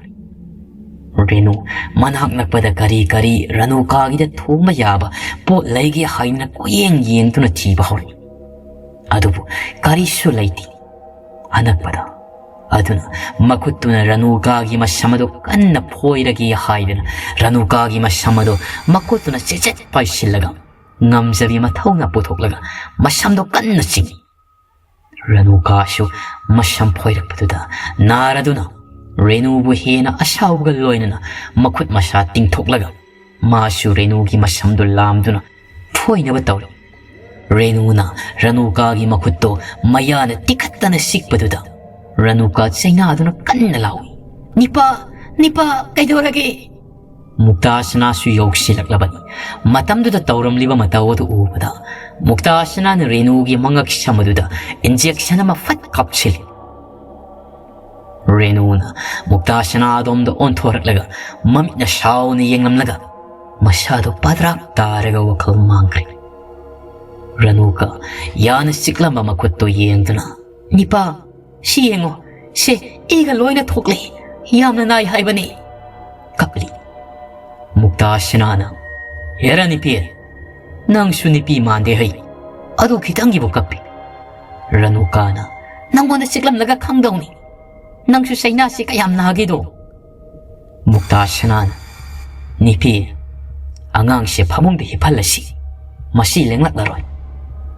ꯔꯦꯅꯨ ꯃꯅꯥꯛ ꯅꯛꯄꯗ ꯀꯔꯤ ꯀꯔꯤ ꯔꯅꯨꯀꯥꯒꯤꯗ ꯊꯣꯡꯕ ꯌꯥꯕ ꯄꯣꯠ ꯂꯩꯒꯦ ꯍꯥꯏꯗꯨꯅ ꯀꯣꯏꯌꯦꯡ ꯌꯦꯡꯗꯨꯅ ꯊꯤꯕ ꯍꯧꯔꯛꯏ꯫ ꯑꯗꯨꯕꯨ ꯀꯔꯤꯁꯨ ꯂꯩꯇꯦ꯫ ꯑꯅꯛꯄꯗ ꯑꯗꯨꯅ ꯃꯈꯨꯠꯇꯨꯅ ꯔꯅꯨꯀꯥꯒꯤ ꯃꯁꯝ ꯑꯗꯨ ꯀꯟꯅ ꯐꯣꯏꯔꯒꯦ ꯍꯥꯏꯗꯨꯅ ꯔꯅꯨꯀꯥꯒꯤ ꯃꯁꯝ ꯑꯗꯨ ꯃꯈꯨꯠꯇꯨꯅ ꯆꯦꯆꯦꯠ ꯄꯥꯏꯁꯤꯜꯂꯒ ꯉꯝꯖꯕꯤ ꯃꯊꯧꯅ ꯄꯨꯊꯣꯛꯂꯒ ꯃꯁꯝꯗꯨ ꯀꯟꯅ ꯆꯤꯡꯏ꯫ ꯔꯅꯨꯀꯥꯁꯨ ꯃꯁꯝ ꯐꯣꯏꯔꯛꯄꯗꯨꯗ ꯅꯥꯔꯗꯨꯅ ꯔꯦꯅꯨꯕꯨ ꯍꯦꯟꯅ ꯑꯁꯥꯎꯕꯒ ꯂꯣꯏꯅꯅ ꯃꯈꯨꯠ ꯃꯁꯥ ꯇꯤꯡꯊꯣꯛꯂꯒ ꯃꯥꯁꯨ ꯔꯦꯅꯨꯒꯤ ꯃꯁꯝꯗꯨ ꯂꯥꯝꯗꯨꯅ ꯐꯣꯏꯅꯕ ꯇꯧꯔꯦ꯫ ꯔꯦꯅꯨꯅ ꯔꯦꯅꯨꯀꯥꯒꯤ ꯃꯈꯨꯠꯇꯣ ꯃꯌꯥꯅ ꯇꯤꯈꯠꯇꯅ ꯁꯤꯛꯄꯗꯨꯗ ꯔꯦꯅꯨꯀꯥ ꯆꯩꯅꯥꯗꯨꯅ ꯀꯟꯅ ꯂꯥꯎꯏ, "ꯅꯤꯄꯥ, ꯅꯤꯄꯥ, ꯀꯩꯗꯧꯔꯒꯦ?" ꯃꯨꯛꯇꯥꯁꯅꯥꯁꯨ ꯌꯧꯁꯤꯜꯂꯛꯂꯕꯅꯤ꯫ ꯃꯇꯝꯗꯨꯗ ꯇꯧꯔꯝꯂꯤꯕ ꯃꯇꯧ ꯑꯗꯨ ꯎꯕꯗ ꯃꯨꯛꯇꯥꯁꯅꯥꯅ ꯔꯦꯅꯨꯒꯤ ꯃꯉꯛ ꯁꯝ ꯑꯗꯨꯗ injection ꯑꯃ ꯐꯠ ꯀꯥꯞꯁꯤꯜꯂꯤ꯫ ꯔꯦꯅꯨꯅ ꯃꯨꯛꯇꯥꯁꯅꯥ ꯑꯗꯣꯝꯗ ꯑꯣꯟꯊꯣꯔꯛꯂꯒ ꯃꯃꯤꯠꯅ ꯁꯥꯎꯅ ꯌꯦꯡꯂꯝꯂꯒ ꯃꯁꯥꯗꯣ ꯄꯥꯗ꯭ꯔꯥꯛ ꯇꯥꯔꯒ ꯋꯥꯈꯜ ꯃꯥꯡꯈ꯭ꯔꯦ꯫ ꯔꯦꯅꯨꯀꯥ ꯌꯥꯅ ꯆꯤꯛꯂꯝꯕ ꯃꯈꯨꯠꯇꯨ ꯌꯦꯡꯗꯨꯅ, "ꯅꯤꯄꯥ, ꯁꯤ ꯌꯦꯡꯉꯣ, ꯁꯦ, ꯏꯒ ꯂꯣꯏꯅ ꯊꯣꯛꯂꯦ, ꯌꯥꯝꯅ ꯅꯥꯏ ꯍꯥꯏꯕꯅꯤ," ꯀꯞꯂꯤ꯫ ꯃꯨꯛꯇꯥꯁꯅꯥꯅ, "ꯍꯦꯔꯥ ꯅꯤꯄꯤ, ꯅꯪꯁꯨ ꯅꯤꯄꯤ ꯃꯥꯟꯗꯦ ꯍꯩ, ꯑꯗꯨ ꯈꯤꯇꯪꯒꯤꯕꯨ ꯀꯞꯄꯤ?" ꯔꯦꯅꯨꯀꯥꯅ, "ꯅꯪꯉꯣꯟꯗ ꯆꯤꯛꯂꯝꯂꯒ ꯈꯪꯗꯧꯅꯤ, ꯅꯪꯁꯨ ꯆꯩꯅꯥꯁꯤ ꯀꯌꯥꯝ ꯅꯥꯒꯦꯗꯣ?" ꯃꯨꯛꯇꯥꯁꯅꯥꯅ, "ꯅꯤꯄꯤ, ꯑꯉꯥꯡꯁꯦ ꯐꯃꯨꯡꯗ ꯍꯤꯞꯍꯜꯂꯁꯤ, ꯃꯁꯤ ꯂꯦꯡꯂꯛꯂꯔꯣꯏ,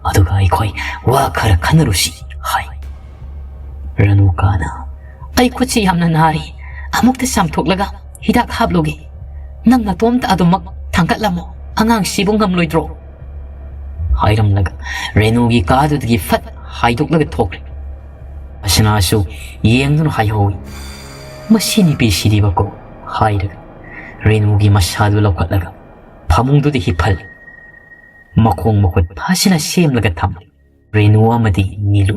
ꯑꯗꯨꯒ ꯑꯩꯈꯣꯏ ꯋꯥ ꯈꯔ ꯈꯟꯅꯔꯨꯁꯤ," ꯍꯥꯏ꯫ ꯔꯦꯅꯨꯀꯥꯅ, "ꯑꯩ ꯈꯨꯠꯁꯤ ꯌꯥꯝꯅ ꯅꯥꯔꯤ, ꯑꯃꯨꯛꯇ ꯆꯥꯝꯊꯣꯛꯂꯒ ꯍꯤꯗꯥꯛ ꯍꯥꯞꯂꯨꯒꯦ, ꯅꯪ ꯅꯇꯣꯝꯇ ꯑꯗꯨꯃꯛ ꯊꯥꯡꯒꯠꯂꯝꯃꯣ, ꯑꯉꯥꯡꯁꯤꯕꯨ ꯉꯝꯂꯣꯏꯗ꯭ꯔꯣ?" ꯍꯥꯏꯔꯝꯂꯒ ꯔꯦꯅꯨꯒꯤ ꯀꯥꯗꯨꯗꯒꯤ ꯐꯠ ꯍꯥꯏꯗꯣꯛꯂꯒ ꯊꯣꯛꯈ꯭ꯔꯦ꯫ ꯑꯁꯅꯥꯁꯨ ꯌꯦꯡꯗꯨꯅ ꯍꯥꯏꯍꯧꯏ, "ꯃꯁꯤ ꯅꯨꯄꯤꯁꯤꯗꯤꯕꯀꯣ," ꯍꯥꯏꯔꯒ ꯔꯦꯅꯨꯒꯤ ꯃꯁꯥꯗꯨ ꯂꯧꯈꯠꯂꯒ ꯐꯃꯨꯡꯗꯨꯗ ꯍꯤꯞꯍꯜꯂꯤ꯫ ꯃꯈꯣꯡ ꯃꯈꯨꯠ ꯐꯥꯁꯤꯅ ꯁꯦꯝꯂꯒ ꯊꯝꯂꯤ꯫ ꯔꯦꯅꯨ ꯑꯃꯗꯤ ꯅꯤꯂꯨ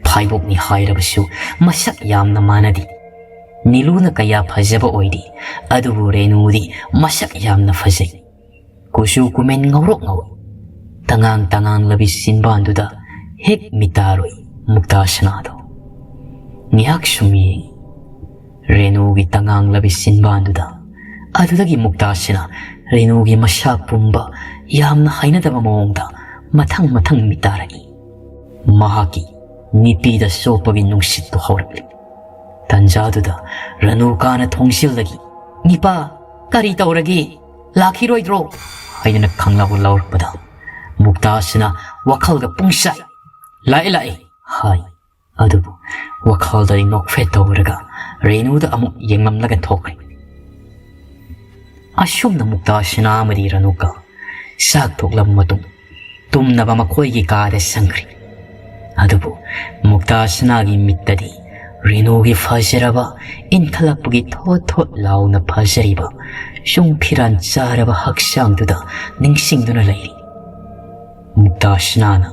ꯐꯥꯏꯕꯣꯛꯅꯤ ꯍꯥꯏꯔꯕꯁꯨ ꯃꯁꯛ ꯌꯥꯝꯅ ꯃꯥꯟꯅꯗꯦ꯫ ꯅꯤꯂꯨꯅ ꯀꯌꯥ ꯐꯖꯕ ꯑꯣꯏꯗꯦ, ꯑꯗꯨꯕꯨ ꯔꯦꯅꯨꯗꯤ ꯃꯁꯛ ꯌꯥꯝꯅ ꯐꯖꯩ꯫ ꯀꯨꯆꯨ ꯀꯨꯃꯦꯟ ꯉꯧꯔꯣꯛ ꯉꯧꯏ꯫ ꯇꯉꯥꯡ ꯇꯉꯥꯡꯂꯕꯤ ꯆꯤꯟꯕꯥꯟꯗꯨꯗ ꯍꯦꯛ ꯃꯤꯇꯥꯔꯣꯏ ꯃꯨꯛꯇꯥꯁꯅꯥꯗꯣ꯫ ꯉꯥꯏꯍꯥꯛ ꯁꯨꯝ ꯌꯦꯡꯏ꯫ ꯔꯦꯅꯨꯒꯤ ꯇꯉꯥꯡꯂꯕꯤ ꯆꯤꯟꯕꯥꯟꯗꯨꯗ꯫ ꯑꯗꯨꯗꯒꯤ ꯃꯨꯛꯇꯥꯁꯅꯥ ꯔꯦꯅꯨꯒꯤ ꯃꯁꯥ ꯄꯨꯝꯕ ꯌꯥꯝꯅ ꯍꯩꯅꯗꯕ ꯃꯑꯣꯡꯗ ꯃꯊꯪ ꯃꯊꯪ ꯃꯤꯇꯥꯔꯛꯏ꯫ ꯃꯍꯥꯛꯀꯤ ꯅꯤꯄꯤꯗ ꯆꯣꯞꯄꯒꯤ ꯅꯨꯡꯁꯤꯠꯇꯨ ꯍꯧꯔꯛꯂꯤ꯫ ꯇꯟꯖꯥꯗꯨꯗ ꯔꯦꯅꯨꯀꯥꯅ ꯊꯣꯡꯖꯤꯜꯗꯒꯤ, "ꯅꯤꯄꯥ, ꯀꯔꯤ ꯇꯧꯔꯒꯦ? ꯂꯥꯛꯈꯤꯔꯣꯏꯗ꯭ꯔꯣ?" ꯍꯥꯏꯗꯨꯅ ꯈꯪꯂꯥꯎ ꯂꯥꯎꯔꯛꯄꯗ ꯃꯨꯛꯇꯥꯁꯅꯥ ꯋꯥꯈꯜꯒ ꯄꯨꯡꯆꯥꯏ, "ꯂꯥꯛꯑꯦ, ꯂꯥꯛꯑꯦ," ꯍꯥꯏ꯫ ꯑꯗꯨꯕꯨ ꯋꯥꯈꯜꯗꯗꯤ ꯅꯣꯛꯐꯦꯠ ꯇꯧꯔꯒ ꯔꯦꯅꯨꯗ ꯑꯃꯨꯛ ꯌꯦꯡꯂꯝꯂꯒ ꯊꯣꯛꯈ꯭ꯔꯦ꯫ ꯑꯁꯨꯝꯅ ꯃꯨꯛꯇꯥꯁꯅꯥ ꯑꯃꯗꯤ ꯔꯅꯨꯀꯥ ꯆꯥꯛ ꯇꯣꯛꯂꯕ ꯃꯇꯨꯡ ꯇꯨꯝꯅꯕ ꯃꯈꯣꯏꯒꯤ ꯀꯥꯗ ꯆꯪꯈ꯭ꯔꯦ꯫ ꯑꯗꯨꯕꯨ ꯃꯨꯛꯇꯥꯁꯅꯥꯒꯤ ꯃꯤꯠꯇꯗꯤ ꯔꯦꯅꯨꯒꯤ ꯐꯖꯔꯕ, ꯏꯟꯈꯠꯂꯛꯄꯒꯤ ꯊꯣꯠ ꯊꯣꯠ ꯂꯥꯎꯅ ꯐꯖꯔꯤꯕ, ꯆꯨꯡ ꯐꯤꯔꯥꯟ ꯆꯥꯔꯕ ꯍꯛꯆꯥꯡꯗꯨꯗ ꯅꯤꯡꯁꯤꯡꯗꯨꯅ ꯂꯩꯔꯤ꯫ ꯃꯨꯛꯇꯥꯁꯅꯥꯅ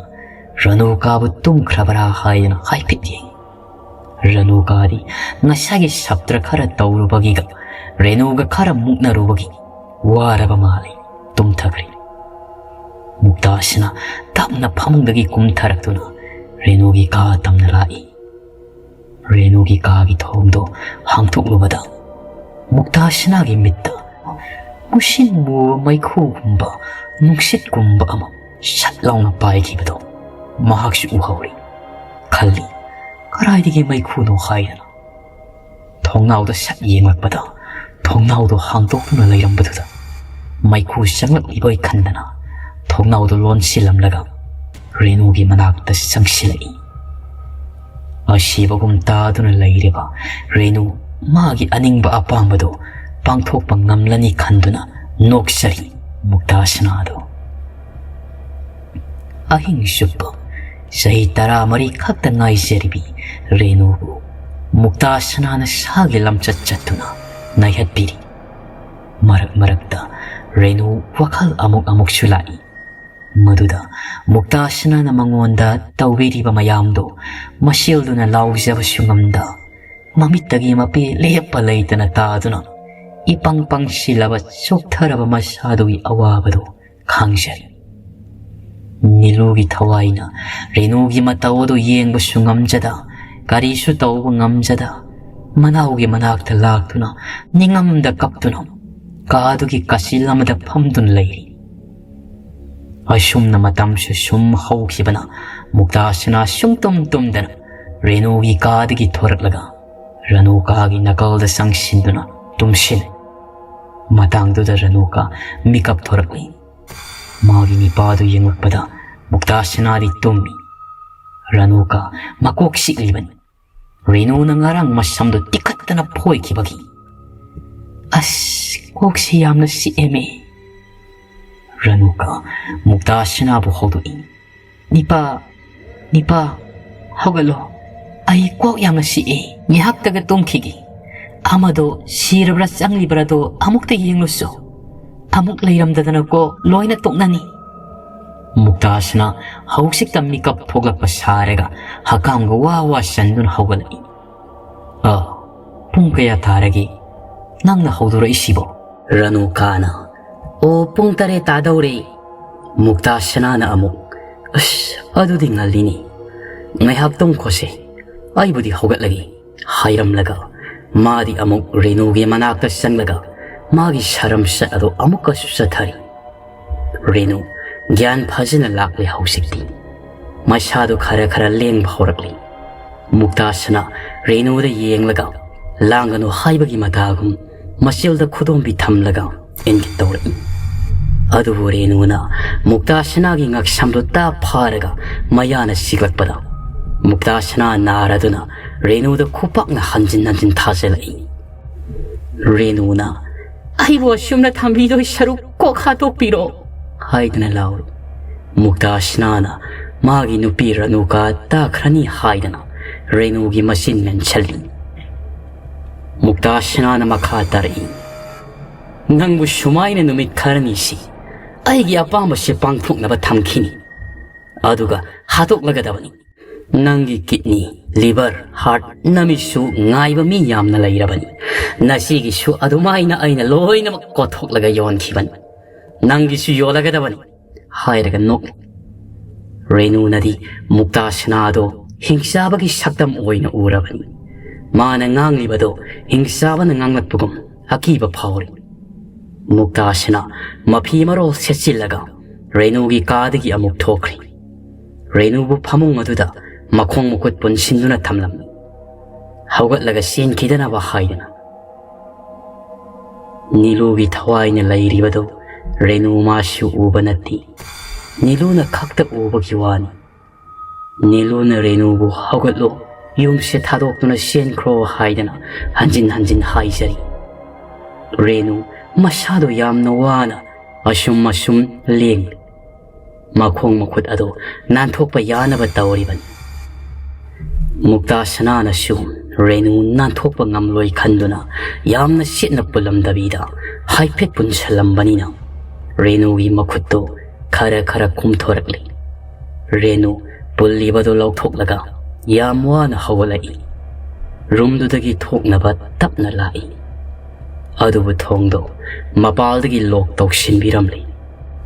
ꯔꯅꯨꯀꯥꯕꯨ ꯇꯨꯝꯈ꯭ꯔꯕꯔꯥ ꯍꯥꯏꯗꯨꯅ ꯍꯥꯏꯐꯦꯠ ꯌꯦꯡꯉꯤ꯫ ꯔꯅꯨꯀꯥꯗꯤ ꯉꯁꯥꯏꯒꯤ ꯁꯞꯇ꯭ꯔ ꯈꯔ ꯇꯧꯔꯨꯕꯒꯤꯒ ꯔꯦꯅꯨꯒ ꯈꯔ ꯃꯨꯛꯅꯔꯨꯕꯒꯤ ꯋꯥꯔꯕ ꯃꯥꯜꯂꯤ, ꯇꯨꯝꯊꯈ꯭ꯔꯦ꯫ ꯃꯨꯛꯇꯥꯁꯅꯥ ꯇꯞꯅ ꯐꯃꯨꯡꯗꯒꯤ ꯀꯨꯝꯊꯔꯛꯇꯨꯅ ꯔꯦꯅꯨꯒꯤ ꯀꯥ ꯇꯝꯅ ꯂꯥꯛꯏ꯫ ꯔꯦꯅꯨꯒꯤ ꯀꯥꯒꯤ ꯊꯣꯡꯗꯣ ꯍꯥꯡꯗꯣꯛꯂꯨꯕꯗ ꯃꯨꯛꯇꯥꯁꯅꯥꯒꯤ ꯃꯤꯠꯇ ꯃꯨꯁꯤꯟ ꯃꯨꯕ ꯃꯩꯈꯨꯒꯨꯝꯕ, ꯅꯨꯡꯁꯤꯠꯀꯨꯝꯕ ꯑꯃ ꯁꯠ ꯂꯥꯎꯅ ꯄꯥꯏꯈꯤꯕꯗꯣ ꯃꯍꯥꯛꯁꯨ ꯎꯍꯧꯔꯤ꯫ ꯈꯜꯂꯤ, "ꯀꯗꯥꯏꯗꯒꯤ ꯃꯩꯈꯨꯅꯣ?" ꯍꯥꯏꯗꯅ꯫ ꯊꯣꯡꯅꯥꯎꯗ ꯁꯠ ꯌꯦꯡꯂꯛꯄꯗ ꯊꯣꯡꯅꯥꯎꯗꯣ ꯍꯥꯡꯗꯣꯛꯇꯨꯅ ꯂꯩꯔꯝꯕꯗꯨꯗ ꯃꯩꯈꯨ ꯆꯪꯂꯛꯂꯤꯕꯣꯏ ꯈꯟꯗꯅ ꯊꯣꯡꯅꯥꯎꯗꯣ ꯂꯣꯟꯁꯤꯜꯂꯝꯂꯒ ꯔꯦꯅꯨꯒꯤ ꯃꯅꯥꯛꯇ ꯆꯪꯁꯤꯜꯂꯛꯏ꯫ ꯑꯁꯤꯕꯒꯨꯝ ꯇꯥꯗꯨꯅ ꯂꯩꯔꯤꯕ ꯔꯦꯅꯨ ꯃꯥꯒꯤ ꯑꯅꯤꯡꯕ ꯑꯄꯥꯝꯕꯗꯨ ꯄꯥꯡꯊꯣꯛꯄ ꯉꯝꯂꯅꯤ ꯈꯟꯗꯨꯅ ꯅꯣꯛꯆꯔꯤ ꯃꯨꯛꯇꯥꯁꯅꯥꯗꯨ꯫ ꯑꯍꯤꯡ ꯆꯨꯞꯄ ꯆꯍꯤ ꯇꯔꯥꯃꯔꯤ ꯈꯛꯇ ꯉꯥꯏꯖꯔꯤꯕꯤ ꯔꯦꯅꯨꯕꯨ ꯃꯨꯛꯇꯥꯁꯅꯥꯅ ꯁꯥꯒꯤ ꯂꯝꯆꯠ ꯆꯠꯇꯨꯅ ꯅꯩꯍꯠꯄꯤꯔꯤ꯫ ꯃꯔꯛ ꯃꯔꯛꯇ ꯔꯦꯅꯨ ꯋꯥꯈꯜ ꯑꯃꯨꯛ ꯑꯃꯨꯛꯁꯨ ꯂꯥꯛꯏ꯫ ꯃꯗꯨꯗ ꯃꯨꯛꯇꯥꯁꯅꯥꯅ ꯃꯉꯣꯟꯗ ꯇꯧꯕꯤꯔꯤꯕ ꯃꯌꯥꯝꯗꯨ ꯃꯁꯦꯜꯗꯨꯅ ꯂꯥꯎꯖꯕꯁꯨ ꯉꯝꯗ, ꯃꯃꯤꯠꯇꯒꯤ ꯃꯄꯦ ꯂꯦꯞꯄ ꯂꯩꯇꯅ ꯇꯥꯗꯨꯅ ꯏꯄꯪ ꯄꯪꯁꯤꯜꯂꯕ ꯆꯣꯛꯊꯔꯕ ꯃꯁꯥꯗꯨꯒꯤ ꯑꯋꯥꯕꯗꯨ ꯈꯥꯡꯖꯔꯤ꯫ ꯅꯤꯂꯨꯒꯤ ꯊꯋꯥꯏꯅ ꯔꯦꯅꯨꯒꯤ ꯃꯇꯧ ꯑꯗꯨ ꯌꯦꯡꯕꯁꯨ ꯉꯝꯖꯗ, ꯀꯔꯤꯁꯨ ꯇꯧꯕ ꯉꯝꯖꯗ, ꯃꯅꯥꯎꯒꯤ ꯃꯅꯥꯛꯇ ꯂꯥꯛꯇꯨꯅ ꯅꯤꯡꯉꯝꯗ ꯀꯞꯇꯨꯅ ꯀꯥꯗꯨꯒꯤ ꯀꯥꯆꯤꯜ ꯑꯃꯗ ꯐꯝꯗꯨꯅ ꯂꯩꯔꯤ꯫ ꯑꯁꯨꯝꯅ ꯃꯇꯝꯁꯨ ꯁꯨꯝ ꯍꯧꯈꯤꯕꯅ ꯃꯨꯛꯇꯥꯁꯅꯥ ꯁꯨꯡꯇꯨꯝ ꯇꯨꯝꯗꯅ ꯔꯦꯅꯨꯒꯤ ꯀꯥꯗꯒꯤ ꯊꯣꯔꯛꯂꯒ ꯔꯅꯨꯀꯥꯒꯤ ꯅꯥꯀꯜꯗ ꯆꯪꯁꯤꯟꯗꯨꯅ ꯇꯨꯝꯁꯤꯜꯂꯤ꯫ ꯃꯇꯥꯡꯗꯨꯗ ꯔꯅꯨꯀꯥ ꯃꯤꯀꯞ ꯊꯣꯔꯛꯂꯤ꯫ ꯃꯥꯒꯤ ꯅꯤꯄꯥꯗꯨ ꯌꯦꯡꯂꯛꯄꯗ ꯃꯨꯛꯇꯥꯁꯅꯥꯗꯤ ꯇꯨꯝꯃꯤ꯫ ꯔꯅꯨꯀꯥ ꯃꯀꯣꯛ ꯆꯤꯛꯂꯤꯕꯅꯤ꯫ ꯔꯦꯅꯨꯅ ꯉꯔꯥꯡ ꯃꯁꯝꯗꯨ ꯇꯤꯈꯠꯇꯅ ꯐꯣꯏꯈꯤꯕꯒꯤ꯫ "ꯑꯁ, ꯀꯣꯛꯁꯤ ꯌꯥꯝꯅ ꯆꯤꯛꯑꯦꯃꯦ!" ꯔꯦꯅꯨꯀꯥ ꯃꯨꯛꯇꯥꯁꯅꯥꯕꯨ ꯍꯧꯗꯣꯛꯏ꯫ "ꯅꯤꯄꯥ, ꯅꯤꯄꯥ, ꯍꯧꯒꯠꯂꯣ꯫ ꯑꯩ ꯀꯣꯛ ꯌꯥꯝꯅ ꯆꯤꯛꯑꯦ꯫ ꯉꯥꯏꯍꯥꯛꯇꯒ ꯇꯨꯝꯈꯤꯒꯦ꯫ ꯑꯃꯗꯣ ꯁꯤꯔꯕ꯭ꯔꯥ ꯆꯪꯂꯤꯕ꯭ꯔꯥꯗꯣ ꯑꯃꯨꯛꯇ ꯌꯦꯡꯂꯨꯆꯣ꯫ ꯑꯃꯨꯛ ꯂꯩꯔꯝꯗꯗꯅꯀꯣ ꯂꯣꯏꯅ ꯇꯣꯛꯅꯅꯤ꯫" ꯃꯨꯛꯇꯥꯁꯅꯥ ꯍꯧꯖꯤꯛꯇ ꯃꯤꯀꯞ ꯊꯣꯛꯂꯛꯄ ꯁꯥꯔꯒ ꯍꯀꯥꯝꯒ ꯋꯥ ꯋꯥ ꯆꯟꯗꯨꯅ ꯍꯧꯒꯠꯂꯛꯏ꯫ "ꯑ, ꯄꯨꯡ ꯀꯌꯥ ꯇꯥꯔꯒꯦ? ꯅꯪꯅ ꯍꯧꯗꯣꯔꯛꯏꯁꯤꯕꯣ?" ꯔꯦꯅꯨꯀꯥꯅ, "ꯑꯣ, ꯄꯨꯡ ꯇꯔꯦꯠ ꯇꯥꯗꯧꯔꯦ꯫" ꯃꯨꯛꯇꯥꯁꯅꯥꯅ ꯑꯃꯨꯛ, "ꯑꯁ, ꯑꯗꯨꯗꯤ ꯉꯜꯂꯤꯅꯦ꯫ ꯉꯥꯏꯍꯥꯛ ꯇꯨꯝꯈꯣꯁꯦ꯫ ꯑꯩꯕꯨꯗꯤ ꯍꯧꯒꯠꯂꯒꯦ," ꯍꯥꯏꯔꯝꯂꯒ ꯃꯥꯗꯤ ꯑꯃꯨꯛ ꯔꯦꯅꯨꯒꯤ ꯃꯅꯥꯛꯇ ꯆꯪꯂꯒ ꯃꯥꯒꯤ ꯁꯔꯝ ꯁꯠ ꯑꯗꯨ ꯑꯃꯨꯛꯀꯁꯨ ꯆꯠꯊꯔꯤ꯫ ꯔꯦꯅꯨ ꯒ꯭ꯌꯥꯟ ꯐꯖꯅ ꯂꯥꯛꯂꯦ ꯍꯧꯖꯤꯛꯇꯤ꯫ ꯃꯁꯥꯗꯨ ꯈꯔ ꯈꯔ ꯂꯦꯡꯕ ꯍꯧꯔꯛꯂꯤ꯫ ꯃꯨꯛꯇꯥꯁꯅꯥ ꯔꯦꯅꯨꯗ ꯌꯦꯡꯂꯒ ꯂꯥꯡꯒꯅꯨ ꯍꯥꯏꯕꯒꯤ ꯃꯇꯥꯒꯨꯝ ꯃꯆꯤꯜꯗ ꯈꯨꯗꯣꯝꯕꯤ ꯊꯝꯂꯒ ꯏꯪꯒꯤꯠ ꯇꯧꯔꯛꯏ꯫ ꯑꯗꯨꯕꯨ ꯔꯦꯅꯨꯅ ꯃꯨꯛꯇꯥꯁꯅꯥꯒꯤ ꯉꯛꯁꯝꯗꯨ ꯇꯥꯞ ꯐꯥꯔꯒ ꯃꯌꯥꯅ ꯆꯤꯛꯂꯛꯄꯗ ꯃꯨꯛꯇꯥꯁꯅꯥ ꯅꯥꯔꯗꯨꯅ ꯔꯦꯅꯨꯗ ꯈꯨꯄꯥꯛꯅ ꯍꯟꯖꯤꯟ ꯍꯟꯖꯤꯟ ꯊꯥꯖꯤꯜꯂꯛꯏ꯫ ꯔꯦꯅꯨꯅ, "ꯑꯩꯕꯨ ꯑꯁꯨꯝꯅ ꯊꯝꯕꯤꯗꯣꯏ ꯁꯔꯨꯛ ꯀꯣꯛ ꯍꯥꯠꯇꯣꯛꯄꯤꯔꯣ" ꯍꯥꯏꯗꯨꯅ ꯂꯥꯎꯔꯤ꯫ ꯃꯨꯛꯇꯥꯁꯅꯥꯅ ꯃꯥꯒꯤ ꯅꯨꯄꯤ ꯔꯦꯅꯨꯀꯥ ꯇꯥꯈ꯭ꯔꯅꯤ ꯍꯥꯏꯗꯅ ꯔꯦꯅꯨꯒꯤ ꯃꯆꯤꯟ ꯃꯦꯟꯁꯤꯜꯂꯤ꯫ ꯃꯨꯛꯇꯥꯁꯅꯥꯅ ꯃꯈꯥ ꯇꯥꯔꯛꯏ, "ꯅꯪꯕꯨ ꯁꯨꯃꯥꯏꯅ ꯅꯨꯃꯤꯠ ꯈꯔꯅꯤꯁꯤ ꯑꯩꯒꯤ ꯑꯄꯥꯝꯕꯁꯦ ꯄꯥꯡꯊꯣꯛꯅꯕ ꯊꯝꯈꯤꯅꯤ꯫ ꯑꯗꯨꯒ ꯍꯥꯠꯇꯣꯛꯂꯒꯗꯕꯅꯤ꯫ ꯅꯪꯒꯤ ꯀꯤꯠꯅꯤ, ꯂꯤꯚꯔ, ꯍꯥꯔꯠ, ꯅꯃꯤꯠꯁꯨ ꯉꯥꯏꯕ ꯃꯤ ꯌꯥꯝꯅ ꯂꯩꯔꯕꯅꯤ꯫ ꯅꯁꯤꯒꯤꯁꯨ ꯑꯗꯨꯃꯥꯏꯅ ꯑꯩꯅ ꯂꯣꯏꯅꯃꯛ ꯀꯣꯠꯊꯣꯛꯂꯒ ꯌꯣꯟꯈꯤꯕꯅꯤ꯫ ꯅꯪꯒꯤꯁꯨ ꯌꯣꯜꯂꯒꯗꯕꯅꯤ" ꯍꯥꯏꯔꯒ ꯅꯣꯛꯂꯤ꯫ ꯔꯦꯅꯨꯅꯗꯤ ꯃꯨꯛꯇꯥꯁꯅꯥꯗꯣ ꯍꯤꯡꯆꯥꯕꯒꯤ ꯁꯛꯇꯝ ꯑꯣꯏꯅ ꯎꯔꯕꯅꯤ꯫ ꯃꯥꯅ ꯉꯥꯡꯂꯤꯕꯗꯣ ꯍꯤꯡꯆꯥꯕꯅ ꯉꯥꯡꯂꯛꯄꯒꯨꯝ ꯑꯀꯤꯕ ꯐꯥꯎꯔꯤ꯫ ꯃꯨꯛꯇꯥꯁꯅꯥ ꯃꯐꯤ ꯃꯔꯣꯜ ꯁꯦꯠꯆꯤꯜꯂꯒ ꯔꯦꯅꯨꯒꯤ ꯀꯥꯗꯒꯤ ꯑꯃꯨꯛ ꯊꯣꯛꯈ꯭ꯔꯤ꯫ ꯔꯦꯅꯨꯕꯨ ꯐꯃꯨꯡ ꯑꯗꯨꯗ ꯃꯈꯣꯡ ꯃꯈꯨꯠ ꯄꯨꯟꯁꯤꯟꯗꯨꯅ ꯊꯝꯂꯝꯃꯤ꯫ ꯍꯧꯒꯠꯂꯒ ꯆꯦꯟꯈꯤꯗꯅꯕ ꯍꯥꯏꯗꯨꯅ꯫ ꯅꯤꯂꯨꯒꯤ ꯊꯋꯥꯏꯅ ꯂꯩꯔꯤꯕꯗꯨ ꯔꯦꯅꯨ ꯃꯥꯁꯨ ꯎꯕ ꯅꯠꯇꯦ꯫ ꯅꯤꯂꯨꯅ ꯈꯛꯇ ꯎꯕꯒꯤ ꯋꯥꯅꯤ꯫ ꯅꯤꯂꯨꯅ ꯔꯦꯅꯨꯕꯨ "ꯍꯧꯒꯠꯂꯣ, ꯌꯨꯝꯁꯦ ꯊꯥꯗꯣꯛꯇꯨꯅ ꯆꯦꯟꯈ꯭ꯔꯣ ꯍꯥꯏꯗꯅ ꯍꯟꯖꯤꯟ ꯍꯟꯖꯤꯟ ꯍꯥꯏꯖꯔꯤ꯫ ꯔꯦꯅꯨ ꯃꯁꯥꯗꯣ ꯌꯥꯝꯅ ꯋꯥꯅ ꯑꯁꯨꯝ ꯑꯁꯨꯝ ꯂꯦꯡꯂꯤ꯫ ꯃꯈꯣꯡ ꯃꯈꯨꯠ ꯑꯗꯨ ꯅꯥꯟꯊꯣꯛꯄ ꯌꯥꯅꯕ ꯇꯧꯔꯤꯕꯅꯤ꯫ ꯃꯨꯛꯇꯥ ꯁꯅꯥꯅꯁꯨ ꯔꯦꯅꯨ ꯅꯥꯟꯊꯣꯛꯄ ꯉꯝꯂꯣꯏ ꯈꯟꯗꯨꯅ ꯌꯥꯝꯅ ꯆꯦꯠꯅ ꯄꯨꯜꯂꯝꯗꯕꯤꯗ ꯍꯥꯏꯐꯦꯠ ꯄꯨꯟꯁꯜꯂꯝꯕꯅꯤꯅ ꯔꯦꯅꯨꯒꯤ ꯃꯈꯨꯠꯇꯨ ꯈꯔ ꯈꯔ ꯀꯨꯝꯊꯣꯔꯛꯂꯤ꯫ ꯔꯦꯅꯨ ꯄꯨꯜꯂꯤꯕꯗꯨ ꯂꯧꯊꯣꯛꯂꯒ ꯌꯥꯝ ꯋꯥꯅ ꯍꯧꯒꯠꯂꯛꯏ꯫ ꯔꯨꯝꯗꯨꯗꯒꯤ ꯊꯣꯛꯅꯕ ꯇꯞꯅ ꯂꯥꯛꯏ꯫ ꯑꯗꯨꯕꯨ ꯊꯣꯡꯗꯣ ꯃꯄꯥꯜꯗꯒꯤ ꯂꯣꯛ ꯇꯧꯁꯤꯟꯕꯤꯔꯝꯂꯤ꯫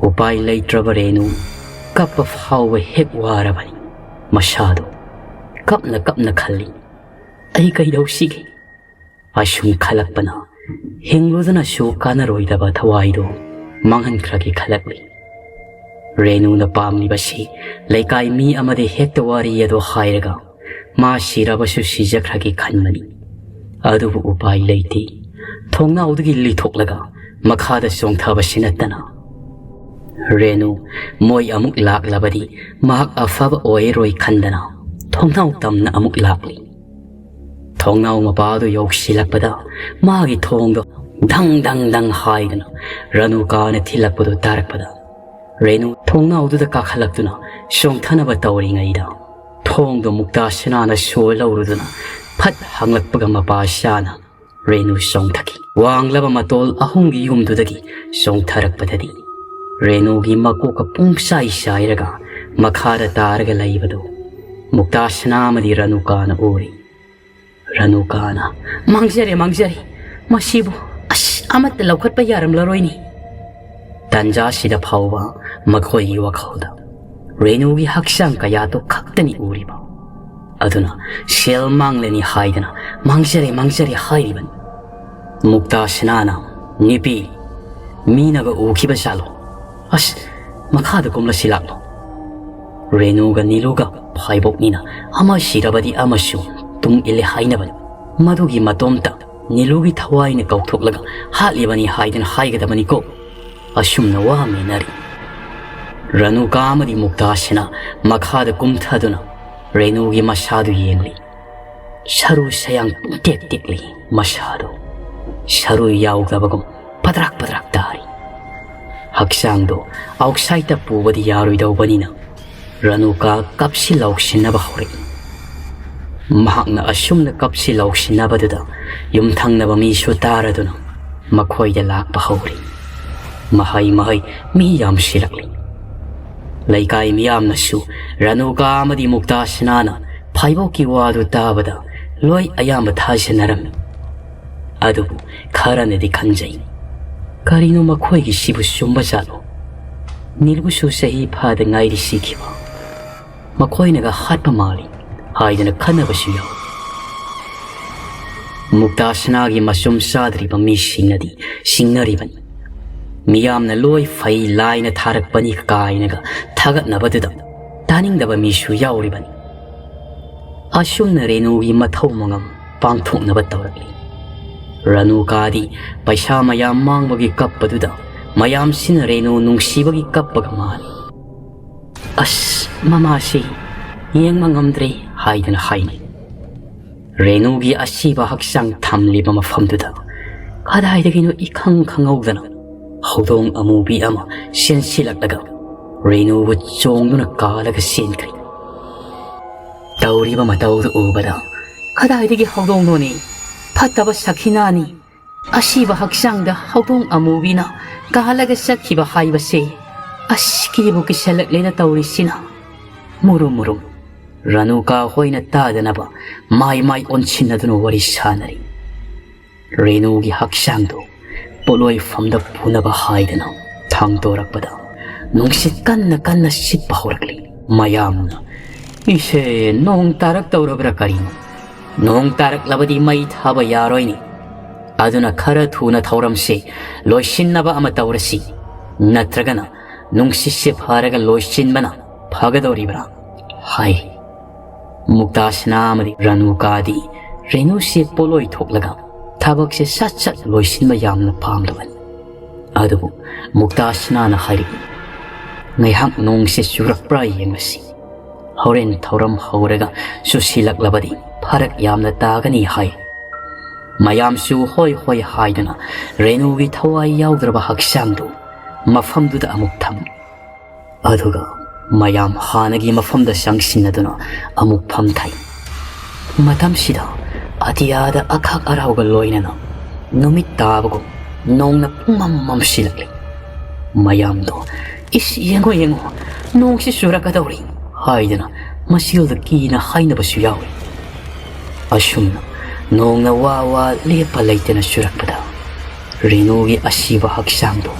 ꯎꯄꯥꯏ ꯂꯩꯇ꯭ꯔꯕ ꯔꯦꯅꯨ ꯀꯞꯄ ꯐꯥꯎꯕ ꯍꯦꯛ ꯋꯥꯔꯕꯅꯤ꯫ ꯃꯁꯥꯗꯣ ꯀꯞꯅ ꯀꯞꯅ ꯈꯜꯂꯤ, "ꯑꯩ ꯀꯩꯗꯧꯁꯤꯒꯦ?" ꯑꯁꯨꯝ ꯈꯜꯂꯛꯄꯅ ꯍꯤꯡꯂꯨꯗꯅꯁꯨ ꯀꯥꯟꯅꯔꯣꯏꯗꯕ ꯊꯋꯥꯏꯗꯨ ꯃꯥꯡꯍꯟꯈ꯭ꯔꯒꯦ ꯈꯜꯂꯛꯂꯤ꯫ ꯔꯦꯅꯨꯅ ꯄꯥꯝꯂꯤꯕꯁꯤ ꯂꯩꯀꯥꯏ ꯃꯤ ꯑꯃꯗ ꯍꯦꯛꯇ ꯋꯥꯔꯤ ꯑꯗꯨ ꯍꯥꯏꯔꯒ ꯃꯥ ꯁꯤꯔꯕꯁꯨ ꯁꯤꯖꯈ꯭ꯔꯒꯦ ꯈꯟꯕꯅꯤ꯫ ꯑꯗꯨꯕꯨ ꯎꯄꯥꯏ ꯂꯩꯇꯦ꯫ ꯊꯣꯡꯅꯥꯎꯗꯒꯤ ꯂꯤꯊꯣꯛꯂꯒ ꯃꯈꯥꯗ ꯆꯣꯡꯊꯕꯁꯤ ꯅꯠꯇꯅ꯫ ꯔꯦꯅꯨ ꯃꯣꯏ ꯑꯃꯨꯛ ꯂꯥꯛꯂꯕꯗꯤ ꯃꯍꯥꯛ ꯑꯐꯕ ꯑꯣꯏꯔꯣꯏ ꯈꯟꯗꯅ ꯊꯣꯡꯅꯥꯎ ꯇꯝꯅ ꯑꯃꯨꯛ ꯂꯥꯛꯂꯤ꯫ ꯊꯣꯡꯅꯥꯎ ꯃꯄꯥꯗꯨ ꯌꯧꯁꯤꯜꯂꯛꯄꯗ ꯃꯥꯒꯤ ꯊꯣꯡꯗꯣ ꯙꯪ ꯙꯪ ꯙꯪ ꯍꯥꯏꯗꯨꯅ ꯔꯅꯨꯀꯥꯅ ꯊꯤꯜꯂꯛꯄꯗꯨ ꯇꯥꯔꯛꯄꯗ ꯔꯦꯅꯨ ꯊꯣꯡꯅꯥꯎꯗꯨꯗ ꯀꯥꯈꯠꯂꯛꯇꯨꯅ ꯆꯣꯡꯊꯅꯕ ꯇꯧꯔꯤꯉꯩꯗ ꯊꯣꯡꯗꯣ ꯃꯨꯛꯇꯥ ꯁꯅꯥꯅ ꯁꯣ ꯂꯧꯔꯨꯗꯨꯅ ꯐꯠ ꯍꯥꯡꯂꯛꯄꯒ ꯃꯄꯥ ꯁꯥꯅ ꯔꯦꯅꯨ ꯆꯣꯡꯊꯈꯤ꯫ ꯋꯥꯡꯂꯕ ꯃꯇꯣꯜ ꯑꯍꯨꯝꯒꯤ ꯌꯨꯝꯗꯨꯗꯒꯤ ꯆꯣꯡꯊꯔꯛꯄꯗꯗꯤ ꯔꯦꯅꯨꯒꯤ ꯃꯀꯣꯛꯀ ꯄꯨꯡꯆꯥꯏ ꯆꯥꯏꯔꯒ ꯃꯈꯥꯗ ꯇꯥꯔꯒ ꯂꯩꯕꯗꯨ ꯃꯨꯛꯇꯥ ꯁꯅꯥ ꯑꯃꯗꯤ ꯔꯅꯨꯀꯥꯅ ꯎꯔꯤ꯫ ꯔꯅꯨꯀꯥꯅ, "ꯃꯥꯡꯖꯔꯦ, ꯃꯥꯡꯖꯔꯦ꯫ ꯃꯁꯤꯕꯨ, ꯑꯁ, ꯑꯃꯠꯇ ꯂꯧꯈꯠꯄ ꯌꯥꯔꯝꯂꯔꯣꯏꯅꯤ"꯫ ꯇꯟꯖꯥꯁꯤꯗ ꯐꯥꯎꯕ ꯃꯈꯣꯏꯒꯤ ꯋꯥꯈꯜꯗ ꯔꯦꯅꯨꯒꯤ ꯍꯛꯆꯥꯡ ꯀꯌꯥꯗꯨ ꯈꯛꯇꯅꯤ ꯎꯔꯤꯕ꯫ ꯑꯗꯨꯅ ꯁꯦꯜ ꯃꯥꯡꯂꯅꯤ ꯍꯥꯏꯗꯅ "ꯃꯥꯡꯖꯔꯦ, ꯃꯥꯡꯖꯔꯦ" ꯍꯥꯏꯔꯤꯕꯅꯤ꯫ ꯃꯨꯛꯇꯥ ꯁꯅꯥꯅ, "ꯅꯨꯄꯤ, ꯃꯤꯅꯒ ꯎꯈꯤꯕ ꯖꯥꯠꯂꯣ? ꯑꯁ, ꯃꯈꯥꯗ ꯀꯨꯝꯂꯁꯤ ꯂꯥꯛꯂꯣ"꯫ ꯔꯦꯅꯨꯒ ꯅꯤꯂꯨꯒ ꯐꯥꯏꯕꯣꯛꯅꯤꯅ ꯑꯃ ꯁꯤꯔꯕꯗꯤ ꯑꯃꯁꯨ ꯇꯨꯡ ꯏꯜꯂꯦ ꯍꯥꯏꯅꯕꯅꯤ꯫ ꯃꯗꯨꯒꯤ ꯃꯇꯣꯝꯇ ꯅꯤꯂꯨꯒꯤ ꯊꯋꯥꯏꯅ ꯀꯧꯊꯣꯛꯂꯒ ꯍꯥꯠꯂꯤꯕꯅꯤ ꯍꯥꯏꯗꯅ ꯍꯥꯏꯒꯗꯕꯅꯤꯀꯣ꯫ ꯑꯁꯨꯝꯅ ꯋꯥ ꯃꯦꯟꯅꯔꯤ꯫ ꯔꯅꯨꯀꯥ ꯑꯃꯗꯤ ꯃꯨꯛꯇꯥꯁꯤꯅ ꯃꯈꯥꯗ ꯀꯨꯝꯊꯗꯨꯅ ꯔꯦꯅꯨꯒꯤ ꯃꯁꯥꯗꯨ ꯌꯦꯡꯂꯤ꯫ ꯁꯔꯨ ꯁꯌꯥꯡ ꯄꯨꯡꯇꯦꯛ ꯇꯦꯛꯂꯤ꯫ ꯃꯁꯥꯗꯣ ꯁꯔꯨ ꯌꯥꯎꯗꯕꯒꯨꯝ ꯄꯗ꯭ꯔꯥꯛ ꯄꯗ꯭ꯔꯥꯛ ꯇꯥꯔꯤ꯫ ꯍꯛꯆꯥꯡꯗꯣ ꯑꯥꯎꯠꯁꯥꯏꯗꯇ ꯄꯨꯕꯗꯤ ꯌꯥꯔꯣꯏꯗꯧꯕꯅꯤꯅ ꯔꯥꯅꯨꯀꯥ ꯀꯞꯁꯤ ꯂꯥꯎꯁꯤꯟꯅꯕ ꯍꯧꯔꯛꯏ꯫ ꯃꯍꯥꯛꯅ ꯑꯁꯨꯝꯅ ꯀꯞꯁꯤ ꯂꯥꯎꯁꯤꯟꯅꯕꯗꯨꯗ ꯌꯨꯝꯊꯪꯅꯕ ꯃꯤꯁꯨ ꯇꯥꯔꯗꯨꯅ ꯃꯈꯣꯏꯗ ꯂꯥꯛꯄ ꯍꯧꯔꯤ꯫ ꯃꯍꯩ ꯃꯍꯩ ꯃꯤ ꯌꯥꯝꯁꯤꯜꯂꯛꯂꯤ꯫ ꯂꯩꯀꯥꯏ ꯃꯤꯌꯥꯝꯅꯁꯨ ꯔꯥꯅꯨꯀꯥ ꯑꯃꯗꯤ ꯃꯨꯛꯇꯥꯁꯅꯥꯅ ꯐꯥꯏꯕꯣꯛꯀꯤ ꯋꯥꯗꯨ ꯇꯥꯕꯗ ꯂꯣꯏ ꯑꯌꯥꯝꯕ ꯊꯥꯖꯅꯔꯝꯃꯤ꯫ ꯑꯗꯨꯕꯨ ꯈꯔꯅꯗꯤ ꯈꯟꯖꯩ, "ꯀꯔꯤꯅꯣ ꯃꯈꯣꯏꯒꯤꯁꯤꯕꯨ ꯆꯨꯝꯕ ꯖꯥꯠꯂꯣ? ꯅꯤꯜꯕꯨꯁꯨ ꯆꯍꯤ ꯐꯥꯗ ꯉꯥꯏꯔꯤ ꯁꯤꯈꯤꯕ꯫ ꯃꯈꯣꯏꯅꯒ ꯍꯥꯠꯄ ꯃꯥꯜꯂꯤ" ꯍꯥꯏꯗꯅ ꯈꯟꯅꯕꯁꯨ ꯌꯥꯎꯏ꯫ ꯃꯨꯛꯇꯥꯁꯅꯥꯒꯤ ꯃꯆꯨꯝ ꯆꯥꯗ꯭ꯔꯤꯕ ꯃꯤꯁꯤꯡꯅꯗꯤ ꯆꯤꯡꯅꯔꯤꯕꯅꯤ꯫ ꯃꯤꯌꯥꯝꯅ ꯂꯣꯏ ꯐꯩ ꯂꯥꯏꯅ ꯊꯥꯔꯛꯄꯅꯤ ꯀꯥꯏꯅꯒ ꯊꯥꯒꯠꯅꯕꯗꯨꯗ ꯇꯥꯅꯤꯡꯗꯕ ꯃꯤꯁꯨ ꯌꯥꯎꯔꯤꯕꯅꯤ꯫ ꯑꯁꯨꯝꯅ ꯔꯦꯅꯨꯒꯤ ꯃꯊꯧ ꯃꯉꯝ ꯄꯥꯡꯊꯣꯛꯅꯕ ꯇꯧꯔꯛꯂꯤ꯫ ꯔꯥꯅꯨꯀꯥꯗꯤ ꯄꯩꯁꯥ ꯃꯌꯥꯝ ꯃꯥꯡꯕꯒꯤ ꯀꯞꯄꯗꯨꯗ ꯃꯌꯥꯝꯁꯤꯅ ꯔꯦꯅꯨ ꯅꯨꯡꯁꯤꯕꯒꯤ ꯀꯞꯄꯒ ꯃꯥꯜꯂꯤ꯫ "ꯑꯁ, ꯃꯃꯥꯁꯤ ꯌꯦꯡꯕ ꯉꯝꯗ꯭ꯔꯦ" ꯍꯥꯏꯗꯅ ꯍꯥꯏꯅꯩ꯫ ꯔꯦꯅꯨꯒꯤ ꯑꯁꯤꯕ ꯍꯛꯆꯥꯡ ꯊꯝꯂꯤꯕ ꯃꯐꯝꯗꯨꯗ ꯀꯗꯥꯏꯗꯒꯤꯅꯣ ꯏꯈꯪ ꯈꯪꯍꯧꯗꯅ ꯍꯧꯗꯣꯡ ꯑꯃꯨꯕꯤ ꯑꯃ ꯆꯦꯟꯁꯤꯜꯂꯛꯂꯒ ꯔꯦꯅꯨꯕꯨ ꯆꯣꯡꯗꯨꯅ ꯀꯥꯜꯂꯒ ꯆꯦꯟꯈ꯭ꯔꯦ꯫ ꯇꯧꯔꯤꯕ ꯃꯇꯧꯗꯨ ꯎꯕꯗ ꯀꯗꯥꯏꯗꯒꯤ ꯍꯧꯗꯣꯡꯅꯣꯅꯦ? ꯐꯠꯇꯕ ꯁꯈꯤꯅꯥꯅꯤ꯫ ꯑꯁꯤꯕ ꯍꯛꯆꯥꯡꯗ ꯍꯧꯗꯣꯡ ꯑꯃꯨꯕꯤꯅ ꯀꯥꯜꯂꯒ ꯆꯠꯈꯤꯕ ꯍꯥꯏꯕꯁꯦ꯫ ꯑꯁ, ꯀꯤꯕꯨ ꯀꯤꯁꯜꯂꯛꯂꯦꯅ ꯇꯧꯔꯤꯁꯤꯅ꯫ ꯃꯨꯔꯨꯝ ꯃꯨꯔꯨꯝ ꯔꯥꯅꯨꯀꯥ ꯍꯣꯏꯅ ꯇꯥꯗꯅꯕ ꯃꯥꯏ ꯃꯥꯏ ꯑꯣꯟꯁꯤꯟꯅꯗꯨꯅ ꯋꯥꯔꯤ ꯁꯥꯟꯅꯔꯤ꯫ ꯔꯦꯅꯨꯒꯤ ꯍꯛꯆꯥꯡꯗꯨ ꯄꯣꯠꯂꯣꯏꯐꯝꯗ ꯄꯨꯅꯕ ꯍꯥꯏꯗꯅ ꯊꯥꯡꯗꯣꯔꯛꯄꯗ ꯅꯨꯡꯁꯤꯠ ꯀꯟꯅ ꯀꯟꯅ ꯁꯤꯠꯄ ꯍꯧꯔꯛꯂꯤ꯫ ꯃꯌꯥꯝꯅ, "ꯏꯁꯦ, ꯅꯣꯡ ꯇꯥꯔꯛꯇꯧꯔꯕ꯭ꯔꯥ ꯀꯔꯤꯅꯣ? ꯅꯣꯡ ꯇꯥꯔꯛꯂꯕꯗꯤ ꯃꯩ ꯊꯥꯕ ꯌꯥꯔꯣꯏꯅꯦ꯫ ꯑꯗꯨꯅ ꯈꯔ ꯊꯨꯅ ꯊꯧꯔꯝꯁꯦ ꯂꯣꯏꯁꯤꯟꯅꯕ ꯑꯃ ꯇꯧꯔꯁꯤ, ꯅꯠꯇ꯭ꯔꯒꯅ ꯅꯨꯡꯁꯤꯠꯁꯦ ꯐꯔꯒ ꯂꯣꯏꯁꯤꯟꯕꯅ ꯐꯒꯗꯧꯔꯤꯕ꯭ꯔꯥ?" ꯍꯥꯏ꯫ ꯃꯨꯛꯇꯥꯁꯅꯥ ꯑꯃꯗꯤ ꯔꯥꯅꯨꯀꯥꯗꯤ ꯔꯦꯅꯨꯁꯦ ꯄꯣꯠꯂꯣꯏ ꯊꯣꯛꯂꯒ ꯊꯕꯛꯁꯦ ꯁꯠ ꯁꯠ ꯂꯣꯏꯁꯤꯟꯕ ꯌꯥꯝꯅ ꯄꯥꯝꯂꯕꯅꯤ꯫ ꯑꯗꯨꯕꯨ ꯃꯨꯛꯇꯥꯁꯅꯥꯅ ꯍꯥꯏꯔꯛꯏ, "ꯉꯥꯏꯍꯥꯛ ꯅꯣꯡꯁꯦ ꯆꯨꯔꯛꯄ꯭ꯔꯥ ꯌꯦꯡꯂꯁꯤ꯫ ꯍꯣꯔꯦꯟ ꯊꯧꯔꯝ ꯍꯧꯔꯒ ꯆꯨꯁꯤꯜꯂꯛꯂꯕꯗꯤ ꯐꯔꯛ ꯌꯥꯝꯅ ꯇꯥꯒꯅꯤ ꯍꯥꯏ꯫ ꯃꯌꯥꯝꯁꯨ ꯍꯣꯏ ꯍꯣꯏ ꯍꯥꯏꯗꯨꯅ ꯔꯦꯅꯨꯒꯤ ꯊꯋꯥꯏ ꯌꯥꯎꯗ꯭ꯔꯕ ꯍꯛꯆꯥꯡꯗꯨ ꯃꯐꯝꯗꯨꯗ ꯑꯃꯨꯛ ꯊꯝꯃꯤ꯫ ꯑꯗꯨꯒ ꯃꯌꯥꯝ ꯍꯥꯟꯅꯒꯤ ꯃꯐꯝꯗ ꯆꯪꯁꯤꯟꯅꯗꯨꯅ ꯑꯃꯨꯛ ꯐꯝꯊꯩ꯫ ꯃꯇꯝꯁꯤꯗ ꯑꯇꯤꯌꯥꯗ ꯑꯈꯥꯛ ꯑꯔꯥꯎꯒ ꯂꯣꯏꯅꯅ ꯅꯨꯃꯤꯠ ꯇꯥꯕꯒꯨꯝ ꯅꯣꯡꯅ ꯄꯨꯡꯃꯝ ꯃꯝꯁꯤꯜꯂꯛꯂꯤ꯫ ꯃꯌꯥꯝꯗꯣ "ꯏꯁ, ꯌꯦꯡꯉꯣ, ꯌꯦꯡꯉꯣ, ꯅꯣꯡꯁꯤ ꯆꯨꯔꯛꯀꯗꯧꯔꯤ" ꯍꯥꯏꯗꯅ ꯃꯆꯤꯜꯗ ꯀꯤꯅ ꯍꯥꯏꯅꯕꯁꯨ ꯌꯥꯎꯏ꯫ ꯑꯁꯨꯝꯅ ꯅꯣꯡꯅ ꯋꯥ ꯋꯥ ꯂꯦꯞꯄ ꯂꯩꯇꯅ ꯆꯨꯔꯛꯄꯗ ꯔꯦꯅꯨꯒꯤ ꯑꯁꯤꯕ ꯍꯛꯆꯥꯡꯗꯣ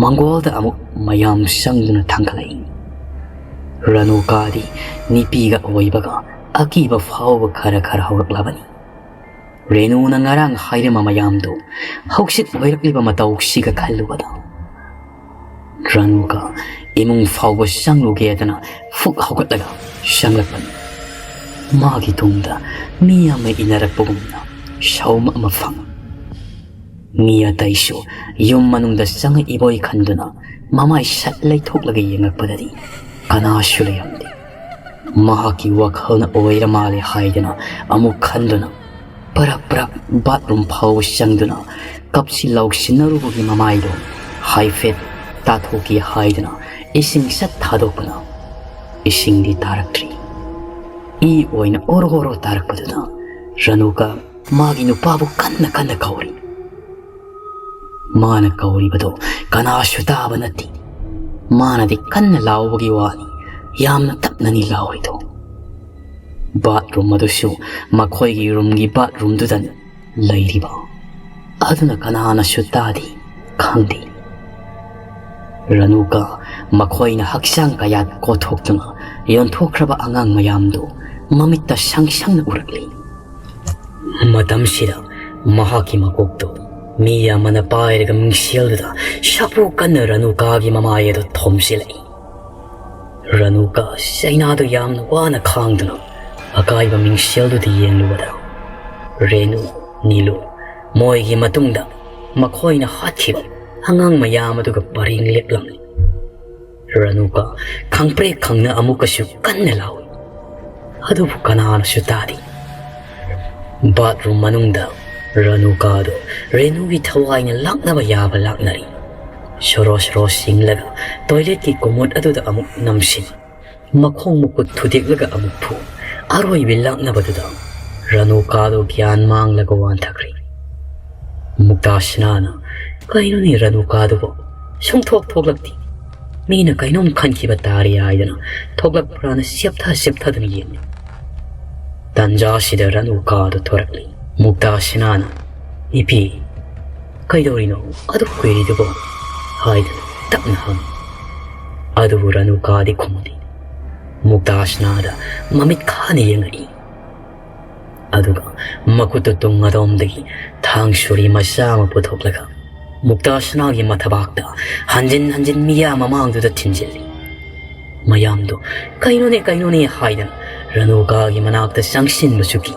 ꯃꯪꯒꯣꯜꯗ ꯑꯃꯨꯛ ꯃꯌꯥꯝ ꯆꯪꯗꯨꯅ ꯊꯥꯡꯒꯠꯂꯛꯏ꯫ ꯔꯅꯨꯀꯥꯗꯤ ꯅꯤꯄꯤꯒ ꯑꯣꯏꯕꯒ ꯑꯀꯤꯕ ꯐꯥꯎꯕ ꯈꯔ ꯈꯔ ꯍꯧꯔꯛꯂꯕꯅꯤ꯫ ꯔꯦꯅꯨꯅ ꯉꯔꯥꯡ ꯍꯥꯏꯔꯝꯕ ꯃꯌꯥꯝꯗꯨ ꯍꯧꯖꯤꯛ ꯑꯣꯏꯔꯛꯂꯤꯕ ꯃꯇꯧꯁꯤꯒ ꯈꯜꯂꯨꯕꯗ ꯔꯅꯨꯀꯥ ꯏꯃꯨꯡ ꯐꯥꯎꯕ ꯆꯪꯂꯨꯒꯦꯗꯅ ꯐꯨꯛ ꯍꯧꯒꯠꯂꯒ ꯆꯪꯂꯛꯄꯅꯤ꯫ ꯃꯥꯒꯤ ꯇꯨꯡꯗ ꯃꯤ ꯑꯃ ꯏꯟꯅꯔꯛꯄꯒꯨꯝꯅ ꯁꯥꯎꯝ ꯑꯃ ꯐꯪꯏ꯫ ꯃꯤ ꯑꯇꯩꯁꯨ ꯌꯨꯝ ꯃꯅꯨꯡꯗ ꯆꯪꯉꯛꯏꯕꯣꯏ ꯈꯟꯗꯨꯅ ꯃꯃꯥꯏ ꯁꯠ ꯂꯩꯊꯣꯛꯂꯒ ꯌꯦꯡꯉꯛꯄꯗꯗꯤ ꯀꯅꯥꯁꯨ ꯂꯩꯔꯝꯗꯦ꯫ ꯃꯍꯥꯛꯀꯤ ꯋꯥꯈꯜꯅ ꯑꯣꯏꯔ ꯃꯥꯜꯂꯦ ꯍꯥꯏꯗꯨꯅ ꯑꯃꯨꯛ ꯈꯟꯗꯨꯅ ꯄꯔꯞ ꯄꯔꯞ ꯕꯥꯠꯔꯨꯝ ꯐꯥꯎꯕ ꯆꯪꯗꯨꯅ ꯀꯞꯁꯤ ꯂꯥꯎꯁꯤꯟꯅꯔꯨꯕꯒꯤ ꯃꯃꯥꯏꯗꯣ ꯍꯥꯏꯐꯦꯠ ꯇꯥꯊꯣꯛꯀꯦ ꯍꯥꯏꯗꯨꯅ ꯏꯁꯤꯡ ꯁꯠ ꯊꯥꯗꯣꯛꯄꯅ ꯏꯁꯤꯡꯗꯤ ꯇꯥꯔꯛꯇ꯭ꯔꯤ꯫ ꯏ ꯑꯣꯏꯅ ꯑꯣꯔꯣ ꯑꯣꯔꯣ ꯇꯥꯔꯛꯄꯗꯨꯗ ꯔꯅꯨꯀꯥ ꯃꯥꯒꯤ ꯅꯨꯄꯥꯕꯨ ꯀꯟꯅ ꯀꯟꯅ ꯀꯧꯔꯤ꯫ ꯃꯥꯅ ꯀꯧꯔꯤꯕꯗꯣ ꯀꯅꯥꯁꯨ ꯇꯥꯕ ꯅꯠꯇꯦ꯫ ꯃꯥꯅꯗꯤ ꯀꯟꯅ ꯂꯥꯎꯕꯒꯤ ꯋꯥꯅꯤ, ꯌꯥꯝꯅ ꯇꯞꯅꯅꯤ ꯂꯥꯎꯔꯤꯗꯣ꯫ ꯕꯥꯠꯔꯨꯝ ꯑꯗꯨꯁꯨ ꯃꯈꯣꯏꯒꯤ ꯔꯨꯝꯒꯤ ꯕꯥꯠꯔꯨꯝꯗꯨꯗꯅꯤ ꯂꯩꯔꯤꯕ꯫ ꯑꯗꯨꯅ ꯀꯅꯥꯅꯁꯨ ꯇꯥꯗꯦ, ꯈꯪꯗꯦ꯫ ꯔꯅꯨꯀꯥ ꯃꯈꯣꯏꯅ ꯍꯛꯆꯥꯡ ꯀꯌꯥꯠ ꯀꯣꯊꯣꯛꯇꯨꯅ ꯌꯣꯟꯊꯣꯛꯈ꯭ꯔꯕ ꯑꯉꯥꯡ ꯃꯌꯥꯝꯗꯨ ꯃꯃꯤꯠꯇ ꯁꯪ ꯁꯪꯅ ꯎꯔꯛꯂꯤ꯫ ꯃꯇꯝꯁꯤꯗ ꯃꯍꯥꯛꯀꯤ ꯃꯀꯣꯛꯇꯨ ꯃꯤ ꯑꯃꯅ ꯄꯥꯏꯔꯒ ꯃꯤꯡꯁꯦꯜꯗꯨꯗ ꯁꯥꯐꯨ ꯀꯟꯅ ꯔꯅꯨꯀꯥꯒꯤ ꯃꯃꯥꯏ ꯑꯗꯨ ꯊꯣꯝꯖꯤꯜꯂꯛꯏ꯫ ꯔꯅꯨꯀꯥ ꯆꯩꯅꯥꯗꯨ ꯌꯥꯝꯅ ꯋꯥꯅ ꯈꯥꯡꯗꯨꯅ ꯑꯀꯥꯏꯕ ꯃꯤꯡꯁꯦꯜꯗꯨꯗ ꯌꯦꯡꯂꯨꯕꯗ ꯔꯦꯅꯨ, ꯅꯤꯂꯨ, ꯃꯣꯏꯒꯤ ꯃꯇꯨꯡꯗ ꯃꯈꯣꯏꯅ ꯍꯥꯠꯈꯤꯕ ꯑꯉꯥꯡ ꯃꯌꯥꯝ ꯑꯗꯨꯒ ꯄꯔꯦꯡ ꯂꯦꯞꯂꯝꯃꯤ꯫ ꯔꯅꯨꯀꯥ ꯈꯪꯄ꯭ꯔꯦꯛ ꯈꯪꯅ ꯑꯃꯨꯛꯀꯁꯨ ꯀꯟꯅ ꯂꯥꯎꯏ꯫ ꯑꯗꯨꯕꯨ ꯀꯅꯥꯅꯁꯨ ꯇꯥꯗꯦ꯫ ꯕꯥꯠꯔꯨꯝ ꯃꯅꯨꯡꯗ ꯔꯥꯅꯨꯀꯥꯗꯣ ꯔꯦꯅꯨꯒꯤ ꯊꯋꯥꯏꯅ ꯂꯥꯛꯅꯕ ꯌꯥꯕ ꯂꯥꯛꯅꯔꯤ꯫ ꯁꯣꯔꯣ ꯁꯣꯔꯣ ꯁꯤꯡꯂꯒ ꯇꯣꯏꯂꯦꯠꯀꯤ ꯀꯣꯃꯣꯠ ꯑꯗꯨꯗ ꯑꯃꯨꯛ ꯅꯝꯁꯤꯟ, ꯃꯈꯣꯡ ꯃꯈꯨꯠ ꯊꯨꯗꯦꯛꯂꯒ ꯑꯃꯨꯛ ꯐꯨ꯫ ꯑꯔꯣꯏꯕꯤ ꯂꯥꯛꯅꯕꯗꯨꯗ ꯔꯥꯅꯨꯀꯥꯗꯣ ꯒ꯭ꯌꯥꯟ ꯃꯥꯡꯂꯒ ꯋꯥꯟꯊꯈ꯭ꯔꯦ꯫ ꯃꯨꯛꯇꯥꯁꯅꯥꯅ, "ꯀꯩꯅꯣꯅꯦ ꯔꯥꯅꯨꯀꯥꯗꯨꯕꯣ? ꯁꯨꯡꯊꯣꯛ ꯊꯣꯛꯂꯛꯇꯦ꯫ ꯃꯤꯅ ꯀꯩꯅꯣꯝ ꯈꯟꯈꯤꯕ ꯇꯥꯔꯦ" ꯍꯥꯏꯗꯅ ꯊꯣꯛꯂꯛꯄ꯭ꯔꯥꯅ ꯁꯦꯞꯊ ꯁꯦꯞꯊꯗꯨꯅ ꯌꯦꯡꯂꯤ꯫ ꯇꯟꯖꯥꯁꯤꯗ ꯔꯥꯅꯨꯀꯥꯗꯣ ꯊꯣꯔꯛꯂꯤ꯫ ꯃꯨꯛꯇꯥꯁꯅꯥꯅ, "ꯅꯨꯄꯤ, ꯀꯩꯗꯧꯔꯤꯅꯣ ꯑꯗꯨꯛ ꯀꯨꯏꯔꯤꯗꯨꯕꯣ?" ꯍꯥꯏꯗꯨꯅ ꯇꯞꯅ ꯍꯪꯉꯤ꯫ ꯑꯗꯨꯕꯨ ꯔꯥꯅꯨꯀꯥꯗꯤ ꯈꯨꯝꯗꯦ꯫ ꯃꯨꯛꯇꯥꯁꯅꯥꯗ ꯃꯃꯤꯠ ꯈꯥꯅ ꯌꯦꯡꯉꯛꯏ꯫ ꯑꯗꯨꯒ ꯃꯈꯨꯠꯇꯨ ꯇꯨꯡ ꯑꯗꯣꯝꯗꯒꯤ ꯊꯥꯡ ꯁꯨꯔꯤ ꯃꯆꯥ ꯑꯃ ꯄꯨꯊꯣꯛꯂꯒ ꯃꯨꯛꯇꯥꯁꯅꯥꯒꯤ ꯃꯊꯕꯥꯛꯇ ꯍꯟꯖꯤꯟ ꯍꯟꯖꯤꯟ ꯃꯤꯌꯥꯝ ꯃꯃꯥꯡꯗꯨꯗ ꯊꯤꯟꯖꯤꯜꯂꯤ꯫ ꯃꯌꯥꯝꯗꯣ "ꯀꯩꯅꯣꯅꯦ, ꯀꯩꯅꯣꯅꯦ" ꯍꯥꯏꯗꯅ ꯔꯥꯅꯨꯀꯥꯒꯤ ꯃꯅꯥꯛꯇ ꯆꯪꯁꯤꯟꯕꯁꯨ ꯀꯤ,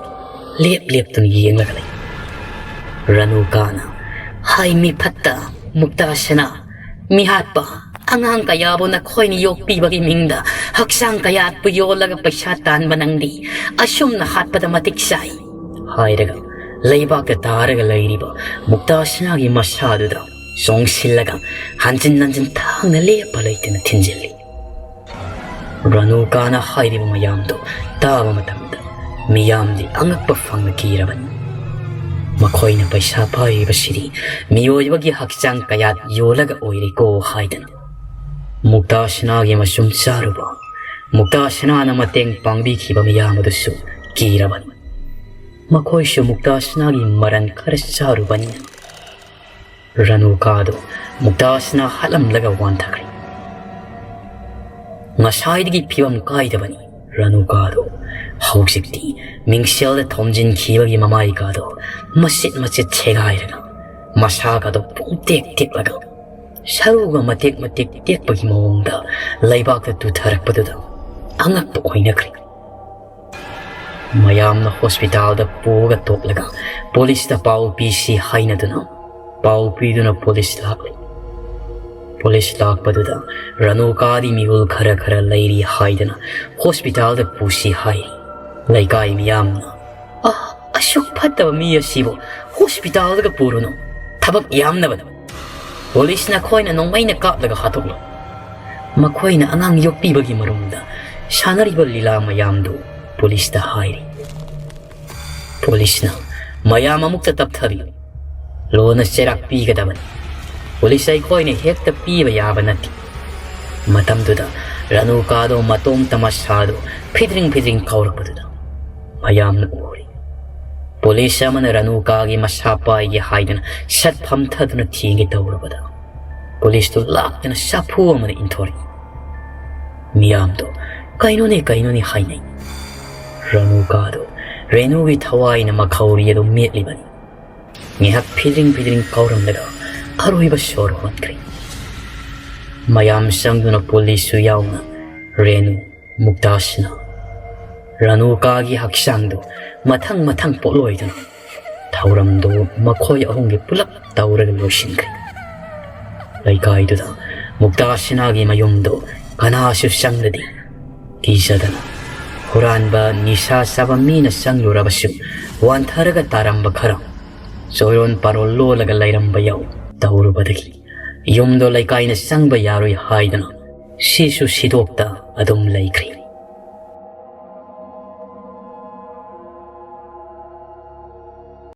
ꯂꯦꯞ ꯂꯦꯞꯇꯨꯅ ꯌꯦꯡꯂꯒ ꯂꯩ꯫ ꯔꯥꯅꯨꯀꯥꯅ, "ꯍꯥꯏ ꯃꯤ ꯐꯠꯇ, ꯃꯨꯛꯇꯥꯁꯅꯥ, ꯃꯤꯍꯥꯠꯄ, ꯑꯉꯥꯡ ꯀꯌꯥꯕꯨ ꯅꯈꯣꯏꯅ ꯌꯣꯛꯄꯤꯕꯒꯤ ꯃꯤꯡꯗ ꯍꯛꯆꯥꯡ ꯀꯌꯥꯠꯄꯨ ꯌꯣꯜꯂꯒ ꯄꯩꯁꯥ ꯇꯥꯟꯕ ꯅꯪꯗꯤ ꯑꯁꯨꯝꯅ ꯍꯥꯠꯄꯗ ꯃꯇꯤꯛ ꯆꯥꯏ" ꯍꯥꯏꯔꯒ ꯂꯩꯕꯥꯛꯇ ꯇꯥꯔꯒ ꯂꯩꯔꯤꯕ ꯃꯨꯛꯇꯥꯁꯅꯥꯒꯤ ꯃꯁꯥꯗꯨꯗ ꯆꯣꯡꯁꯤꯜꯂꯒ ꯍꯟꯖꯤꯟ ꯍꯟꯖꯤꯟ ꯊꯥꯡꯅ ꯂꯦꯞꯄ ꯂꯩꯇꯅ ꯊꯤꯟꯖꯤꯜꯂꯤ꯫ ꯔꯥꯅꯨꯀꯥꯅ ꯍꯥꯏꯔꯤꯕ ꯃꯌꯥꯝꯗꯨ ꯇꯥꯕ ꯃꯇꯝꯗ ꯃꯤꯌꯥꯝꯗꯤ ꯑꯉꯛꯄ ꯐꯪꯅ ꯀꯤꯔꯕꯅꯤ꯫ ꯃꯈꯣꯏꯅ ꯄꯩꯁꯥ ꯄꯥꯏꯔꯤꯕꯁꯤꯗꯤ ꯃꯤꯑꯣꯏꯕꯒꯤ ꯍꯛꯆꯥꯡ ꯀꯌꯥꯠ ꯌꯣꯜꯂꯒ ꯑꯣꯏꯔꯦꯀꯣ ꯍꯥꯏꯗꯅ ꯃꯨꯛꯇꯥꯁꯅꯥꯒꯤ ꯃꯆꯨꯝ ꯆꯥꯔꯨꯕ, ꯃꯨꯛꯇꯥꯁꯅꯥꯅ ꯃꯇꯦꯡ ꯄꯥꯡꯕꯤꯈꯤꯕ ꯃꯤꯌꯥꯝ ꯑꯗꯨꯁꯨ ꯀꯤꯔꯕꯅꯤ꯫ ꯃꯈꯣꯏꯁꯨ ꯃꯨꯛꯇꯥꯁꯅꯥꯒꯤ ꯃꯔꯟ ꯈꯔ ꯆꯥꯔꯨꯕꯅꯤꯅ꯫ ꯔꯥꯅꯨꯀꯥꯗꯣ ꯃꯨꯛꯇꯥꯁꯅꯥ ꯍꯥꯠꯂꯝꯂꯒ ꯋꯥꯟꯊꯈ꯭ꯔꯦ꯫ ꯉꯁꯥꯏꯗꯒꯤ ꯐꯤꯕꯝ ꯀꯥꯏꯗꯕꯅꯤ ꯔꯥꯅꯨꯀꯥꯗꯣ꯫ ꯍꯧꯖꯤꯛꯇꯤ ꯃꯤꯡꯁꯦꯜꯗ ꯊꯣꯝꯖꯤꯟꯈꯤꯕꯒꯤ ꯃꯃꯥꯏꯒꯥꯗꯣ ꯃꯆꯦꯠ ꯃꯆꯦꯠ ꯁꯦꯒꯥꯏꯔꯒ ꯃꯁꯥꯒꯗꯣ ꯄꯨꯡꯇꯦꯛ ꯇꯦꯛꯂꯒ ꯁꯔꯨꯒ ꯃꯇꯦꯛ ꯃꯇꯦꯛ ꯇꯦꯛꯄꯒꯤ ꯃꯑꯣꯡꯗ ꯂꯩꯕꯥꯛꯇ ꯇꯨꯊꯔꯛꯄꯗꯨꯗ ꯑꯉꯛꯄ ꯑꯣꯏꯅꯈ꯭ꯔꯦ꯫ ꯃꯌꯥꯝꯅ ꯍꯣꯁꯄꯤꯇꯥꯜꯗ ꯄꯨꯒ ꯇꯣꯛꯂꯒ ꯄꯨꯂꯤꯁꯇ ꯄꯥꯎ ꯄꯤꯁꯤ ꯍꯥꯏꯅꯗꯨꯅ ꯄꯥꯎ ꯄꯤꯗꯨꯅ ꯄꯨꯂꯤꯁ ꯂꯥꯛꯂꯤ꯫ ꯄꯨꯂꯤꯁ ꯂꯥꯛꯄꯗꯨꯗ ꯔꯥꯅꯨꯀꯥꯗꯤ ꯃꯤꯍꯨꯜ ꯈꯔ ꯈꯔ ꯂꯩꯔꯤ ꯍꯥꯏꯗꯅ ꯍꯣꯁꯄꯤꯇꯥꯜꯗ ꯄꯨꯁꯤ ꯍꯥꯏꯔꯤ꯫ ꯂꯩꯀꯥꯏ ꯃꯤꯌꯥꯝꯅ, "ꯑꯥ, "ꯑꯁꯨꯛ ꯐꯠꯇꯕ ꯃꯤ ꯑꯁꯤꯕꯨ ꯍꯣꯁꯄꯤꯇꯥꯜꯗꯒ ꯄꯨꯔꯨꯅꯨ, ꯊꯕꯛ ꯌꯥꯝꯅꯕꯅꯤ꯫ ꯄꯨꯂꯤꯁꯅ ꯑꯩꯈꯣꯏꯅ ꯅꯣꯡꯃꯩꯅ ꯀꯥꯞꯂꯒ ꯍꯥꯠꯇꯣꯛꯂꯣ꯫ ꯃꯈꯣꯏꯅ ꯑꯉꯥꯡ ꯌꯣꯛꯄꯤꯕꯒꯤ ꯃꯔꯨꯝꯗ ꯁꯥꯟꯅꯔꯤꯕ ꯂꯤꯂꯥ ꯃꯌꯥꯝꯗꯨ ꯄꯨꯂꯤꯁꯇ ꯍꯥꯏꯔꯤ꯫ ꯄꯨꯂꯤꯁꯅ ꯃꯌꯥꯝ ꯑꯃꯨꯛꯇ ꯇꯞꯊꯕꯤꯌꯨ, ꯂꯣꯟꯅ ꯆꯩꯔꯥꯛ ꯄꯤꯒꯗꯕꯅꯤ꯫ ꯄꯨꯂꯤꯁ ꯑꯩꯈꯣꯏꯅ ꯍꯦꯛꯇ ꯄꯤꯕ ꯌꯥꯕ ꯅꯠꯇꯦ"꯫ ꯃꯇꯝꯗꯨꯗ ꯔꯥꯅꯨꯀꯥꯗꯣ ꯃꯇꯣꯝꯇ ꯃꯁꯥꯗꯨ ꯐꯤꯗ꯭ꯔꯤꯡ ꯐꯤꯗ꯭ꯔꯤꯡ ꯀꯥꯎꯔꯛꯄꯗꯨꯗ ꯃꯌꯥꯝꯅ ꯎꯔꯤ꯫ ꯄꯨꯂꯤꯁ ꯑꯃꯅ ꯔꯥꯅꯨꯀꯥꯒꯤ ꯃꯁꯥ ꯄꯥꯏꯒꯦ ꯍꯥꯏꯗꯨꯅ ꯁꯠ ꯐꯝꯊꯗꯨꯅ ꯊꯦꯡꯒꯦ ꯇꯧꯔꯕꯗ ꯄꯨꯂꯤꯁꯇꯨ ꯂꯥꯛꯇꯨꯅ ꯁꯥꯐꯨ ꯑꯃꯅ ꯏꯟꯊꯣꯔꯛꯏ꯫ ꯃꯤꯌꯥꯝꯗꯣ "ꯀꯩꯅꯣꯅꯦ, ꯀꯩꯅꯣꯅꯦ" ꯍꯥꯏꯅꯩ꯫ ꯔꯥꯅꯨꯀꯥꯗꯣ ꯔꯦꯅꯨꯒꯤ ꯊꯋꯥꯏꯅ ꯃꯈꯧꯔꯤ ꯑꯗꯨ ꯃꯦꯠꯂꯤꯕꯅꯤ꯫ ꯉꯥꯏꯍꯥꯛ ꯐꯤꯗ꯭ꯔꯤꯡ ꯐꯤꯗ꯭ꯔꯤꯡ ꯀꯥꯎꯔꯝꯂꯒ ꯑꯔꯣꯏꯕ ꯁꯣꯔ ꯍꯣꯟꯈ꯭ꯔꯦ꯫ ꯃꯌꯥꯝ ꯆꯪꯗꯨꯅ ꯄꯨꯂꯤꯁꯁꯨ ꯌꯥꯎꯅ ꯔꯦꯅꯨ, ꯃꯨꯛꯇꯥꯁꯅꯥ, ꯔꯥꯅꯨꯀꯥꯒꯤ ꯍꯛꯆꯥꯡꯗꯨ ꯃꯊꯪ ꯃꯊꯪ ꯄꯣꯠꯂꯣꯏꯗꯨꯅ ꯊꯧꯔꯝꯗꯨ ꯃꯈꯣꯏ ꯑꯍꯨꯝꯒꯤ ꯄꯨꯂꯞ ꯇꯧꯔꯒ ꯂꯣꯏꯁꯤꯟꯈ꯭ꯔꯦ꯫ ꯂꯩꯀꯥꯏꯗꯨꯗ ꯃꯨꯛꯇꯥꯁꯅꯥꯒꯤ ꯃꯌꯨꯝꯗꯨ ꯀꯅꯥꯁꯨ ꯆꯪꯂꯗꯦ꯫ ꯀꯤꯖꯗꯅ ꯍꯨꯔꯥꯟꯕ, ꯅꯤꯁꯥ ꯆꯥꯕ ꯃꯤꯅ ꯆꯪꯂꯨꯔꯕꯁꯨ ꯋꯥꯟꯊꯔꯒ ꯇꯥꯔꯝꯕ ꯈꯔ ꯆꯣꯏꯔꯣꯟ ꯄꯥꯔꯣꯟ ꯂꯣꯜꯂꯒ ꯂꯩꯔꯝꯕ ꯌꯥꯎ꯫ ꯇꯧꯔꯨꯕꯗꯒꯤ ꯌꯨꯝꯗꯣ ꯂꯩꯀꯥꯏꯅ ꯆꯪꯕ ꯌꯥꯔꯣꯏ ꯍꯥꯏꯗꯨꯅ ꯁꯤꯁꯨ ꯁꯤꯗꯣꯛꯇ ꯑꯗꯨꯝ ꯂꯩꯈ꯭ꯔꯦ꯫